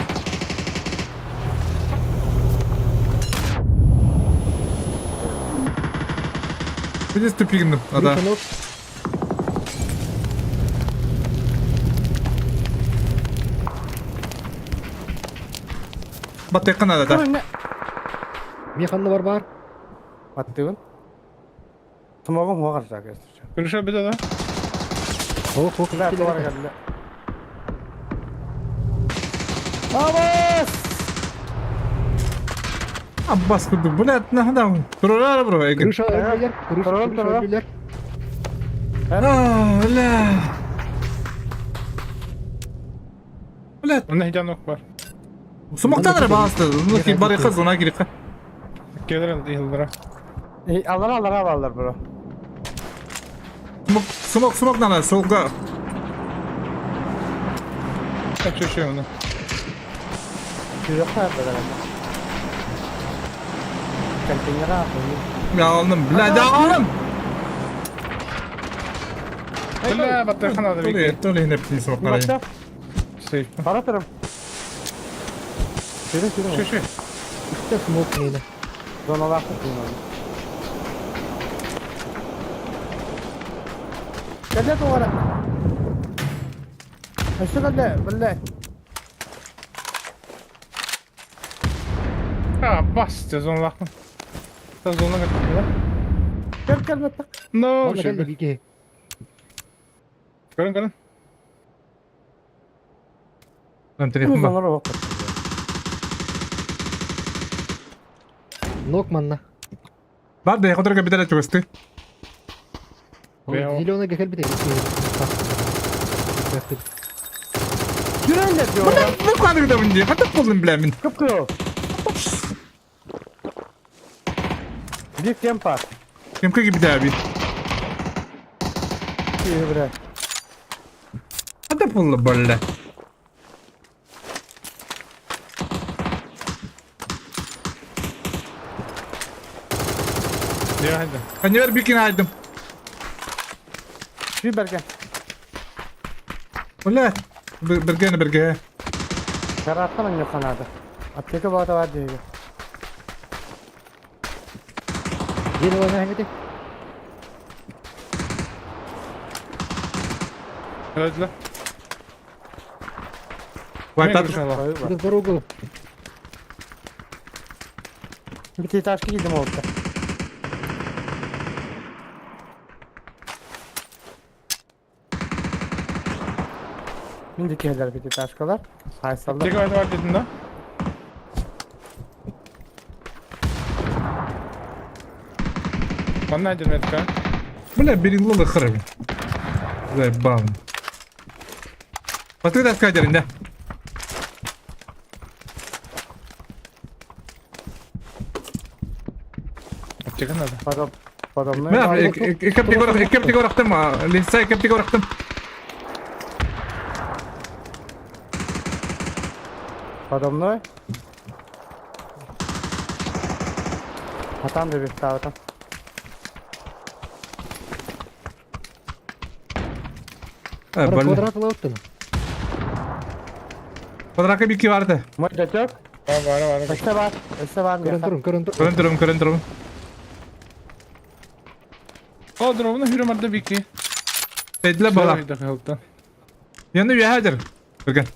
Видишь, тупигнем. А да. Баттайкын надо, да. Механны бар бар. Баттыгын. Смогум хуагар жак. Крыша бит да? Ох, ох, Да, товар келди. Абас! Аббас курду. Блядь, нахда. Турар бро, эге. Крыша өлүлөр, крыша өлүлөр. А, бля. Блядь. Онда хижан бар. Сумактан басты. Ну, ки бар кыз, она кирик. Кедр дихилдера. Алар алар алар бро. Смок, смок, смок надо, солга. Так что оны. Контейнера. Я алдым, блядь, алдым. Бля, баттайкын надо Толи, толи не пни смок надо. Сейф. Бара турам. Сюда, сюда. Ши, ши. Үстә смок нейне. Зоналар. Кәллә тугара. Өстө кәллә, биллә. А, бас, те зона лахмын. Та зона кетті, да? Кел кел беттек. No, Анда келди бике. Көрін, көрін. Там телефон бар. Зоналар вакыт. Нок манна. Бар да, которого беделе чугасты. Зеленый кел бите. Жүрәндә диyor. Бля, ну кадр да мин. Хата болдым, бля, мин. Кып-кып. Bir кемпа. Кемке gibi de abi. Бля. Хата болду, бля. Я хайда. Канер бикин айдым. Шүй берген. Бля, бэргэни бэргэһэ. Караттан анньыахха наада. Аптека баҕата баар диэги. Дьиэ ойнаһын ити. Öldü. Вайтат. Дорогу. Пятиэтажка киирдим олордо. Мин да киһилэр пятиэтажкалар. Хайсаллар. Tek var dedin lan. Манна дерметка. Бля, берилла хрен. Заебал. Посмотри, так сказать, да? Аптека надо. Подоб... Подобное. Бля, иккеп тигорахтым, линса иккеп тигорахтым. Подо мной. А там добежал, там. Э, бля. Квадрат лоттен. Квадратка бики барды. Мой датек. Бар бар бар. Өстө бар. Өстө бар. Көрөн турун, көрөн турун. Көрөн турум, көрөн турум. О, дровна хүрүм арда бики. Эдле бала. Яны үһәдер. Көргөн.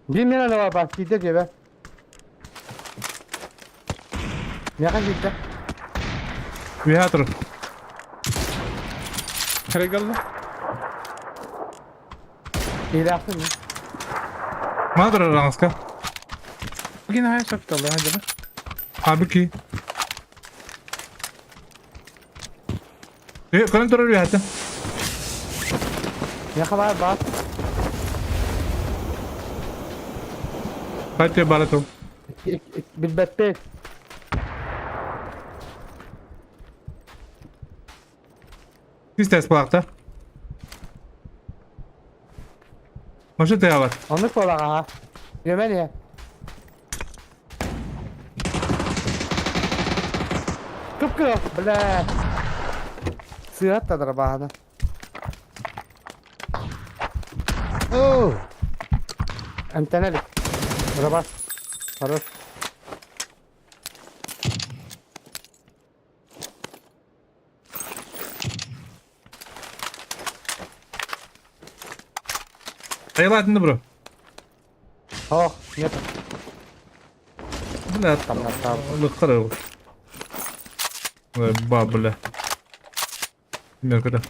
Бир мен ана бар, кийде жебе. Мияка кийде. Үһә тур. Хрегал. Кийләхсин. Мана тур раңаска. Гин хай сапталла хадыр. А бики. Э, көрөн турар үһәтен. Мияка бар, бар. Кайтып бара тур. Билбетпей. Кистес балакта. Машина тыябат. Онук болага. Йөмени. Кып-кып, бля. Сыат та дарбаһана. Оу. Антенелик. Раба. Хорош. Айылатын бро. Ох, нет. Бля, Там на там. лыккар. Ба, бля. Меркада.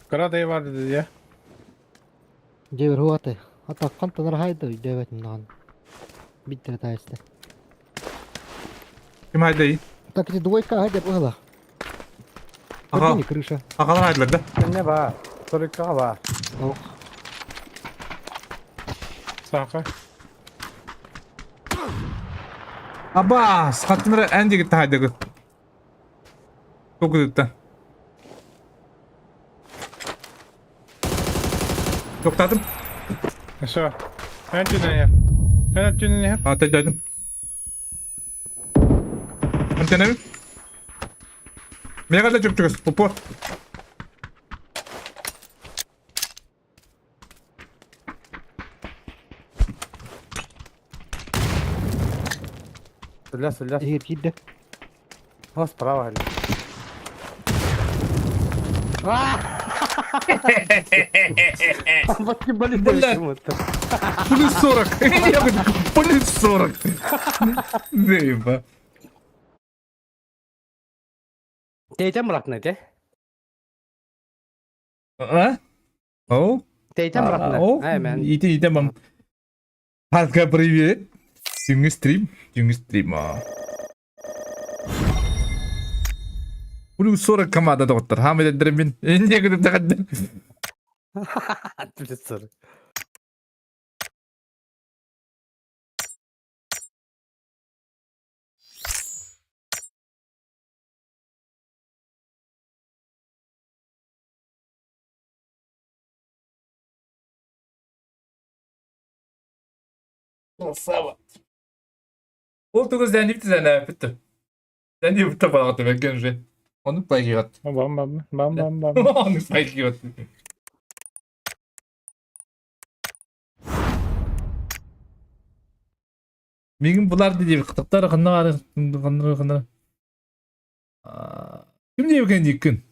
Карадай бар dedi ya. Дебер хуаты. Ата кантанар хайды дебет нан. Биттер тайсты. Ким хайдай? Так эти двойка хайда была. Ага. крыша. Агалар хайдылар да. Не ба. Только ба. Ох. Сака. Аба, сатынра ән деген хайдагы. Токудutta. Токтадым. Все. Эн түнен yer. Эн түнен yer. А, тәдәдім. Антеннemi? Мега да чөп чөкөс. Попо. Сюда, сюда. О, справа. Вот не болит Бля. Плюс 40. Я говорю, плюс 40. Заеба. Тейтем братны, те? А? О? Тейтем братны. О? Ай, мен. Ите, ите, мам. Хатка, привет. Түнгі стрим. Түнгі стрим. Плюс 40 команда доктор. Хамид Дремин. Не күтіп тағадыр. Плюс 40. Красава. Ол түгіз дәніп дәніп бітті. Дәніп бітті балақты берген же. Оны пайгиғат. Бам бам бам бам бам. Оны пайгиғат. Миигин булар диэбит кытыктар ханна баар ханна ханна Ким диэбиккин дииккин?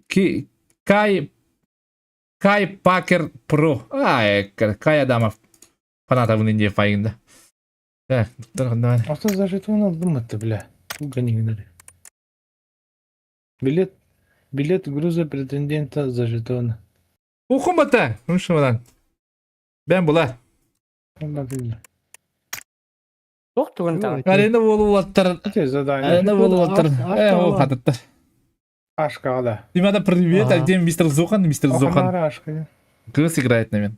Ки Кай Кай Пакер Про. А, Кай Адамов фанатабын диye файында. Так, давай. А что за жетон алдым-то, бля? Гони Билет, билет груза претендента за жетон. Ухумата, Ушумадан. Бен була. Туох тугун таҕа. Арена буолулаттар. Задание. Арена буолулаттар. Э, ол хатыттар. Ашка, да. Ребята, привет, а где мистер Зохан? Мистер Зохан. Ашка. Кыз играет на мен.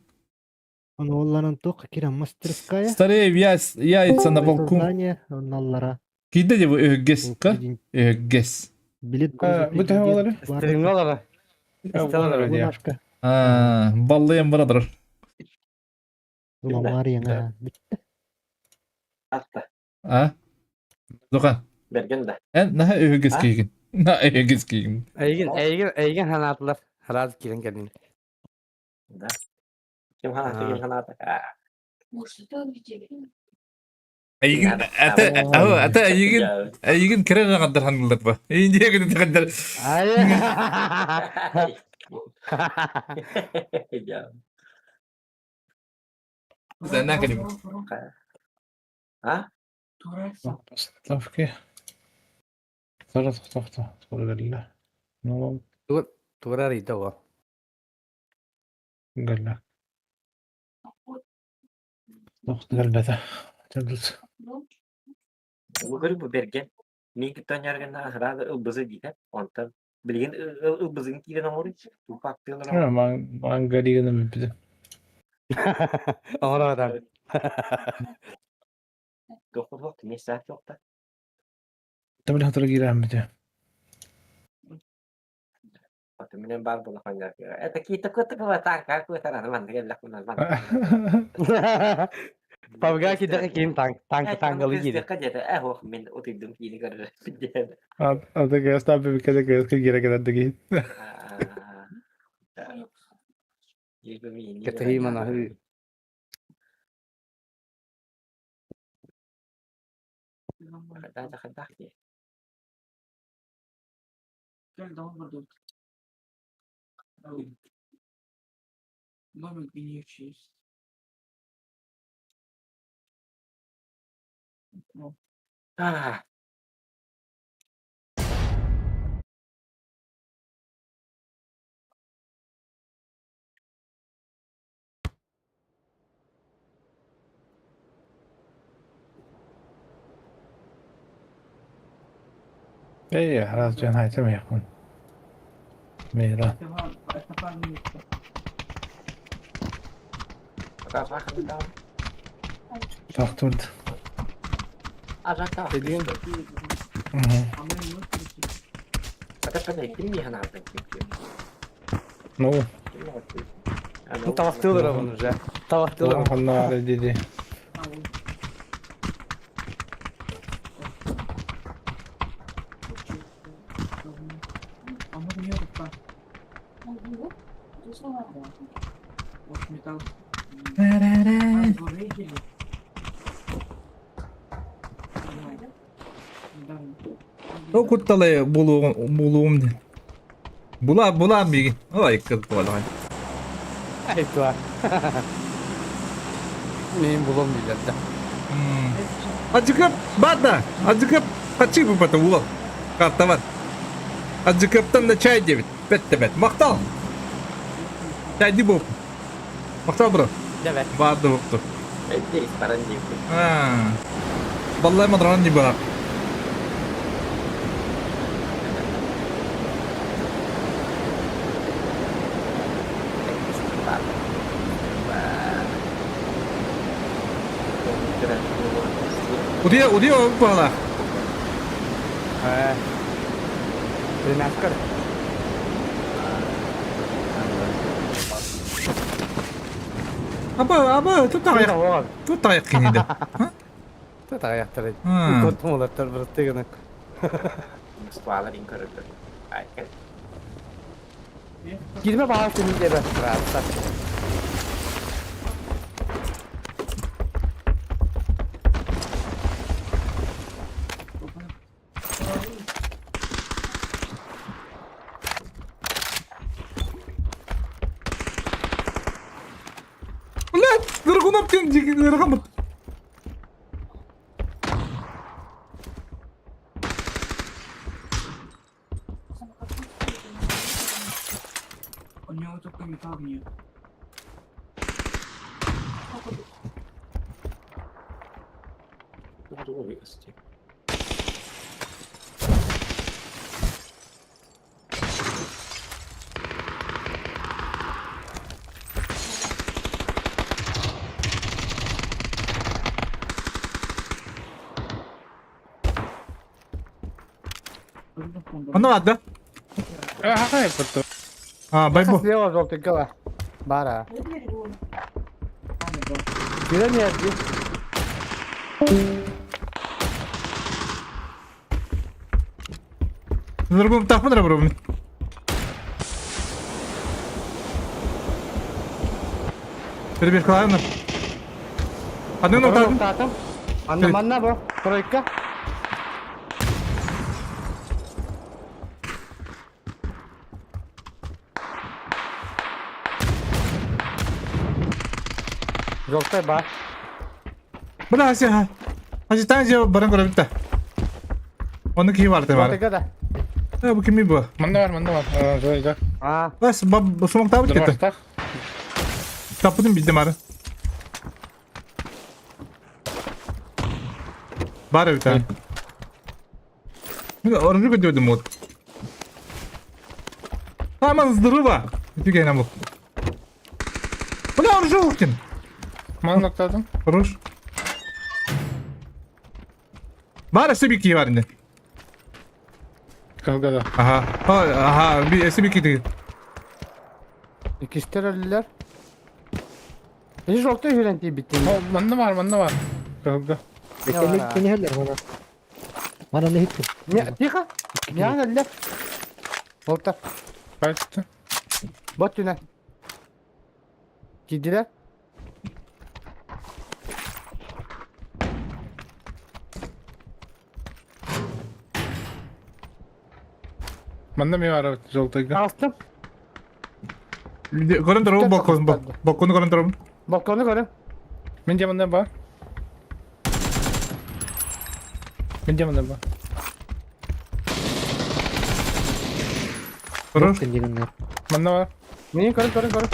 Аны олларан туох кирен мастерская. Старее яйца на балкон. Создание онналлара. Кийде де өггес, ка? Өггес. Билет Бу төһө олары? Стримнолара. Бунашка. А, баллыям брадыр. Ламария. Атта. А? Зохан. Берген да. Эн наха өггес кийгин. На өггес кийгин. Эйигин, эйигин, эйигин ханаатылар. Хараат киирэн кэллин. Да. Ким ханаата, ким ханаата. Эйигин ата ата эйигин эйигин кирен гаддар ханылар ба. Индия гүн гаддар. Зана калим. А? Поставки. Зараз хто Скоро Ну, Турар итого. Галля. Тохту Тәдүс. Бүгүр бу берген. Мин кытта храда ылбызы диде. Онтан билген ылбызын киген оңор. Тупак тылар. Ман ман галиганы бит. Оңор адам. Доктор вакыт не саат жокта. Табыл хатыр кирәм бит. Аты менен бар була ханга. Это ки такой такой так какой таран ман деген лакунан ман. Павга кидеге кийин танк танк тангалы киди. Кадета э мен отырдым кийини көрөр. Аты кеста би кеде кеде кире кеде деги. Кете мана хы. А. Эй, раз жан айтам якын. Мейра. Тохтурд. Dediğin. Ну. Тавахтылар оны уже. Тавахтылар. Ханна диди. О кутталай булуум ди. Була була биги. Ой, кыз була. Айтва. Мен булам дилер да. Аджыкып бада. Аджыкып качы бу бата ула. Карта бар. Аджыкыптан да чай дебит. Бетте бет. Мактал. Чай ди бу. Мактал бро. Давай. Барды бупту. А. Баллай мадран ди бара. Удия, удия бала. Э. Тринашкар. Аба, аба, тут тагы. Тут тагы киниде. Тут аяктар. Кот молаттар бір тегені. Girme bağlı senin de. Блядь, Драгунов диэн ыарахаммыт. У него только металл нет. Онно баар да? Ага, просто. А, байбо. Слева желтый гала. Бара. Кида не Дорогом тахмын рабробын. Перебежкалайын. Одну ногу Татым. Анна манна бу. Тройка. Желтый бар. Бля, ася. Ася таң же баран көрөбүт да. Оны кии бар бар. Желтыйга да. Э, бу кими бу? Манна бар, манна бар. Жойга. А, Бас, баб сумактабыт кетти. Дурмастах. Таппытын билдим ары. Бар эбит а. Мен оружие көтөдүм вот. Аман здорово. Үтүгэн амлык. Бля, оружие уктин. Ман ноктадым. Хорош. Бар өссө бики бар инде. Калгада. Аха. Аха, би өссө бики деген. иккистер өллөр. Ити желтый хүрэн тиийбиттин. Манна бар, манна бар. Калга. Кенехелер мана. Мана не хиттим. Тихо. Мян өллөр. Болтар. Кайтты. Бот түнэ. Киирдилэр. Манна ми бар желтыйга. Астым. Көрөн турабын балкон, балкону көрөн турабын. Балкону көрүм. Мен де манна бар. Мен де манна бар. Хорош. Дегеннер. Манна бар. Мени көрүм, көрүм, көрүм.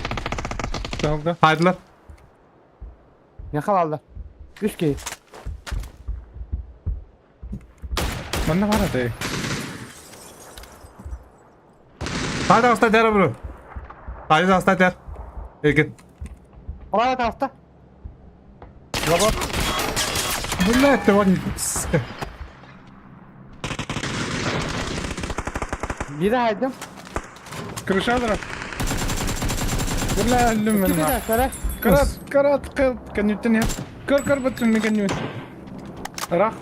Калга. Хайдылар. Не халалды. Үс кей. Манна бар аты. Хайда аста дәр бро. Хайда аста дәр. Эген. Олай таста. Лобот. Блядь, ты вон. Бири хайдым. Крыша Бля, өллүм мен. Киде көрө. Карат, карат, кыл, көнүттен я. Көр, көр бөтүн мен көнүт. Рах,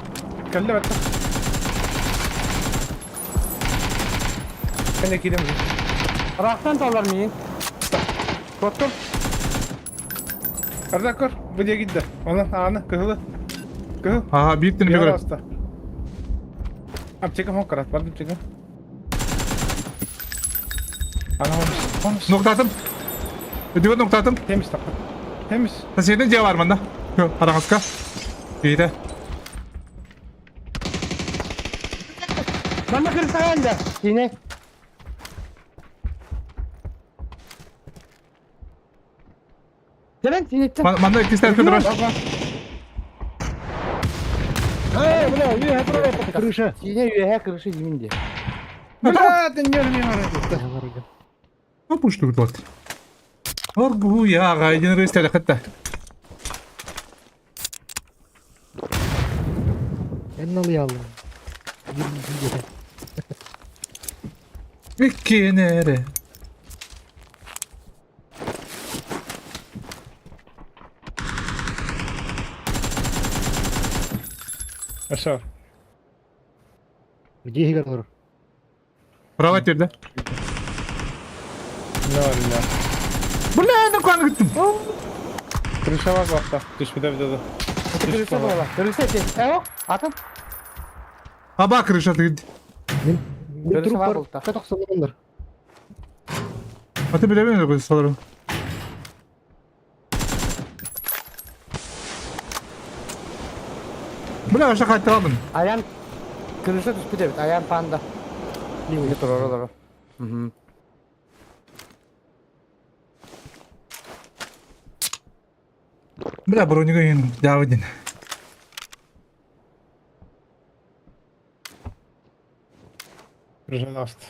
кәлле бәтті. Кәне кидем. Рахтан талар миин. Коттум. Арда көр, бу диye gitdi. Ona аны кыһылы. Кыһыл. Ага, биир тени Яр көрө. аста. Аптека хон карат, бар аптека. Ана хонус, хонус. Ноктатым. Өтүгө ноктатым. Temiz tapı. Temiz. Сенин же бар мында. Караңызга. Бейде. Манна кырсаgan да. Кине. Келен синеттен. Манда иккистер көтөрөр. Эй, бля, үйе хатыры. Крыша. Сине үйе крыша деймин де. Бля, ты не не Ну пусть тут вот. Оргу я гайдин рестер хатта. Эн алыялым. Иккенере. Aşağı. Где играл? Права жерде. Ne var ne? Бля, ну каны күттүм. Крыша var bak Düşmedi bir de. Крыша буола. Крыша ти. Эо, атым. Аба крыша тыгд. Крыша бар болта. Катаксаландар. Аты билебин көз салырым. Бля, вообще хайтарабын. Аян крыша түспүт эбит. Аян панда. Биһиги турар олорор. Мгм. Бля, бронига ин дявдин. Пожалуйста.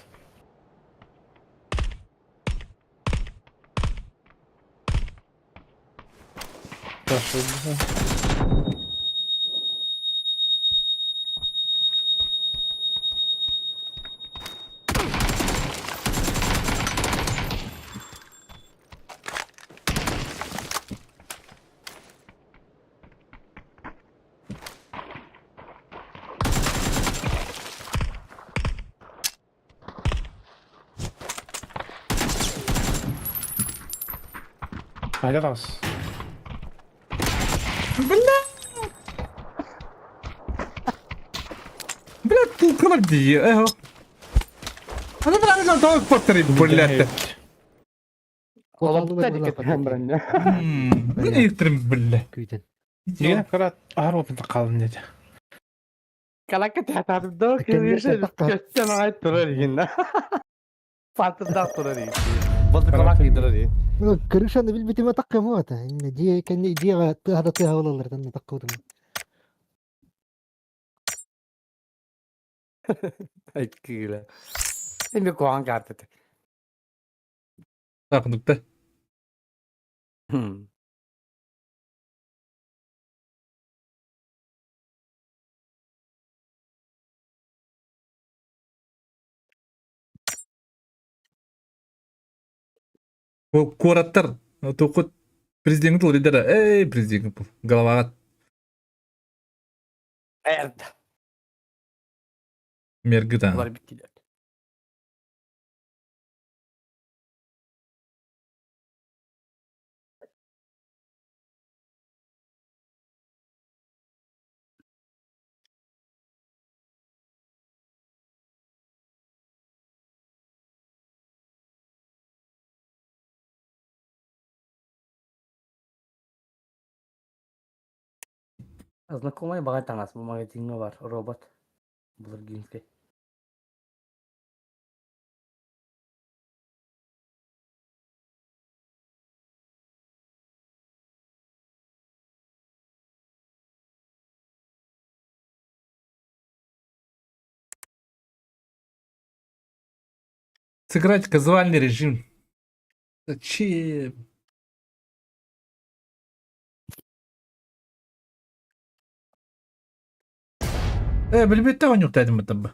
Раз. Бля! Бля, тулкалар дии, эхо. Аны бля, аны тоқ паттыры, блядь. Олопта дикет броння. Бля, ектерим, бля. Күүтэн. Дигэн карат аар опын қалын деді. Калака театр Кэннэ көстөн ай турар игин. Фантазда турар игин. Болды калак идырар игин. Крышаны билбитиме таккым вот. Дие кэнни дие тыһада тыһа болалар танна таккыбытым. Айткыла. Эми куан картыты. Тақындықта. Куораттар, тоқыт президенті бұл лидері. Эй, президент бұл. Головаға Эрд. мергідан. Булар биттилер. Знакомый бага таңас бу магазинге бар робот. Булар гинске. Сыграть казуальный режим. Зачем? Э, билбетте ойнук дедим бу.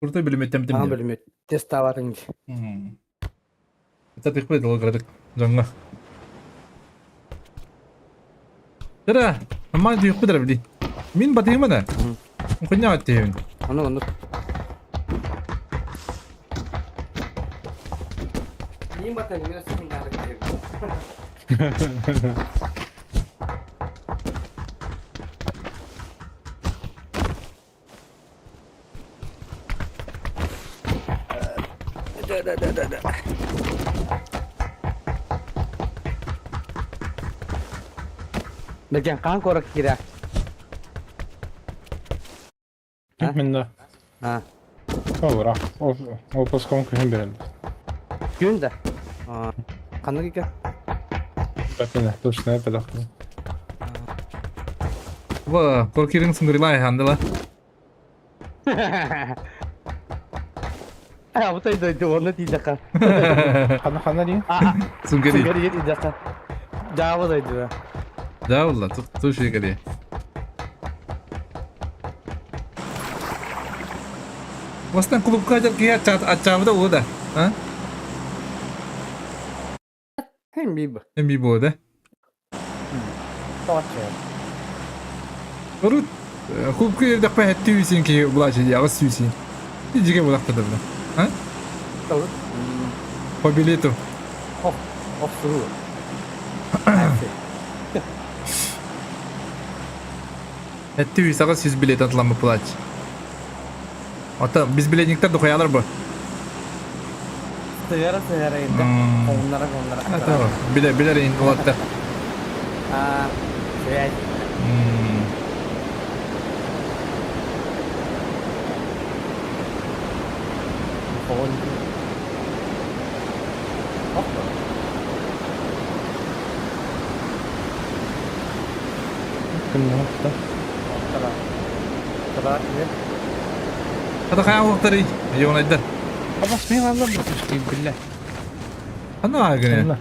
Куртой билбеттем Аңа дим. билмет. Тест табатын. Это ты хуй долго Жаңга. Тара, амма дүйүк бедер били. Мин батыйма да. Хуйня аттейин. Аны оны. Мин батын, мен сен Да, да, да, да, да. Бәлкем қан корак кирә. Мен да. А. Ол Ол ол паском күһүн берелdi. Күн дә. Қандай икән? Бәтіне, точно это Ва, коркирин сыңгырылай хандыла. А, вот это это он это Хана хана ди? Сыңгыри. Сыңгыри идака. Да, вот это. Да, wallah, туши гали. Вастан клубка жар кия чат ачабы да да. А? Хем биба. Эми бо да. Точно. Рут клубка жерде па хеттүүсин ки булачы ягы сүүсин. Жиге булакта да. А? По билету. Оф, оф, су. Хеттүүс ага сүз билет атланма плач. Ата биз билетниктер дохаялар бу. Сыгара сыгара инде. Оннара оннара. Ата биле билер ин улатта. А, связь. Оҕон Хата хайа уохтарый? Йоонайдар. Абас мен алла бутушки биллэ. Ханна аагыны?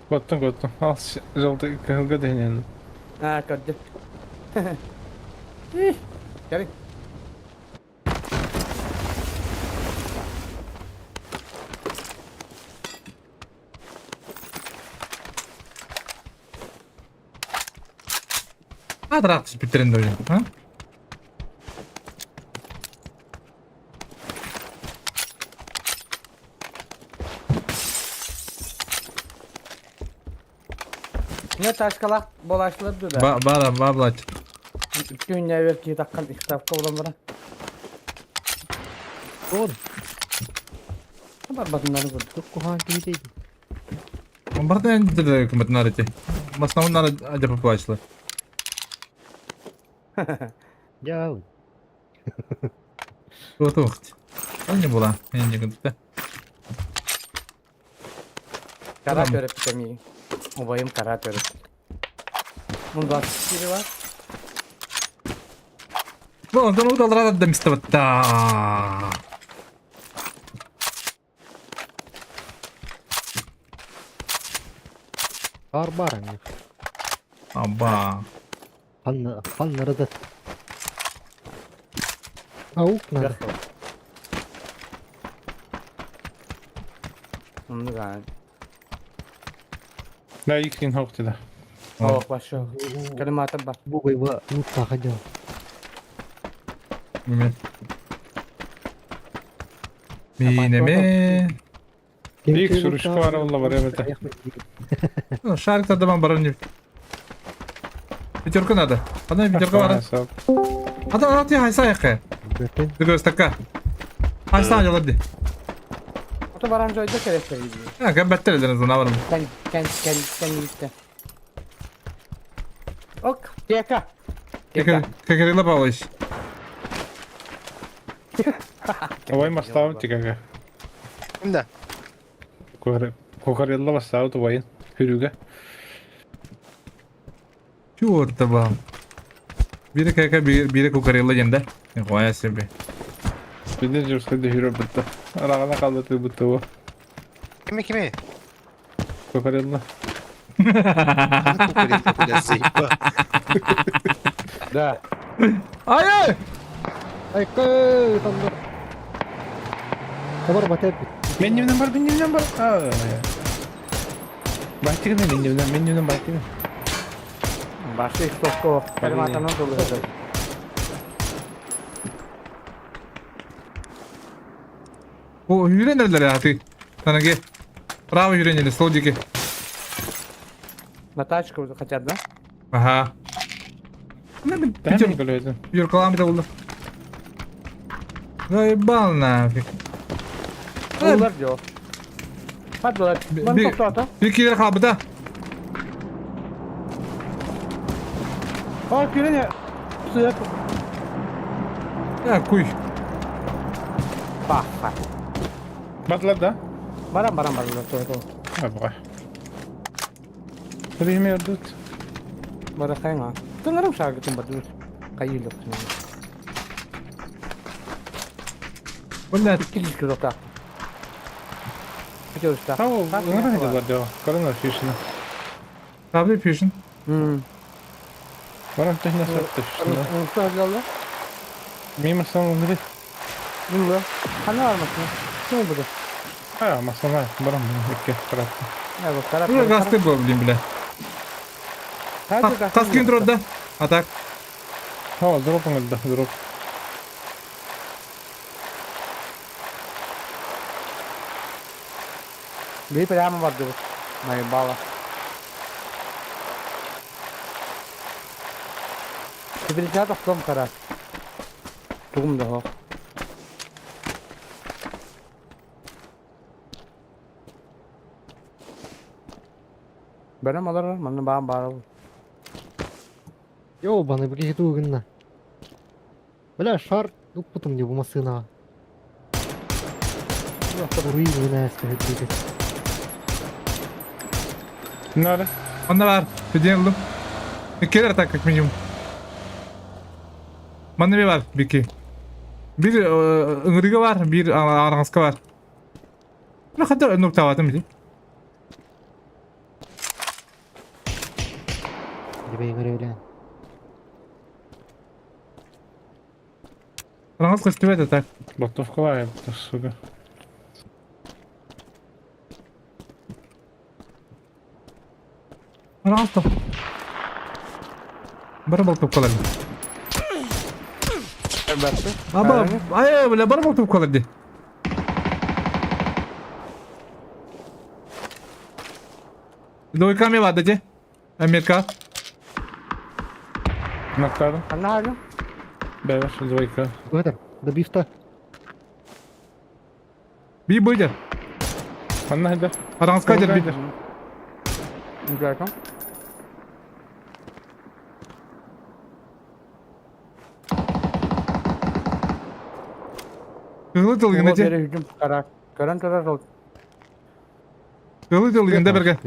Коттун коттун. Ал желтый кыһылга дэһинэн. Аа, көрдүм. Кэлин. Адараак түспүттэрин да а? Не ташкалах болашлар да. Бара, баблач. Күн кии таккан ихтапка болан бара. Он. Бар батыннары көрдүк. Кухан киһитей. Бардын көмөтүн В основном надо адепа плачла. Дьэ. Вот вахт. Не была. Я не говорю. Кара көрөп кеми. Убайым кара көрөп. Мында biri var. Ну, он там удал да место да. Бар бар аны. Аба. Хан хан нарада. Аук надо. Мында. Да, их не да. О, башы. Калимата бар. Бугай ба лутта ходил. Мен. Минеме. Бик сурушка бар олла бар эбите. Шарик тогда вам баран не. Пятерка надо. Одна пятерка бар. Ата ата хайса яқы. Другой стака. Хайса ялады. Ото баран жойда керек керек. Ha, kan бәттер ederiz ona varım. Кен кен кен кен gitti. Ок, тека. Тека. Кекерила Павлович. Ой, маставы тикага. Да. Кукарелла бастабы тубайын. Хүрүгө. Чурт ба. Бири кека бири кукарелла jenде. Қоя себе. Биден жүрсөдө хүрө битти. Арагана калды бутты бу. Кими кими? Кукарелла. Кукарелла, бля, заеба. Да. Ай ай! Ай кэй там. Хабар батеп. Мен немнен бар, мен немнен бар. Байтигин мен немнен, мен немнен байтигин. Башы истокко калиматанан долу. О, үйренерлер аты. Танаге. Право үйренели, сол жеке. На тачку хотят, да? Ага. Пятерка көлөйдүн. Пятерка да болды. Заебал нафиг. Олар жок. Падлар. Ман токтото. Bir килер қалбы да. О, күрене. Суя. Я куй. Ба, ба. Батлар да? Барам, барам, барам, то, то. А, буга. Время өрдүт. Бара кайга. Тыңарым шагытын бар. Кайылык. Блядь. 200 кило так. Пятерочка. Ау, нравится бар дела. Корона фишна. Табли фишн. Барам техна сатты фишна. Что сделала? Мимо самого гри. Мимо. Хана армасына. Что буду? А, масана, барам икки карат. Я вот карат. Ну, гасты был, блин, бля. Тас кин да? А так. О, дроп да, дроп. Би прямо барды. Наебало. Кибритя тоқтом карат. Тугум да хо. Бәрем алар, манны баам бар. Ёбаный, бри тугынна. Бля, шар уппутум не бу масына. Уруй наас көһүрдүгүт. Надо. Онно бар. Бүден ыллым. Келер так как минимум. Манна bir бар, бики. Bir ыҥырыга бар, bir араҥаска бар. Ну хата нуктаабатым дии. Дебей көрөйлөөн. Араҥас көстүбэт это так. Болтовкалар, сука. Араҥас то. Бары болтовкалар. Аба, ай, бля, бары болтовкалар дии. Двойками баар дии. Америка. Нактадым. Ханна хаалым? Бэбэр, двойка. Өтөр. Добивта. Би быйдер. Ханна хайдар? Араҥаска дер би. Үгәтім. Кыһылы тылгында те. Бері қара. Көрін тұрар ол. Кыһылы тылгында берге.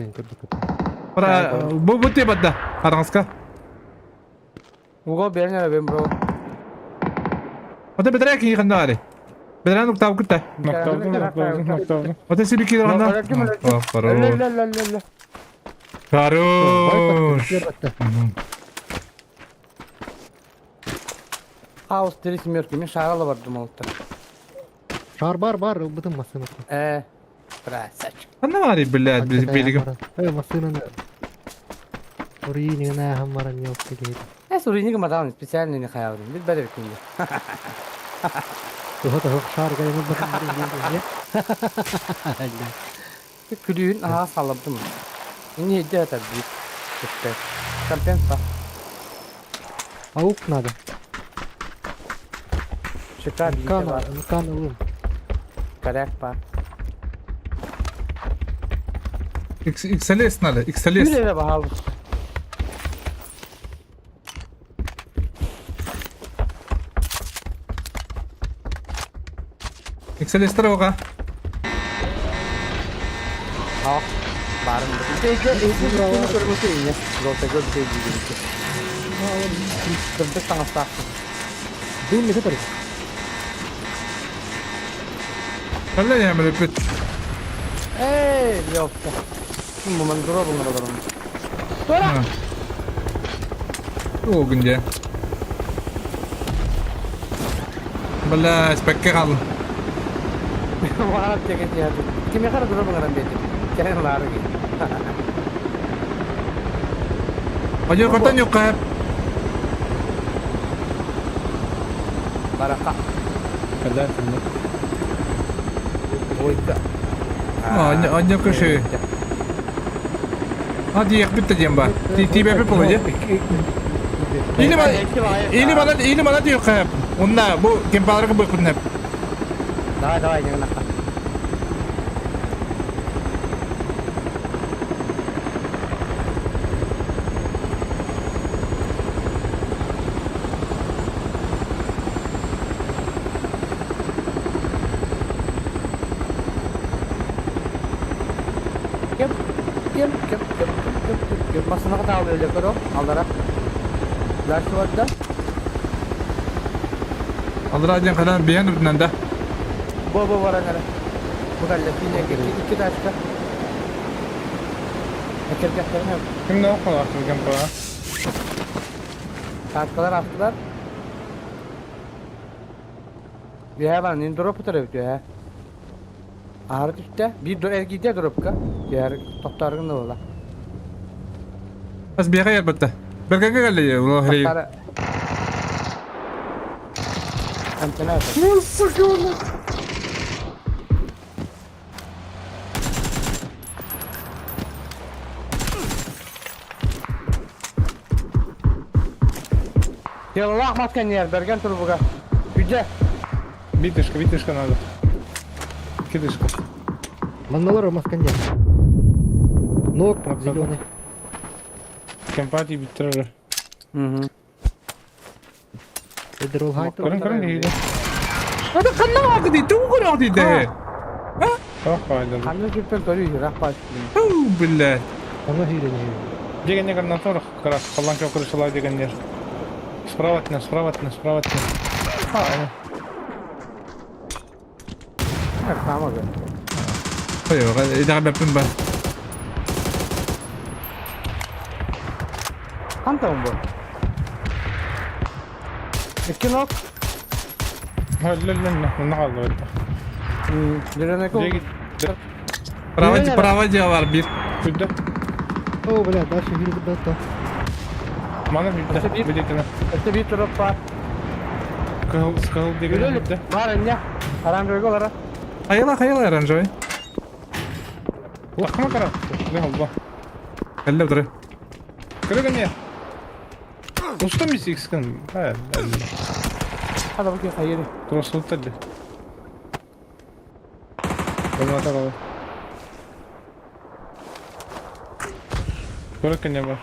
Бара бу бу те бадда. Араҥаска. Уго берін бен бро. Ата бедрә ки ханда ари. Бедрә нуктап кытта. Нактадым, нактадым, нактадым. Ата сиби ки ханда. Хорош. Хорош. Хаус три семерки. Мен шарала бардым олта. Шар бар бар, ылбытым массыына. Красавчик. Ханна бари, блядь, билигим. Э, массыынаны. Уруйнигына хаммаран ёпты кейди. Суриниге матан специально не хаявдым. Бит бәрі бітінде. Туха туха шар гай ылбытым. Күлүүн аха салабдым. Не это бит. Компенса. Аук надо. Шикар Кана, кана ылым. Коряк па. XLS надо, XLS. Күлere bakalım. XLS тар оға. Ақ. Барым. Көрмөсө ине. Золотой көз дейди. Кырдык таңастақты. Дым не көтөр. Қалай ямыр өпөт. Эй, ёпта. Муман дробын алырым. О, күнде. Бля, спекке қалдым. Маған теген тияды. Киме қара дробын арам бети. Кенен лары ки. Ажыр қотан yok қап. Барака. Когда ты Ойда. Анья көші. А, диек бітті дем ба. Ти бәпі болу, де? Или бана, или бана диек қап. Онна, бұл кемпаларға бұл күннәп. Давай, давай, не нахуй. Кеп, кеп, кеп, кеп, кеп, кеп, кеп. Масына ката алып эле көрө, алдара. Дальше бар да. Алдыра ден қадан бейін үтінен да. Бо бо бар аңара. Бу галла фине iki ташка. Экергәхтерин Ким не оқыл артылған па? Ташкалар attılar. Bir var, nin drop tarafı diyor. Ağrı düştü. Bir dur ergide dropka. Diğer toptargın da ola. Ас бияға ербітті. Біргеге келді, ол хрей. Topları. Antena. Yallah masken yer bergen turbuga. Güce. Битышка, битышка надо. Кидышка. Манналар масканья. Ног зеленый. Кемпати биттірі. Hı. Эдер ол хайты. Көрін, көрін, дейді. Ата қанна уақыт дейді, туғы көрі дейді. Ханна сүппэн көрүү ыраах бааччы. Фу, блядь. Ону хиирэн Дегенне гранатор, как раз паланка крышала дегеннер. Справа от нас, справа от нас, справа от нас. А, ну. Хаамага. Ой, идэҕэбэппин ба. Хантан бу? Икки нок. Право, право дело бир. Күдді. О, бля, дальше хиирбит да. Мана бүйтті. Бүйтті. Өтө бир туруп бар. Кыл, кыл деген бүйтті. Бар эмне? Оранжевый олара. Хайала, хайала оранжевый. Тақма қара. Не алба. Кэллэ туры. Көреген не? Устам мис икскен. Хада бу хайыр. Просто өтті. Граната қалай. Көреген не бар?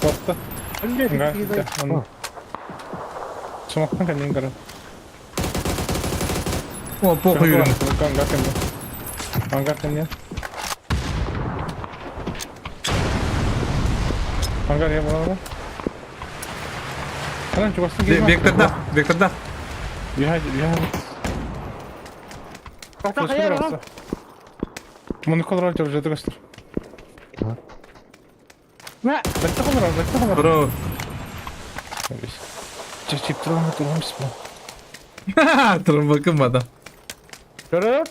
Қопты. Смоктан кәнен қара. О, похуй юрин. Ангар кәнен. Ангар я болады. Анан чугастын келме. Векторда, векторда. Я, я. Мұны колорал жеп жатыр көстір. Бәтті колорал, бәтті колорал. Бро. Чеп тұрған тұрған бұл. Турун бакын бада. Көрөр?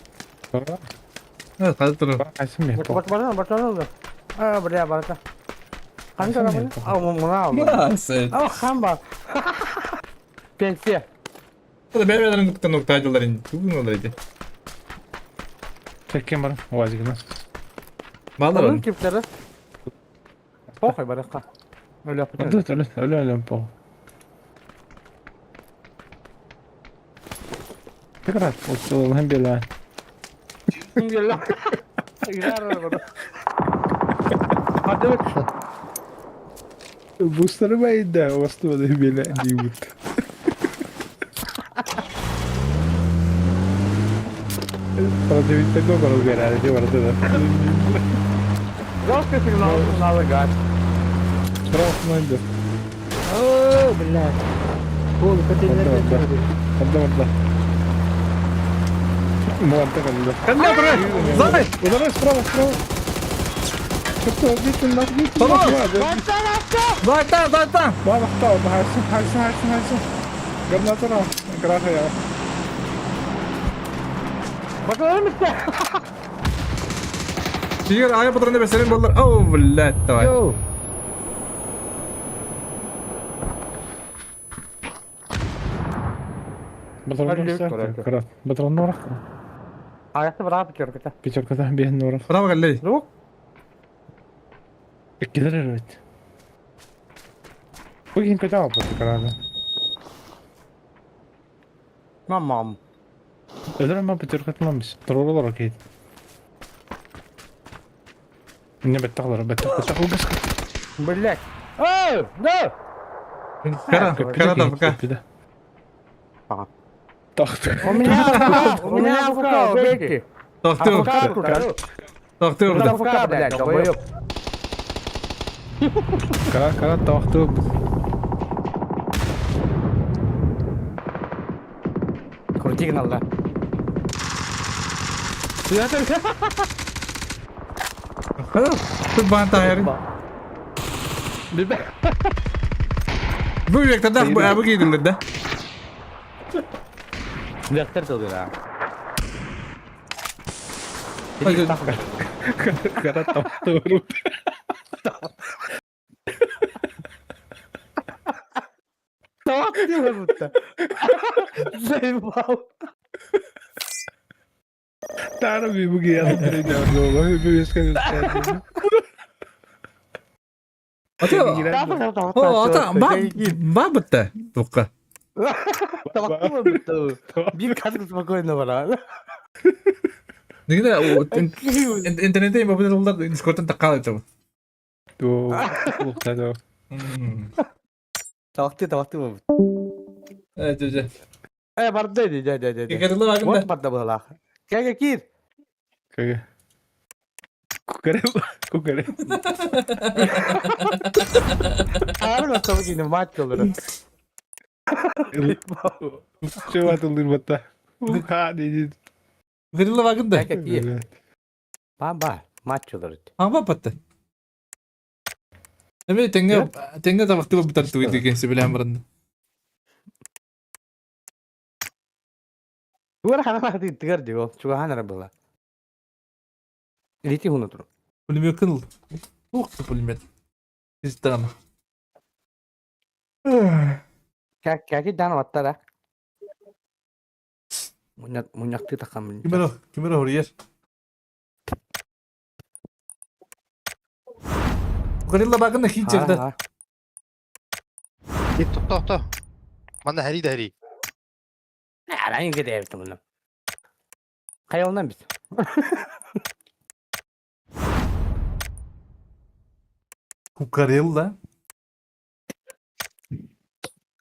Қазір турун. Қайсын мен. Бат бат бат бат. А, бля, барата. Қанша рабын? Ау, мына. Ау, хан бар. Пенсия. Бәбәләрен көткән нокта айдылар инде. Бүгін олар иде. Теккен бар. Уазигына. Балар. Onun tipleri. Похуй баракка. Өлө Өлө, өлө, өлө, өлө, похуй. Теграт, вот hem bela. Бустары байда, остуода бела дейбит. Правда, такого разбирали, где варда. Жалко сигнал налагать. Штраф найду. О, блядь. Ол, контейнер. Одна, одна. Муанта калла. Калла, бро. Зай. Ударай справа, справа. Что, битен, нах, битен. Зайта, зайта. Бабах тау, хайсын, хайсын, хайсын, хайсын. Гранатора, граха я. Bakalım işte. Тигр, ая патронды бәсәрен болар. О, блядь, давай. Йоу. Батрон норах. Ayakta bırak пятерката. Пятерката бен норах. Браво, галлей. Звук? Кидер evet. Bugün kötü aldı kararı. Мамам. Öldürem пятерка тмамыз. Тролл olarak ейді. Не беттағлар, беттақ, беттақ, бес. Блять. Эй, да! Кара, кара да пока. Тахты. У меня у меня АФК, убейте. Тохты, АФК, тохты, АФК, блядь, долбоёб. Кара, кара, тахты. Крути гнал, да. Тут бан тайр. Бу векторда бу кидилер да. Вектор да. Кара, тахты. Ты будто. Заебал. Тара би буги я О, ата, ба бітті. Туққа. Бир кадр спокойно бара. Неге интернетте бабы олар Дискордтан таққал еді. Тоо. Тавакты, тавакты бу. Э, жо. Э, барда ди, дэ, дэ, дэ, дэ. Кукарелла Вот багында. барда быһалаах. Кэгэ киир. Кэгэ. Кукарелла. Кукарелла. Аарын отобу киинэ мать колору. Чего ты лырбата? Уха, дии. Кукарелла багында. Кэгэ киир. Ба ба, мать колору. Ама батта. Эми тэҥҥэ тэҥҥэ табахтыы барбыттар тугу сөбүлээн баран. Тугар хана тыгар диго, чугахан ара была. Лити хуну туру. Пулемет ыл. Ух ты пулемет. Издан. Кәки дан ваттара. Муньяк муньяктыы тахамын. Ким эрэ ким эрэ хоруйар. Горилла багына хиджерде. Тохто. Манна хәри да хәри. Арайын кете муну. Хайолнан бит. Кукарелла.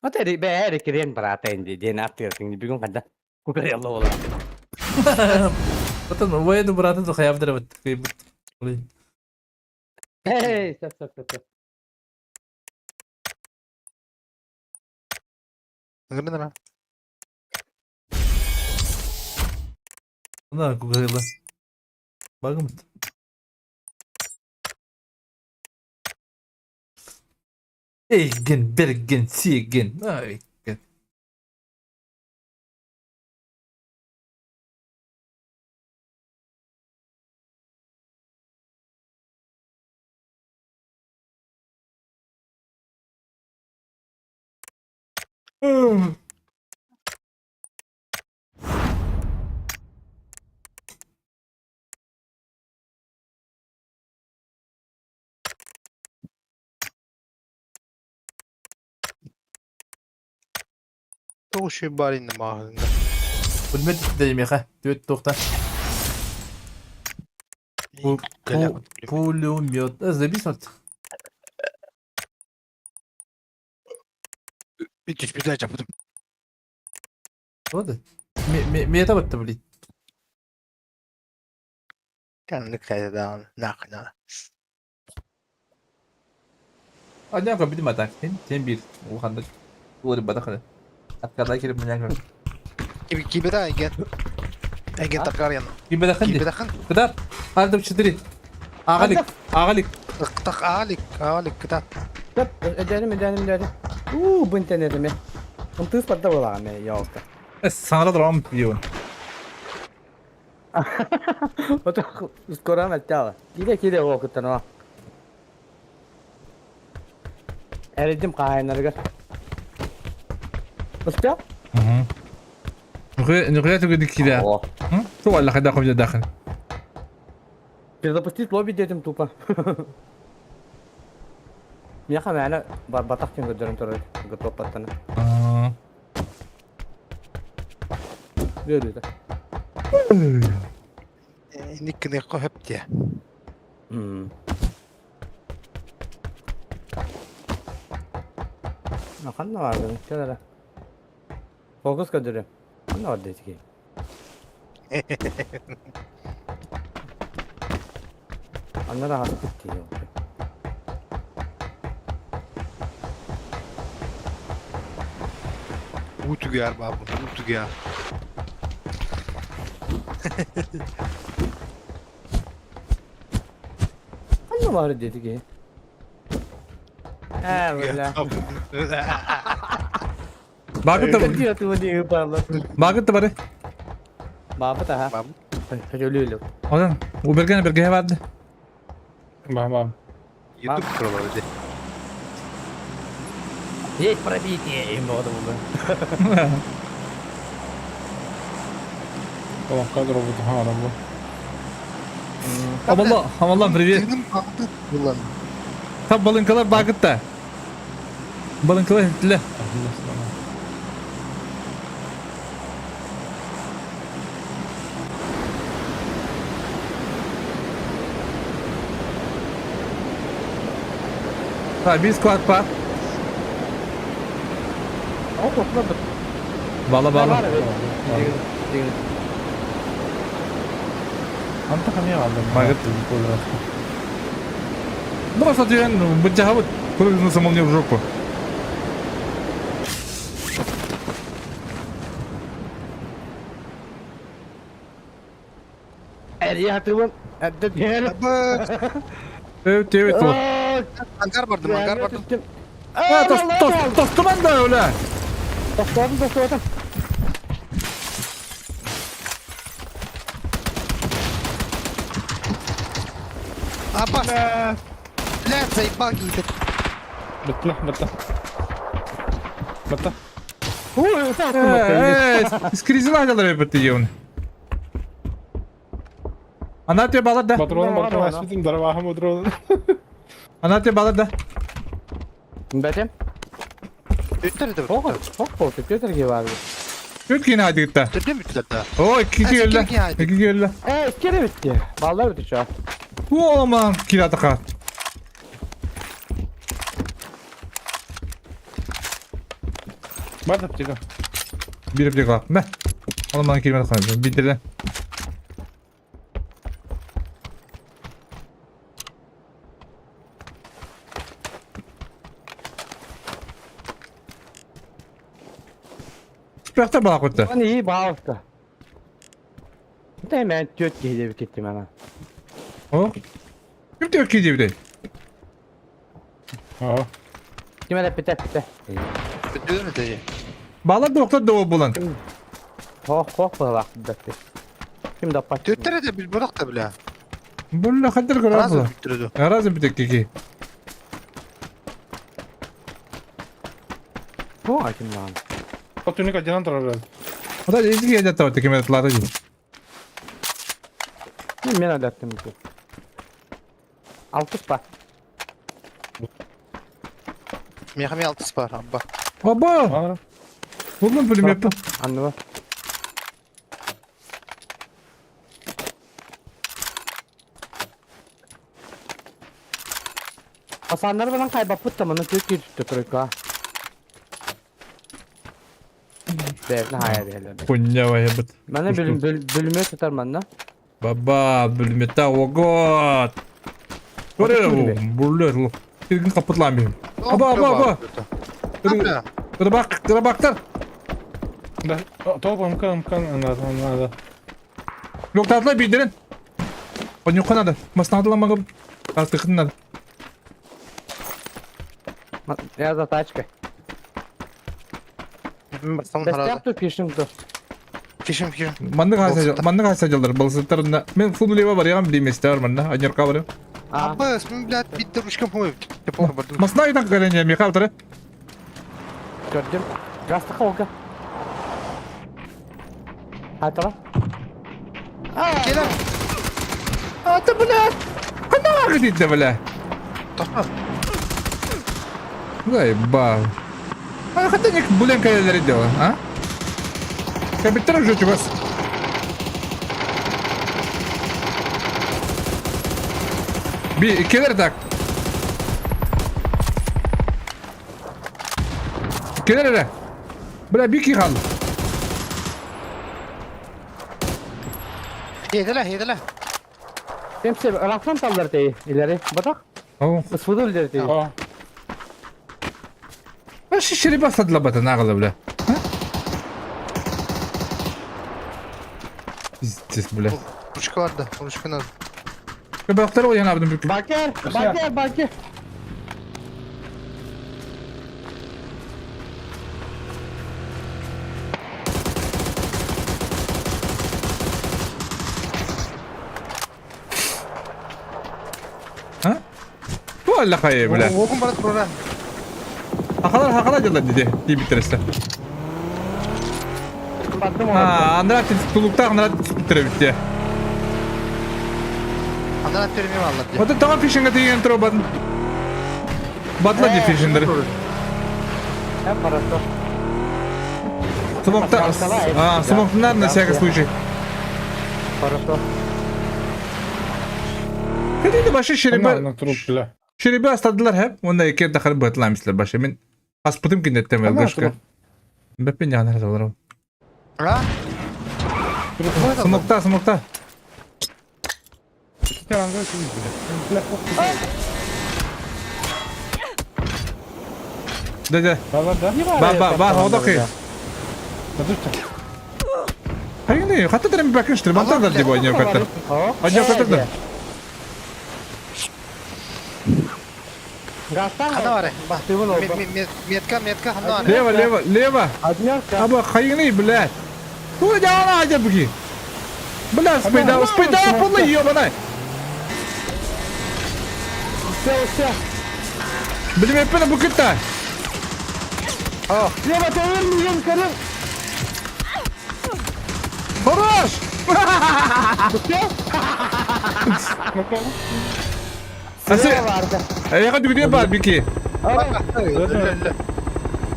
Ата бәрі кирен барата инди ден аттырсың бүгүн канда кукарелла бола. Потом военный братын захаябдыр бит. Эй, стоп, стоп, стоп, стоп. Гырнара. На кукарелла. Багым. Эйген, берген, сиген. Ай. Тоғыз бар инде мағында. Пулемет деймеха. Төт тоқта. Пулемет. Забись вот. Үтіш бір жапыдым. Вот. Мета батты, блин. Кәнлік қайдадан нақына. Аняка бидим атак. Тен тен бир. Улханда. Улары бадахада. Аткада келип меняга. Кибеда әген. Әген тақар яны. Кибеда ханди. Кибеда хан. Куда? Ардым 4. Агалик. Агалик. Тақ алик, алик кыта. Стоп, эдерим, эдерим, эдерим. У, бу интернетиме. Ынтыс барда бола ме, ялка. Саңра драм пион. Ото скоро начало. Киде киде окуттан Эридим кайнарга. Успел? Нөхрә түгел килә. Ту алла кайда куйды дахын. Перезапустить лобби детям тупо. Меха мәне батақ тен көдөрөн турар. Готов паттана. Бөрү да. Никкене көһөпте. Ханна бар гын. Чөлөрө. Фокус көдөрө. Ханна бар дейт. Аннара хаспыт дейт. Утугар бабы, утугар. Ханна бар дейт. Э, бля. Багыт Багыт бары. Бабы та. Бабы. Хөлүлү. Одан, у берген берге барды. Бам бам. Ютуб туралы. Есть пробитие им надо было. Tamam kadro bu ha bu. Амалла, амалла, привет. Там балынкалар багытта. Балынкалар хитле. Ha, bir squad var. О, топла. Бала бала. Антах эмиэ хаалла. Магыт. Ну, кстати, быдьаһабыт. Прыгнулся молния в жопу. Эрийэ хатыыбын. Эрдэ түһэр. Төбөт ол. Ангар бардым, ангар бардым. А, тос, тос, тостуман да өлө. Тостуотум, тостуотум. Апа. Блядь, заебал киһитэ. Бытла, бытла. Бытла. Скризила дьалар эбит диэн. Ана те балар да. Патроны бартан аспытым, дарабахым патроны. Ана те балар да. Бэтим. Бүттэр да. Хок, хок болду. Петр бар. Төрт киһини айдыгытта. Төрдөн бүттүлэр да. Ой, икки келле. Икки келле. Э, иккere bitti. Ballar bitti şu an. Ома, киратака. Бар аптека. Биир аптека. Мэ. Оламан киирмэн хаалла. Биирдэ. Спектр баҕа Lan iyi bağlıktı. Hemen tüyöt giydi bir gittim ana. О. Ким түөрт киһи диэбитэй? Аа. Ким эрэ бүтэ бүтэ. Бүттүлэр да. Баалар да охтор да булан. Хох хох быһылаах бэппит. Ким да пат. Төрттэр да билбатах да бля. Булла хаддар Разы көрөр. бүттүрэ Разы бүтек кики. Бу аким lan. Патроника дьанан турар. Ота изги эдэ тават кеме тлары ди. Мен өлөттүм ки. Алтыс ба. Мехами алтыс бар, абба. Аба! Булмун пулемет. Анны Асаннар менен кайбаппыт да муну төт киртү тройка. Бэбне хая берилер. Хуйня вайбыт. Мана бөлүм бөлүмө тутар манна. Баба, пулемета ого. Көрө буллер. Тиргин капытлам бим. Аба, аба, аба. Рыбак, рыбактар. Да, топ МК, МК, надо, надо. Жоктатлай бидерин. Понюха надо. Маснадыла могу. Артыхын надо. Я за тачкой. Бастан тут пишем то. Фишем, фишем. Маннык хаса, маннык хаса жалдар. Балсыттарында. Мен футболева бар, ягам билместе бар манна. Анерка бар. Аба, мен, блядь, битте ручкам помой. Масна итак галене Михаил тары. Көрдүм. Гастыка олга. Айтала. Келем. Ата, бля. Канда бар дейді, бля. Тохта. Заебал. А хотя не булен кайлер дело, а? Капитан уже чувас. Би, келер так. Келер эле. Бля, бики хал. Хеделе, хеделе. Темсе рафтан талдар тей илери. Батак. О. Ысфыды илери тей. Вообще шереба садла бата нагла, бля. Пиздец, бля. Ручка бар да, ручка надо. Көбөктөр оян абдым. Бакер, бакер, бакер. А? Туалла хайы, бля. Окун барат бура. Хакалар хакалар жылдар диди. Дии биттересте. А, Андрат тулукта Андрат биттере битте. Андрат бермей алла ди. Ота тага фишинга деген тура батын. Батла ди фишиндер. Э, хорошо. Смокта, а, смоктан на всякий случай. Хорошо. Кәдейді башы шеребе. На труп, бля. Шеребе астадылар хәп, онда ике дахар батламыслар башы. Мен аспытым киндеттем Ана елгышка. Бәппен яғын әрі. А? Смокта, смокта. Да, да. Ба, ба, ба, одоки. Хайны, хата дэрэн бакыштыр, мантан да бойня каттар. Одня каттар. Хана бар. Метка, метка, хана бар. Лево, лево, лево. Аба хайны, блядь. Тура дяна адя буги. Бля, спайда, спайда, полный ёбаный. Все, все. Блин, я пена букета. Слева тәвер миген көрем. Хорош! Эйха дүгүдү бар бики.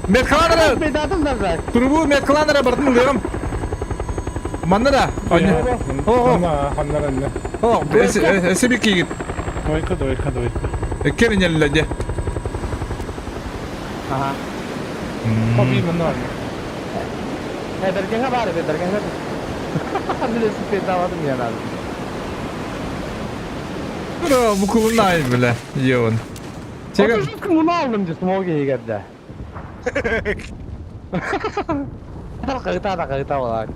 Меткаланара. Турбу меткаланара бартын лыгым. Манна да. О, о. О, эсе бики. Двойка, двойка, двойка. Керинелле де. Ага. Хоби манна. Бергенге бар, бергенге. Билесин пейдавадым я надо. Бро, бу кулунай биле. Йон. Чега. Bunu aldım diye smoke geldi. Кыта да кыта була.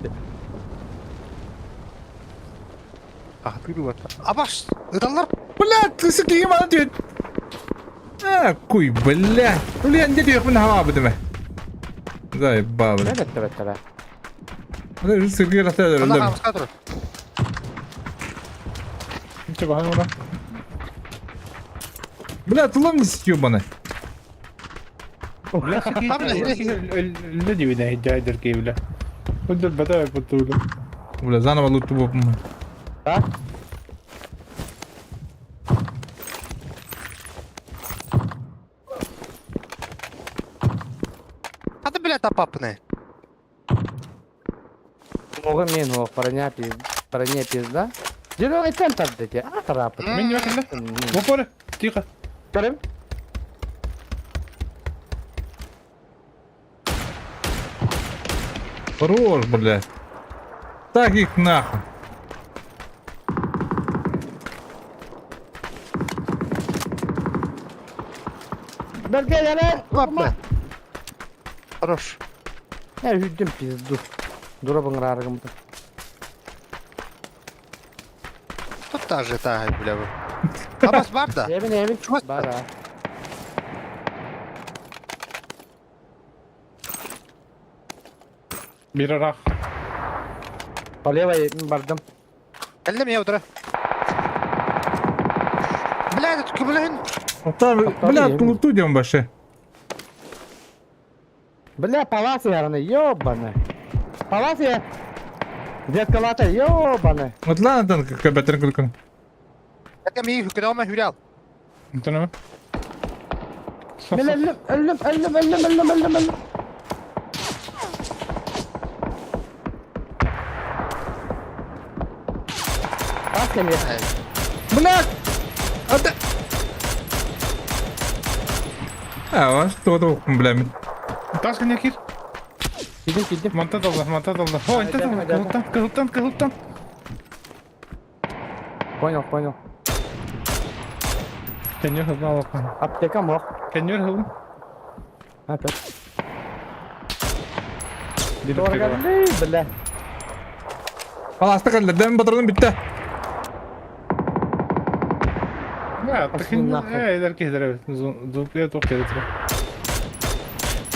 Абаш, ыталлар. Бля, ты с кем она тет? А, куй, бля. Бля, не дүйөх мин хава бідіме. Заебал, бля. Бетте бетте бе. Бля, сыргы рата Хана өлдüm. хамска тур. Чего, хана? Бля, тулам не съебаны. Бля, الذي بدنا يجايدر كي بلا. ودل بدأ بطولة. Бля, заново луту боп. А? Хата бля тапапны. Могу мен о парня пиз, парня пизда. Деревый центр дети, а тарапы. Мен не Бопоры, тихо. Көрем? Хорош, бля. Так их нахуй. Берге Лапна. Хорош. Я хүддüm пизду. Дурабың рарыгым. Тут та же та бля. Абас бар да. Эбин эбин. Чугас Бар а. Бирарах. По левой бардым. Әллә мен утыра. Бля, это күбеләһен. Там, бля, луту дем баше. Бля, паласы яраны, ёбаны. Паласы. Детка лата, ёбаны. Вот ладно, там как бәтер күлкін. Это мин хүкәдә алмай хүрәл. Антона. Мен өллüm, өллüm, өллüm, өллüm, өллüm, өллüm, өллüm. Бас кем Бля! Это... А, что то бля. Таска не кир. Кидим, кидим. Манта долда, манта долда. О, инта долда, кылыттан, кылыттан, кылыттан. Понял, понял. Кенер хылдан алып. Аптека мох. Кенер хылдан. Опять. Дилеп Торгали, бля. Паласты кәлді, дәм батырдым бітті. Да, Пошли нахуй. Э, кедер, зупле тоқ кедер.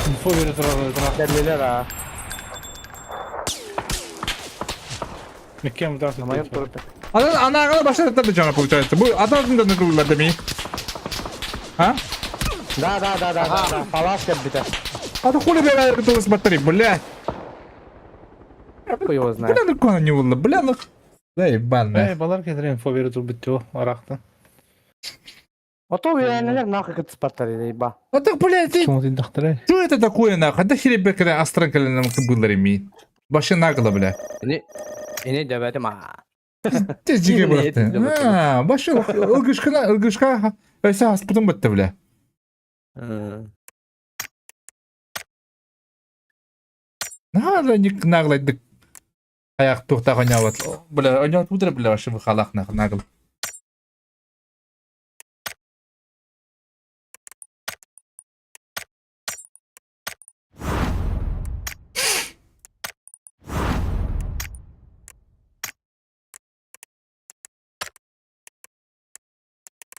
Инфо бере турар, турар. Дәлелер а. Меккем На моем трупе. Ана анағына башта да жана получается. Бу адам да нагрулар демей. А? Да, да, да, да, да, да. Паласка бите. А то хули бля туыс батареи, бля. Хуй его знает. Бля, ну не было, бля, ну. Да ебан, Э, балар кедер инфо бере тур битти о, арактан. А то үйренелер нахуй кытыспаттар еба. А так, блядь, ты... Соң тахтырай. Что это такое, нахуй? Да хери бекре астран нам было ремей. Башы нагло, бля. Эне дәбәтим а. Ты жиге Не, бырақты. это А, башы ылгышкана, ылгышка, өсі аспытын бітті, бля. Наһаа наглайдык аяқ туохтаах оонньообот. Бля, оонньоотубут эрэ бля вообще быхалаах нагл.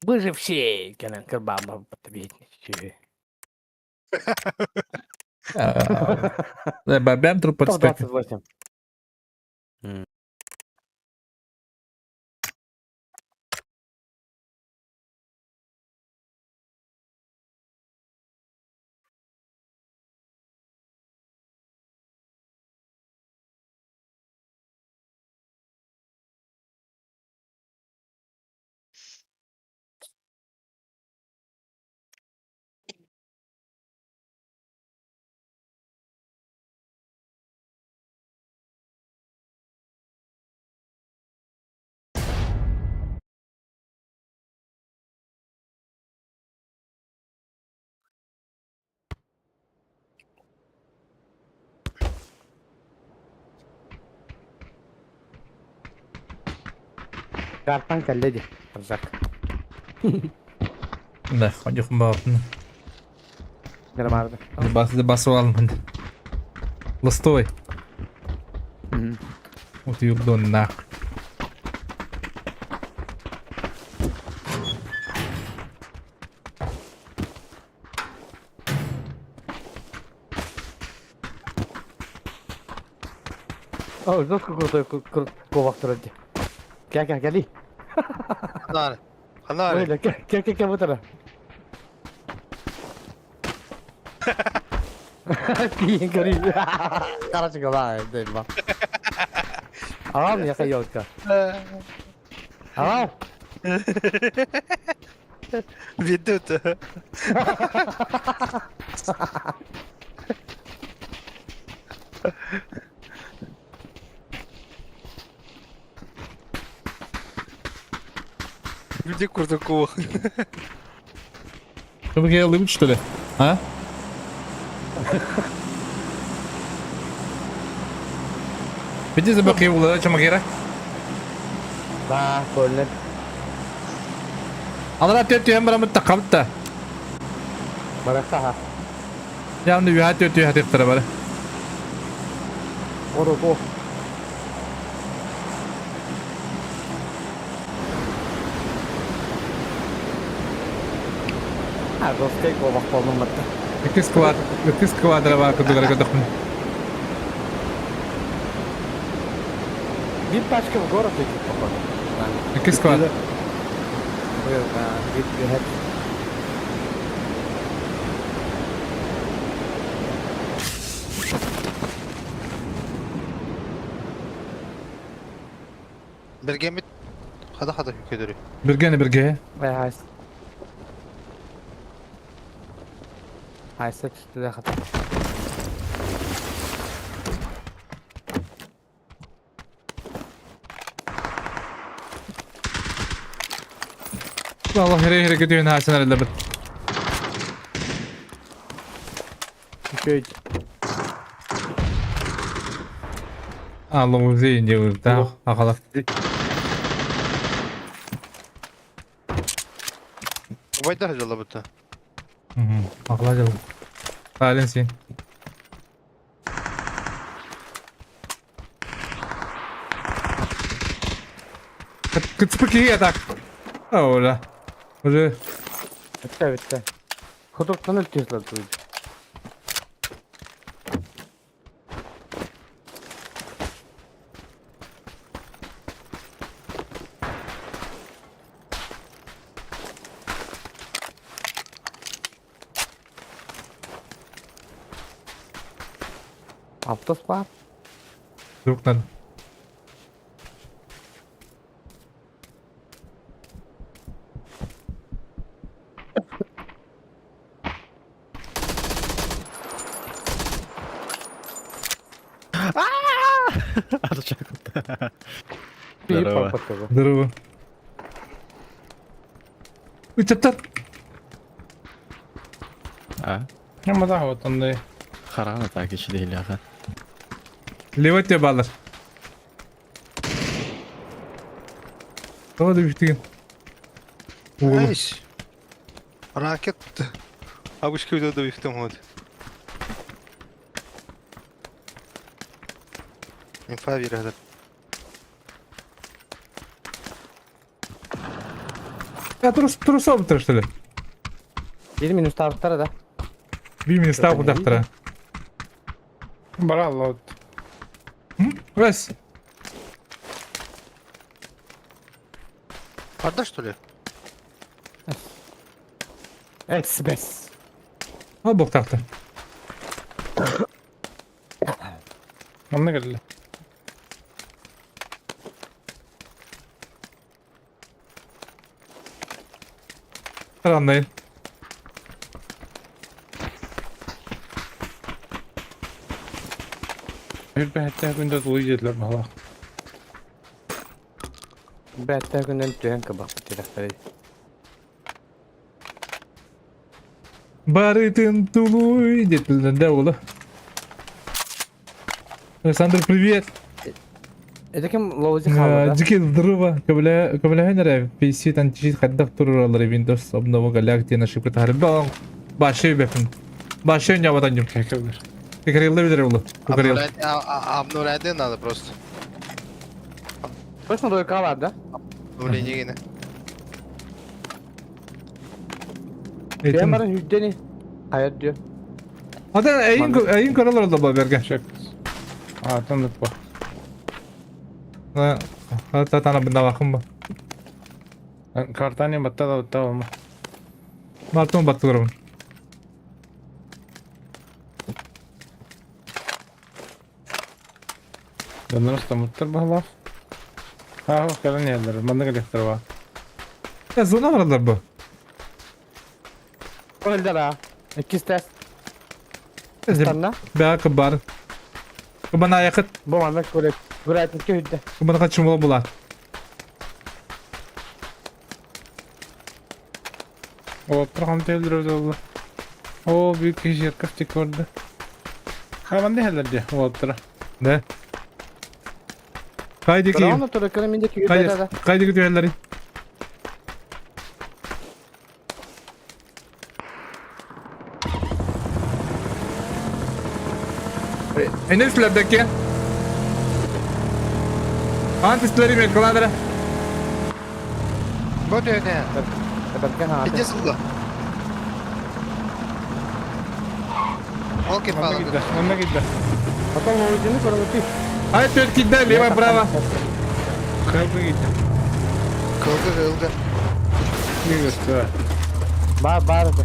Выжившие! Кэлэн кырбаан барбыт Бэм труп подспек. 128. Картан кэллэ дии, Арзак. Да, ходюхум баҕаппын. Громарды. Бас басып алым. Лыстой. Утуйурдун нах. О, жестко крутой кувак турар дии. Кэ кэ кэли. Ханаар. Ханаар. Кэ кэ кэ кэ бутара. Пиин кэри. Короче говоря, дельма. Аҕам яка елка. Аҕам. Ведут. Где Курдакова? Вы улыбит, что ли? А? Видите, забыл его, чем Магера? Да, көрүнэр. Алара төт түйен барамыт та қабытта. Барахта. Явно үйа төт түйе хатықтыра бары. Оро А, жесткий кувак болдум батта. Икки сквад, икки сквадра бар кудугара көтөхпүн. Бир пачка в город идет, походу. Икки склад. Бир Бергемит. Хада хада көдөрү. Биргени бирге. Ай, Хайсы түстү хата. Allah here here көтүйін хасен арылда бит. Үчөй. Allah uzayın diyor. Daha akala. Убайдар жала бутта. Akala жал. Ален сен. Кыцпыки так. Ола. Уже Битте битте. Худуктан өтөсүлөр туй. Автобус бар. Звук надо. Здорово. Здорово. Үчөттөр. А? Няма да, вот он Харана так еще değil аха. Левый тебе баллар. Тоҕо да бүттүгүн? Айс. Ракет. Абышка өтө да бүттүм вот. Инфа береді. Я трус трусов что ли? Bir minus taraftarı da. Bir minus daha bu Баралла вот. Вес. Барда что ли? Es bes. Al bok taktı. Онно кэллэ. Anlayın. Үрбэһэттээх күндэ тулуй диэтилэр баһылаах. Бәттә күннән түйән кабак тирәхтәре. Барытын тулуй диэтилэр да ола. Александр, привет. Это кем лоузи хабар да? Дикий здорово. Кабля PC тан чит хаддах туруралар Windows обнова галяк диэн ошибка тахар. Балан башый бепин. Башый нябатан юм. Кэкэлэр. Кекарилла билер улу. Кукарил. Обновлять надо просто. Точно дойка бар да? Обновление гене. Түйән барын хүддени. Hayat diyor. Ата эйин эйин коралар да берге. Чек. А, там да по. Ата тана бында бакым ба. Картани батта да батта болма. Мартон баттырым. Донор стамыттар баһылаах. Аа, кэлэн иһэллэр. Манна кэлиэхтэр ба. Я зона баралар бу. Öldü la. İkiz test. Stanna. Бә кыбар. Кыбана yakıt. Bu anda kure. Kure hüdde. Кыбана качым була. Олоттор ханта өлдүрөбүт болла. Оо, büyük киһи кафтик көрдө. Ha, манна иһэллэр дии, олоттора. Да. Кайдики. Bravo туры миндeki hüdde да. Кайдики түйеллери. Энерслердеки. Антистлери мен кыландыра. Вот это. Берген ha. Иди сюда. Окей, Манна палка. киирдэ, манна киирдэ. Потом лоузини көрөмүтү. Ай төрт кидде лево право. Кылгы киирдэ. Кылгы кылгы. Киирдэ. Бар бар да.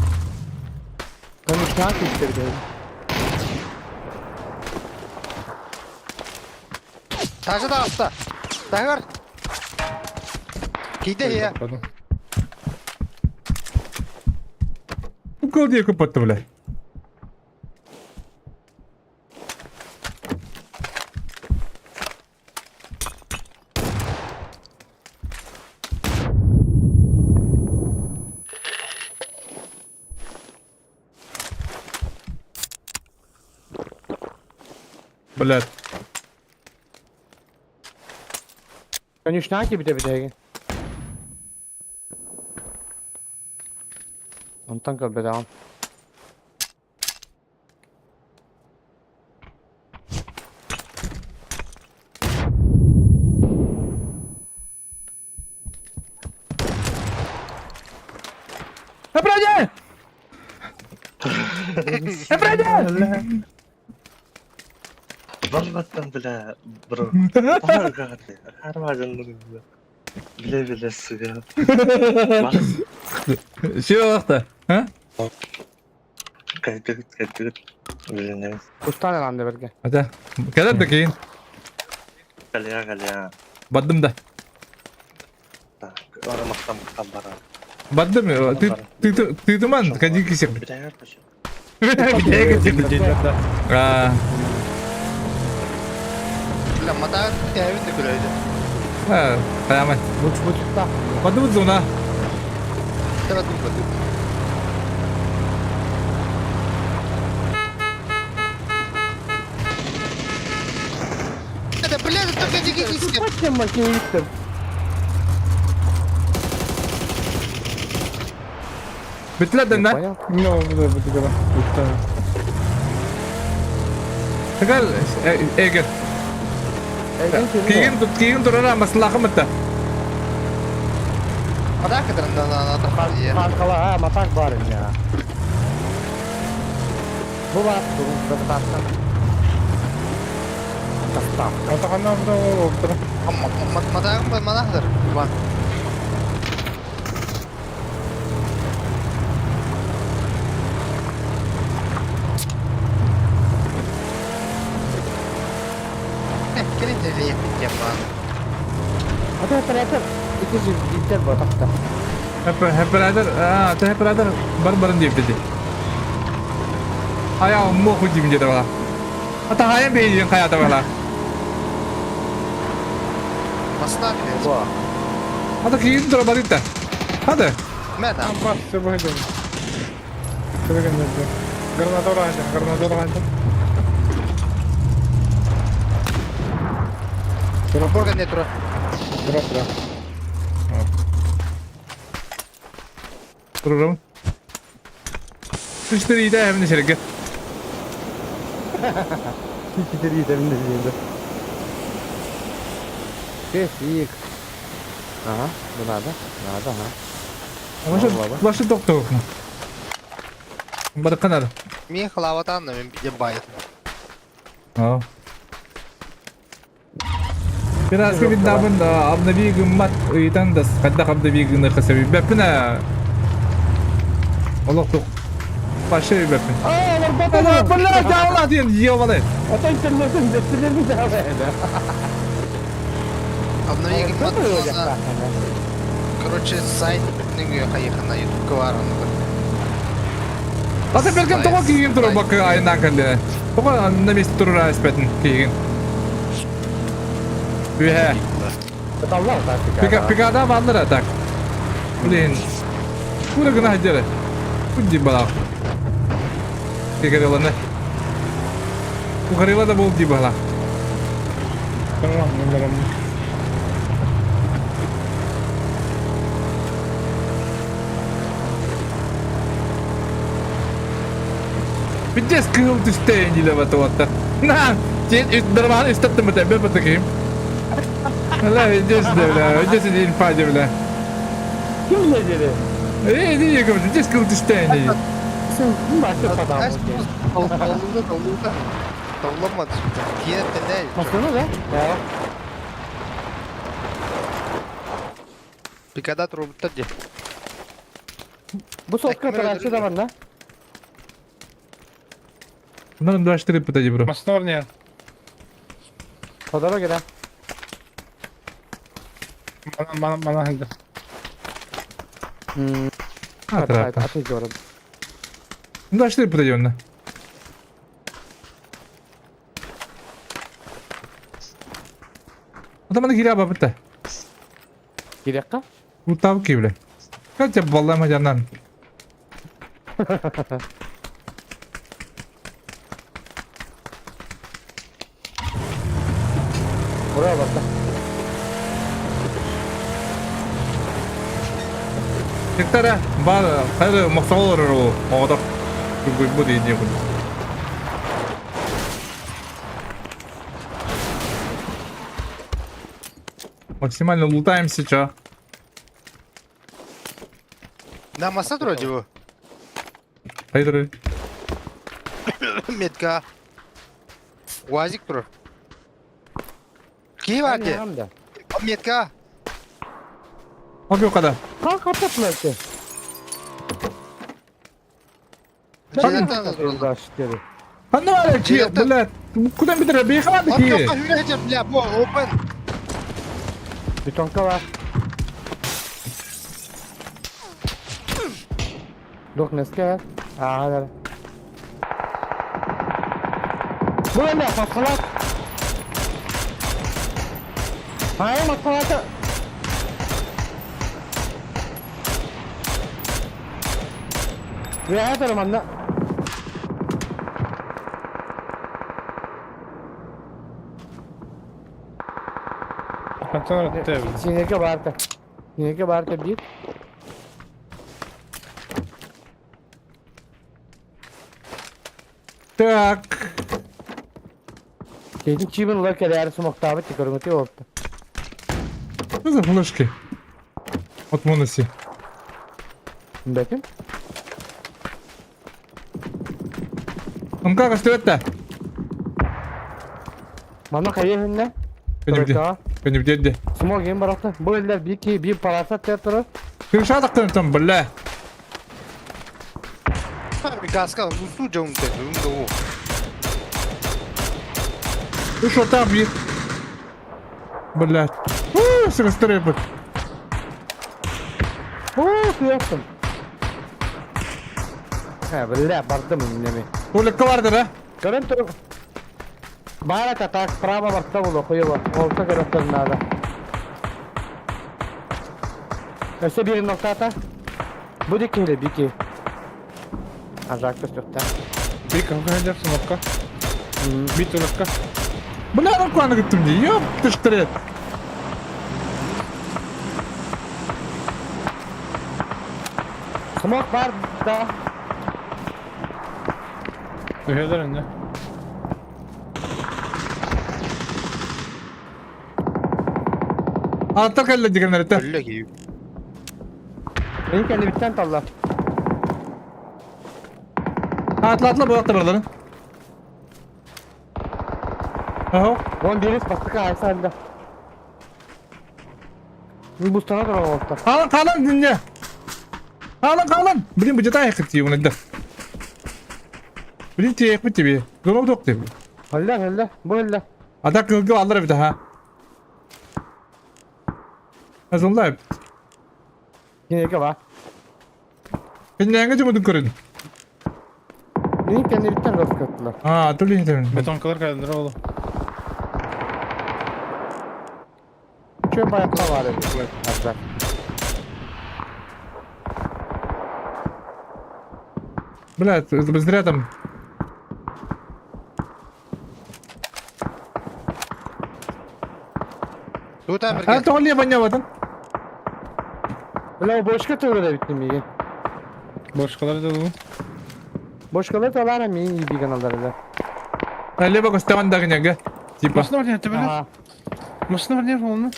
Konuşan kimdir Тажы да аста. Тагыр. Киде я. Кыл дие көпөттү бля. Блядь. Konuşan ki bir de bir de. Ondan kal bedava. Направляй! Направляй! Барбаттан бля, бро. Хармажан Биле биле сыга. Все вакта. А? Кайтыгыт, кайтыгыт. Билинебиз. Устан алам берге. Ата. Кадar да кейин. Калия, калия. Баддым да. Так, ора мактан мактан бара. Баддым. Ты ты ты туман, кади кисек. Битәгәр качы. А, Бля, мата тәбит тә күрәйде. а, тамам. Буч буч та. Баддым зона. Тәбит күрәйде. Бүттүлэр Я да понял? Ну, да, да, да, да. Тыгал эгер. Кигин кигин турара маслахым это. Танкала, а, матак бар ya. Bu var, bu da Доставка. Атаханна да олтыр. Матагым манахтыр. Иван. Келин деле тема. Ата оператор, iki cidden batakta. Hep hep beraber, а, te hep beraber бар барын деп dedi. Ая моху дим деді бала. Ата хайын бейден қаята бала. Масна билет. Ата кигин тура барытта. Hadi. Мен Бар, все выйдем. Гранатор один, гранатор один. Бурган не тура. Дроп, да. Турурум. Үч иде hemen içeri gel. İki iyi de şimdi. Kesik. Ага, bu надо. Надо, ага. Башы башы доктор. Барыканар. Мен хлаватан мен биде байт. А. Biraz bir dabın abnavi gımmat ыйтан да кадда абнави гыны хасаби бепна. Аллах тук. Башы бепин. Aa, Allah billah Allah diyen yiyor Ата интернеттен дестерler mi daha Обнови гыммат. Короче, сайт неге кайыхына ютубка бар оны. Ата берген тоға кийген тура бак айынан калды. Тоға на месте тура аспетин кийген. Үе. Пика пикада баллар так. Блин. Кура гына хаҗары. Куди бала. Кигереланы. Кугарила да бол ди бала. Tamam, bunlarım. Пиздец кыл түстәйін диле бата. На, сен дарман истаттым бата, бер бата ким. Ла, пиздец бля, пиздец инфа бля. Kim ne dedi? Эй, не кым, пиздец кыл түстәйін ди. Sen başka adam. Толлуда, толлуда. Толламады. Киет не. Masını da. Ya. Пикада турбуттар де. Bu sotka tarafçı da var lan. Bunların 2-4 бата бро. Маснор не. По дороге, да? Мана, мана, мана ханды. А, трапа. Atı görün. 2-4 бата онна. Ата маны кире бабыта. Girek Утав кибле. Катя баллама жанан. Buraya bak da. Гектара бар хайры мохсолор оодор. Бүгүн бу дейди бу. Максимально лутаемся, чё? Да, маса вроде бы. Хайры. Метка. УАЗик тур. Киев арде. Метка. Окей, када. Kalk atı Ханна ки, блядь. Куда битер бейхалады ки? Бля, бо, опен. Бетонка var. Док neske. Aa, hadi. Bu ne? Patlat. Hayır, patlat. Ve hadi manna. Хантан ратта эбит. Синеге баарта. Синеге баарта биир. Так. Кейтин чибин улар кэлээри сумахтаабыт көрүҥүтү буолта. Что за флешки? От Моноси. Бэтим. Умка көстүбэт да. Манна хайа иһиннэ? Көнүбүтэ. Көнүбүтэ де. Смог им барахта. Бу эллер бир ки бир параса театры. Крыша тахтан бля. Гаска, усту жаун те, унда о. Ты что там, бир? Блядь. Сырыстрепот. О, куяттым. Ха, бля, бардым неме. Тулекка барды да? Көрөн тур. Баар это так, справа барта було, хуево. Олта көрөттөр надо. Өссө биир ноктата. Бу дикки бики. Ажак көстөктө. Бик хәдер смокка. Бит улакка. Бля, руканы гыттым ди. Ёп, ты ж трет. Смок бар да. Хәдер инде. Аттар кэллэ дигэннэр этэ. Өллө киһи. Мин кэннибиттэн талла. Атла атла буолактар барларын. Аһо. Он бирис бастыка айса алда. Мин бустана турар олта. Хаалан хаалан динне. Хаалан хаалан. Блин, бу жата айхыт тии унайда. Блин, тиэхпит тебе. Громов док тебе. Алла алла, бу алла. Ата кылгы аллар эбит аха. Азонла эбит. Кинеге ба. Киннээҥҥэ дьоммутун көрүн. Мин кэннибиттэн роскоттулар. Аа, тули хитэмин. Бетонкалар кэлдилэр оҕолор. Чө байаққа бар эбит. Азар. Бля, зря там. Тут А бирге. тоҕо лево ньабатын? Бля, бошка төгрөдө биттим миигин. Бошкалар да бу. Бошкалар талара миигин ийбиген алдар Лево көстөҕөн дагыньяга. Типа. Машина бар не төбеле. Ага. Машина бар не болны.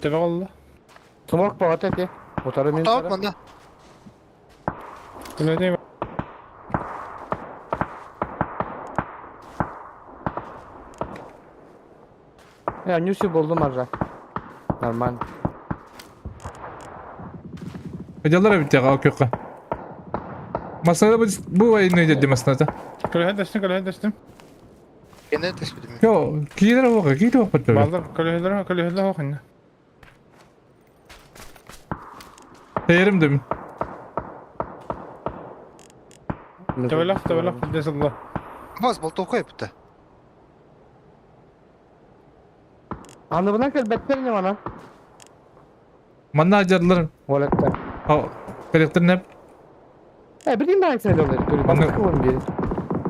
Төбе алла. Смок бағат эти. Утары мин. Тауып манда. Төбе не. Я нюси болдум аржа. Нормально. Дьаллар эбит яга окуохха. Масана бу бу войны дедди масната. Көлөһөн дэстим, көлөһөн дэстим. Кенде теспидим. Йо, киирэр оҕо, киирэ оҕо Балдар көлөһөлөр, көлөһөлөр хоқынна. Тэйэрим дым. Төбелөх, төбелөх дэсэллэ. Бас болтоқой бітті. Аны бұдан кэлбэттэр не мана? Манна дьаллар. Олеттер. Кэлэктэр нэп. Э, билин да айтса эле олар. Аны- Бастыкы бир.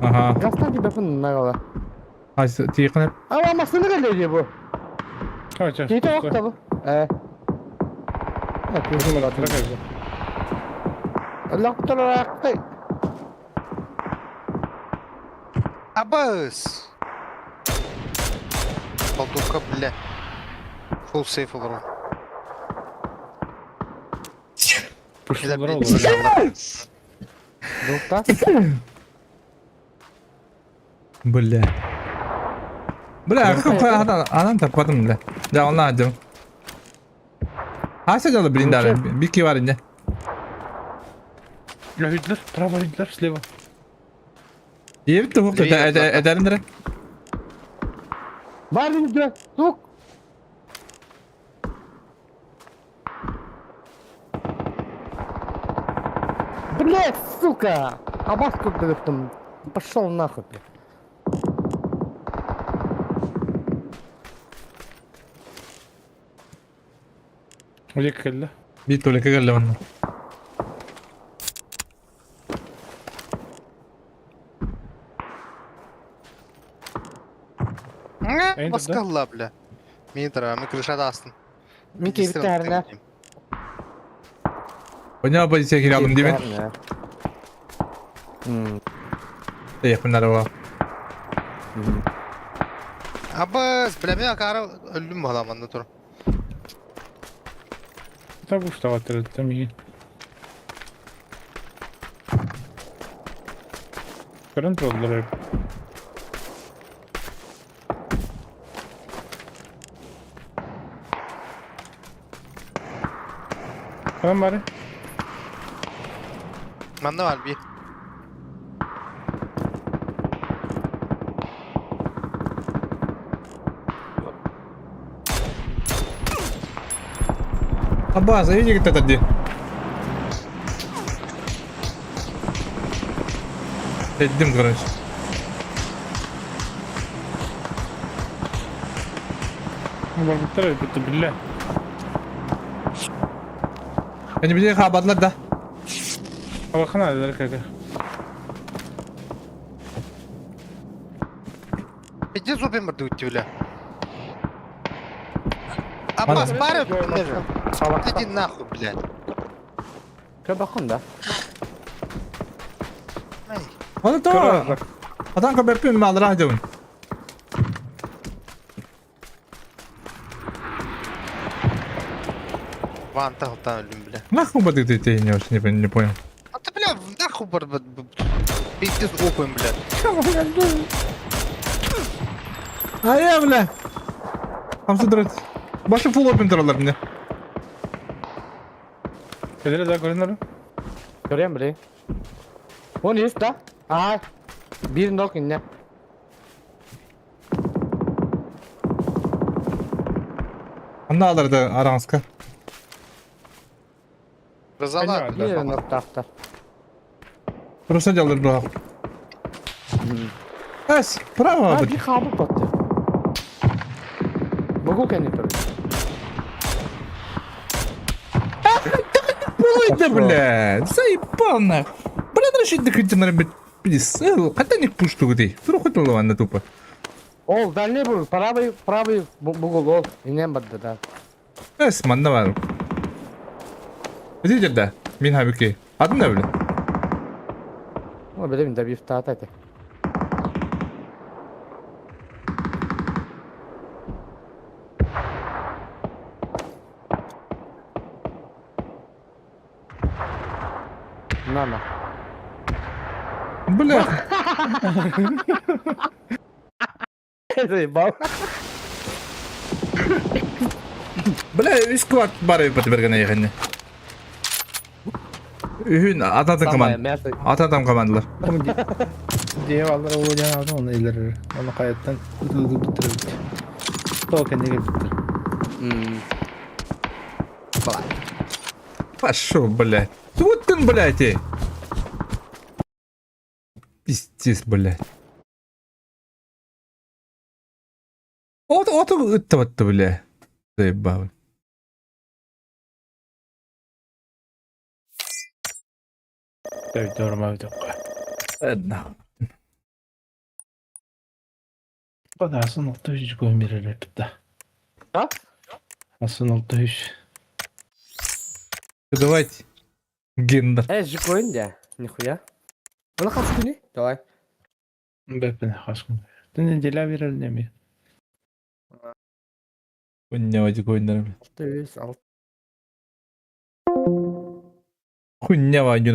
Аха. Гастан тебе фын нагала. Айсы тиикнеп. Ама масыны келе бу. Кача. Кейте окта бу. Э. Лактар Абас. Болтовка, бля. Full safe олар. Пушкалар олар. Дукта. Бля. Бля, как анан таппатым бля. Да, онна адым. Аса дьалла блин дары. Бики бар инде. Лөһүдлөр, право лөһүдлөр, слева. Ебит тух эдәрин Бар дө. Сук. Блять, сука! Абаску там. Пошел нахуй, блядь. Улик кэллэ. Бит только кэллэ манна. Баскалла, бля. Мин тара, мен крышада астым. Мин Пиздец, киирбит тэрнэ. Оня позиция кире алдым дибин. Якыннары бар. Абыз, бля, мен акары өлдүм баламанда тур. Так уж там и. Көрөн тураллар. Tamam bari. Manda var bir. Абаз, а видите, кто где? Дым, короче. Барбыттар это билле. Они били хабадлар да. Алахана дедер как. Пиздец опен бар дүйті бля. Аббас, барып, Иди нахуй, блядь. Көбақын да. Ай. Оны то. Атан көбөппүн малыра дебин. Ван тағылтан өлдүм, бля. Нахуй бы ты ты не очень не понял. А ты, бля, нахуй бар, пиздец опен, бля. А я, бля. Хамсы дұрыс. Башы фул опен тұралар мне. Кедер да көрөнөр. Көрөм биле. Он есть да? А. Бир нок инне. Анда аларды араңызка. Рызала. Бир нок тахта. Просто жалдыр бірақ. Әс, право А, бит. bir kabuk battı. Бугул кенни тур. Ой, бля, заебал нах. Бля, дрочить да бит. Қаттан не пушту гдей. Тур хоть ладно тупо. Ол дальний был, правый, правый бугул ол. Инен барды да. Әс, манда бар. Иди да. Мин хабики. Адын да бля. О, билем да биф таата эте. На, на. Бля. Заебал. Бля, үс кварт бар бит берген егенне. Үхүн ататын команд. Ататам командалар. Diye alır o can aldı onu ileri. Onu kayıttan hızlı bitirdik. Токен kendine bitir. Пошел, блядь. Вот ты, блядь, эй. Пиздец, блядь. Вот, вот, это вот, бля. Заебал. Evet doğru abi dakika. Ладно. Bana nokta üç koyun bir rapte. Ha? Asıl nokta üç. Давайте. Гендер. Э, жикоин да. Нихуя. Она хаскуни? Давай. Бепен хаскун. Дün неделя verir mi? Хуйня ойнар, бля. 600, Хуйня ваню.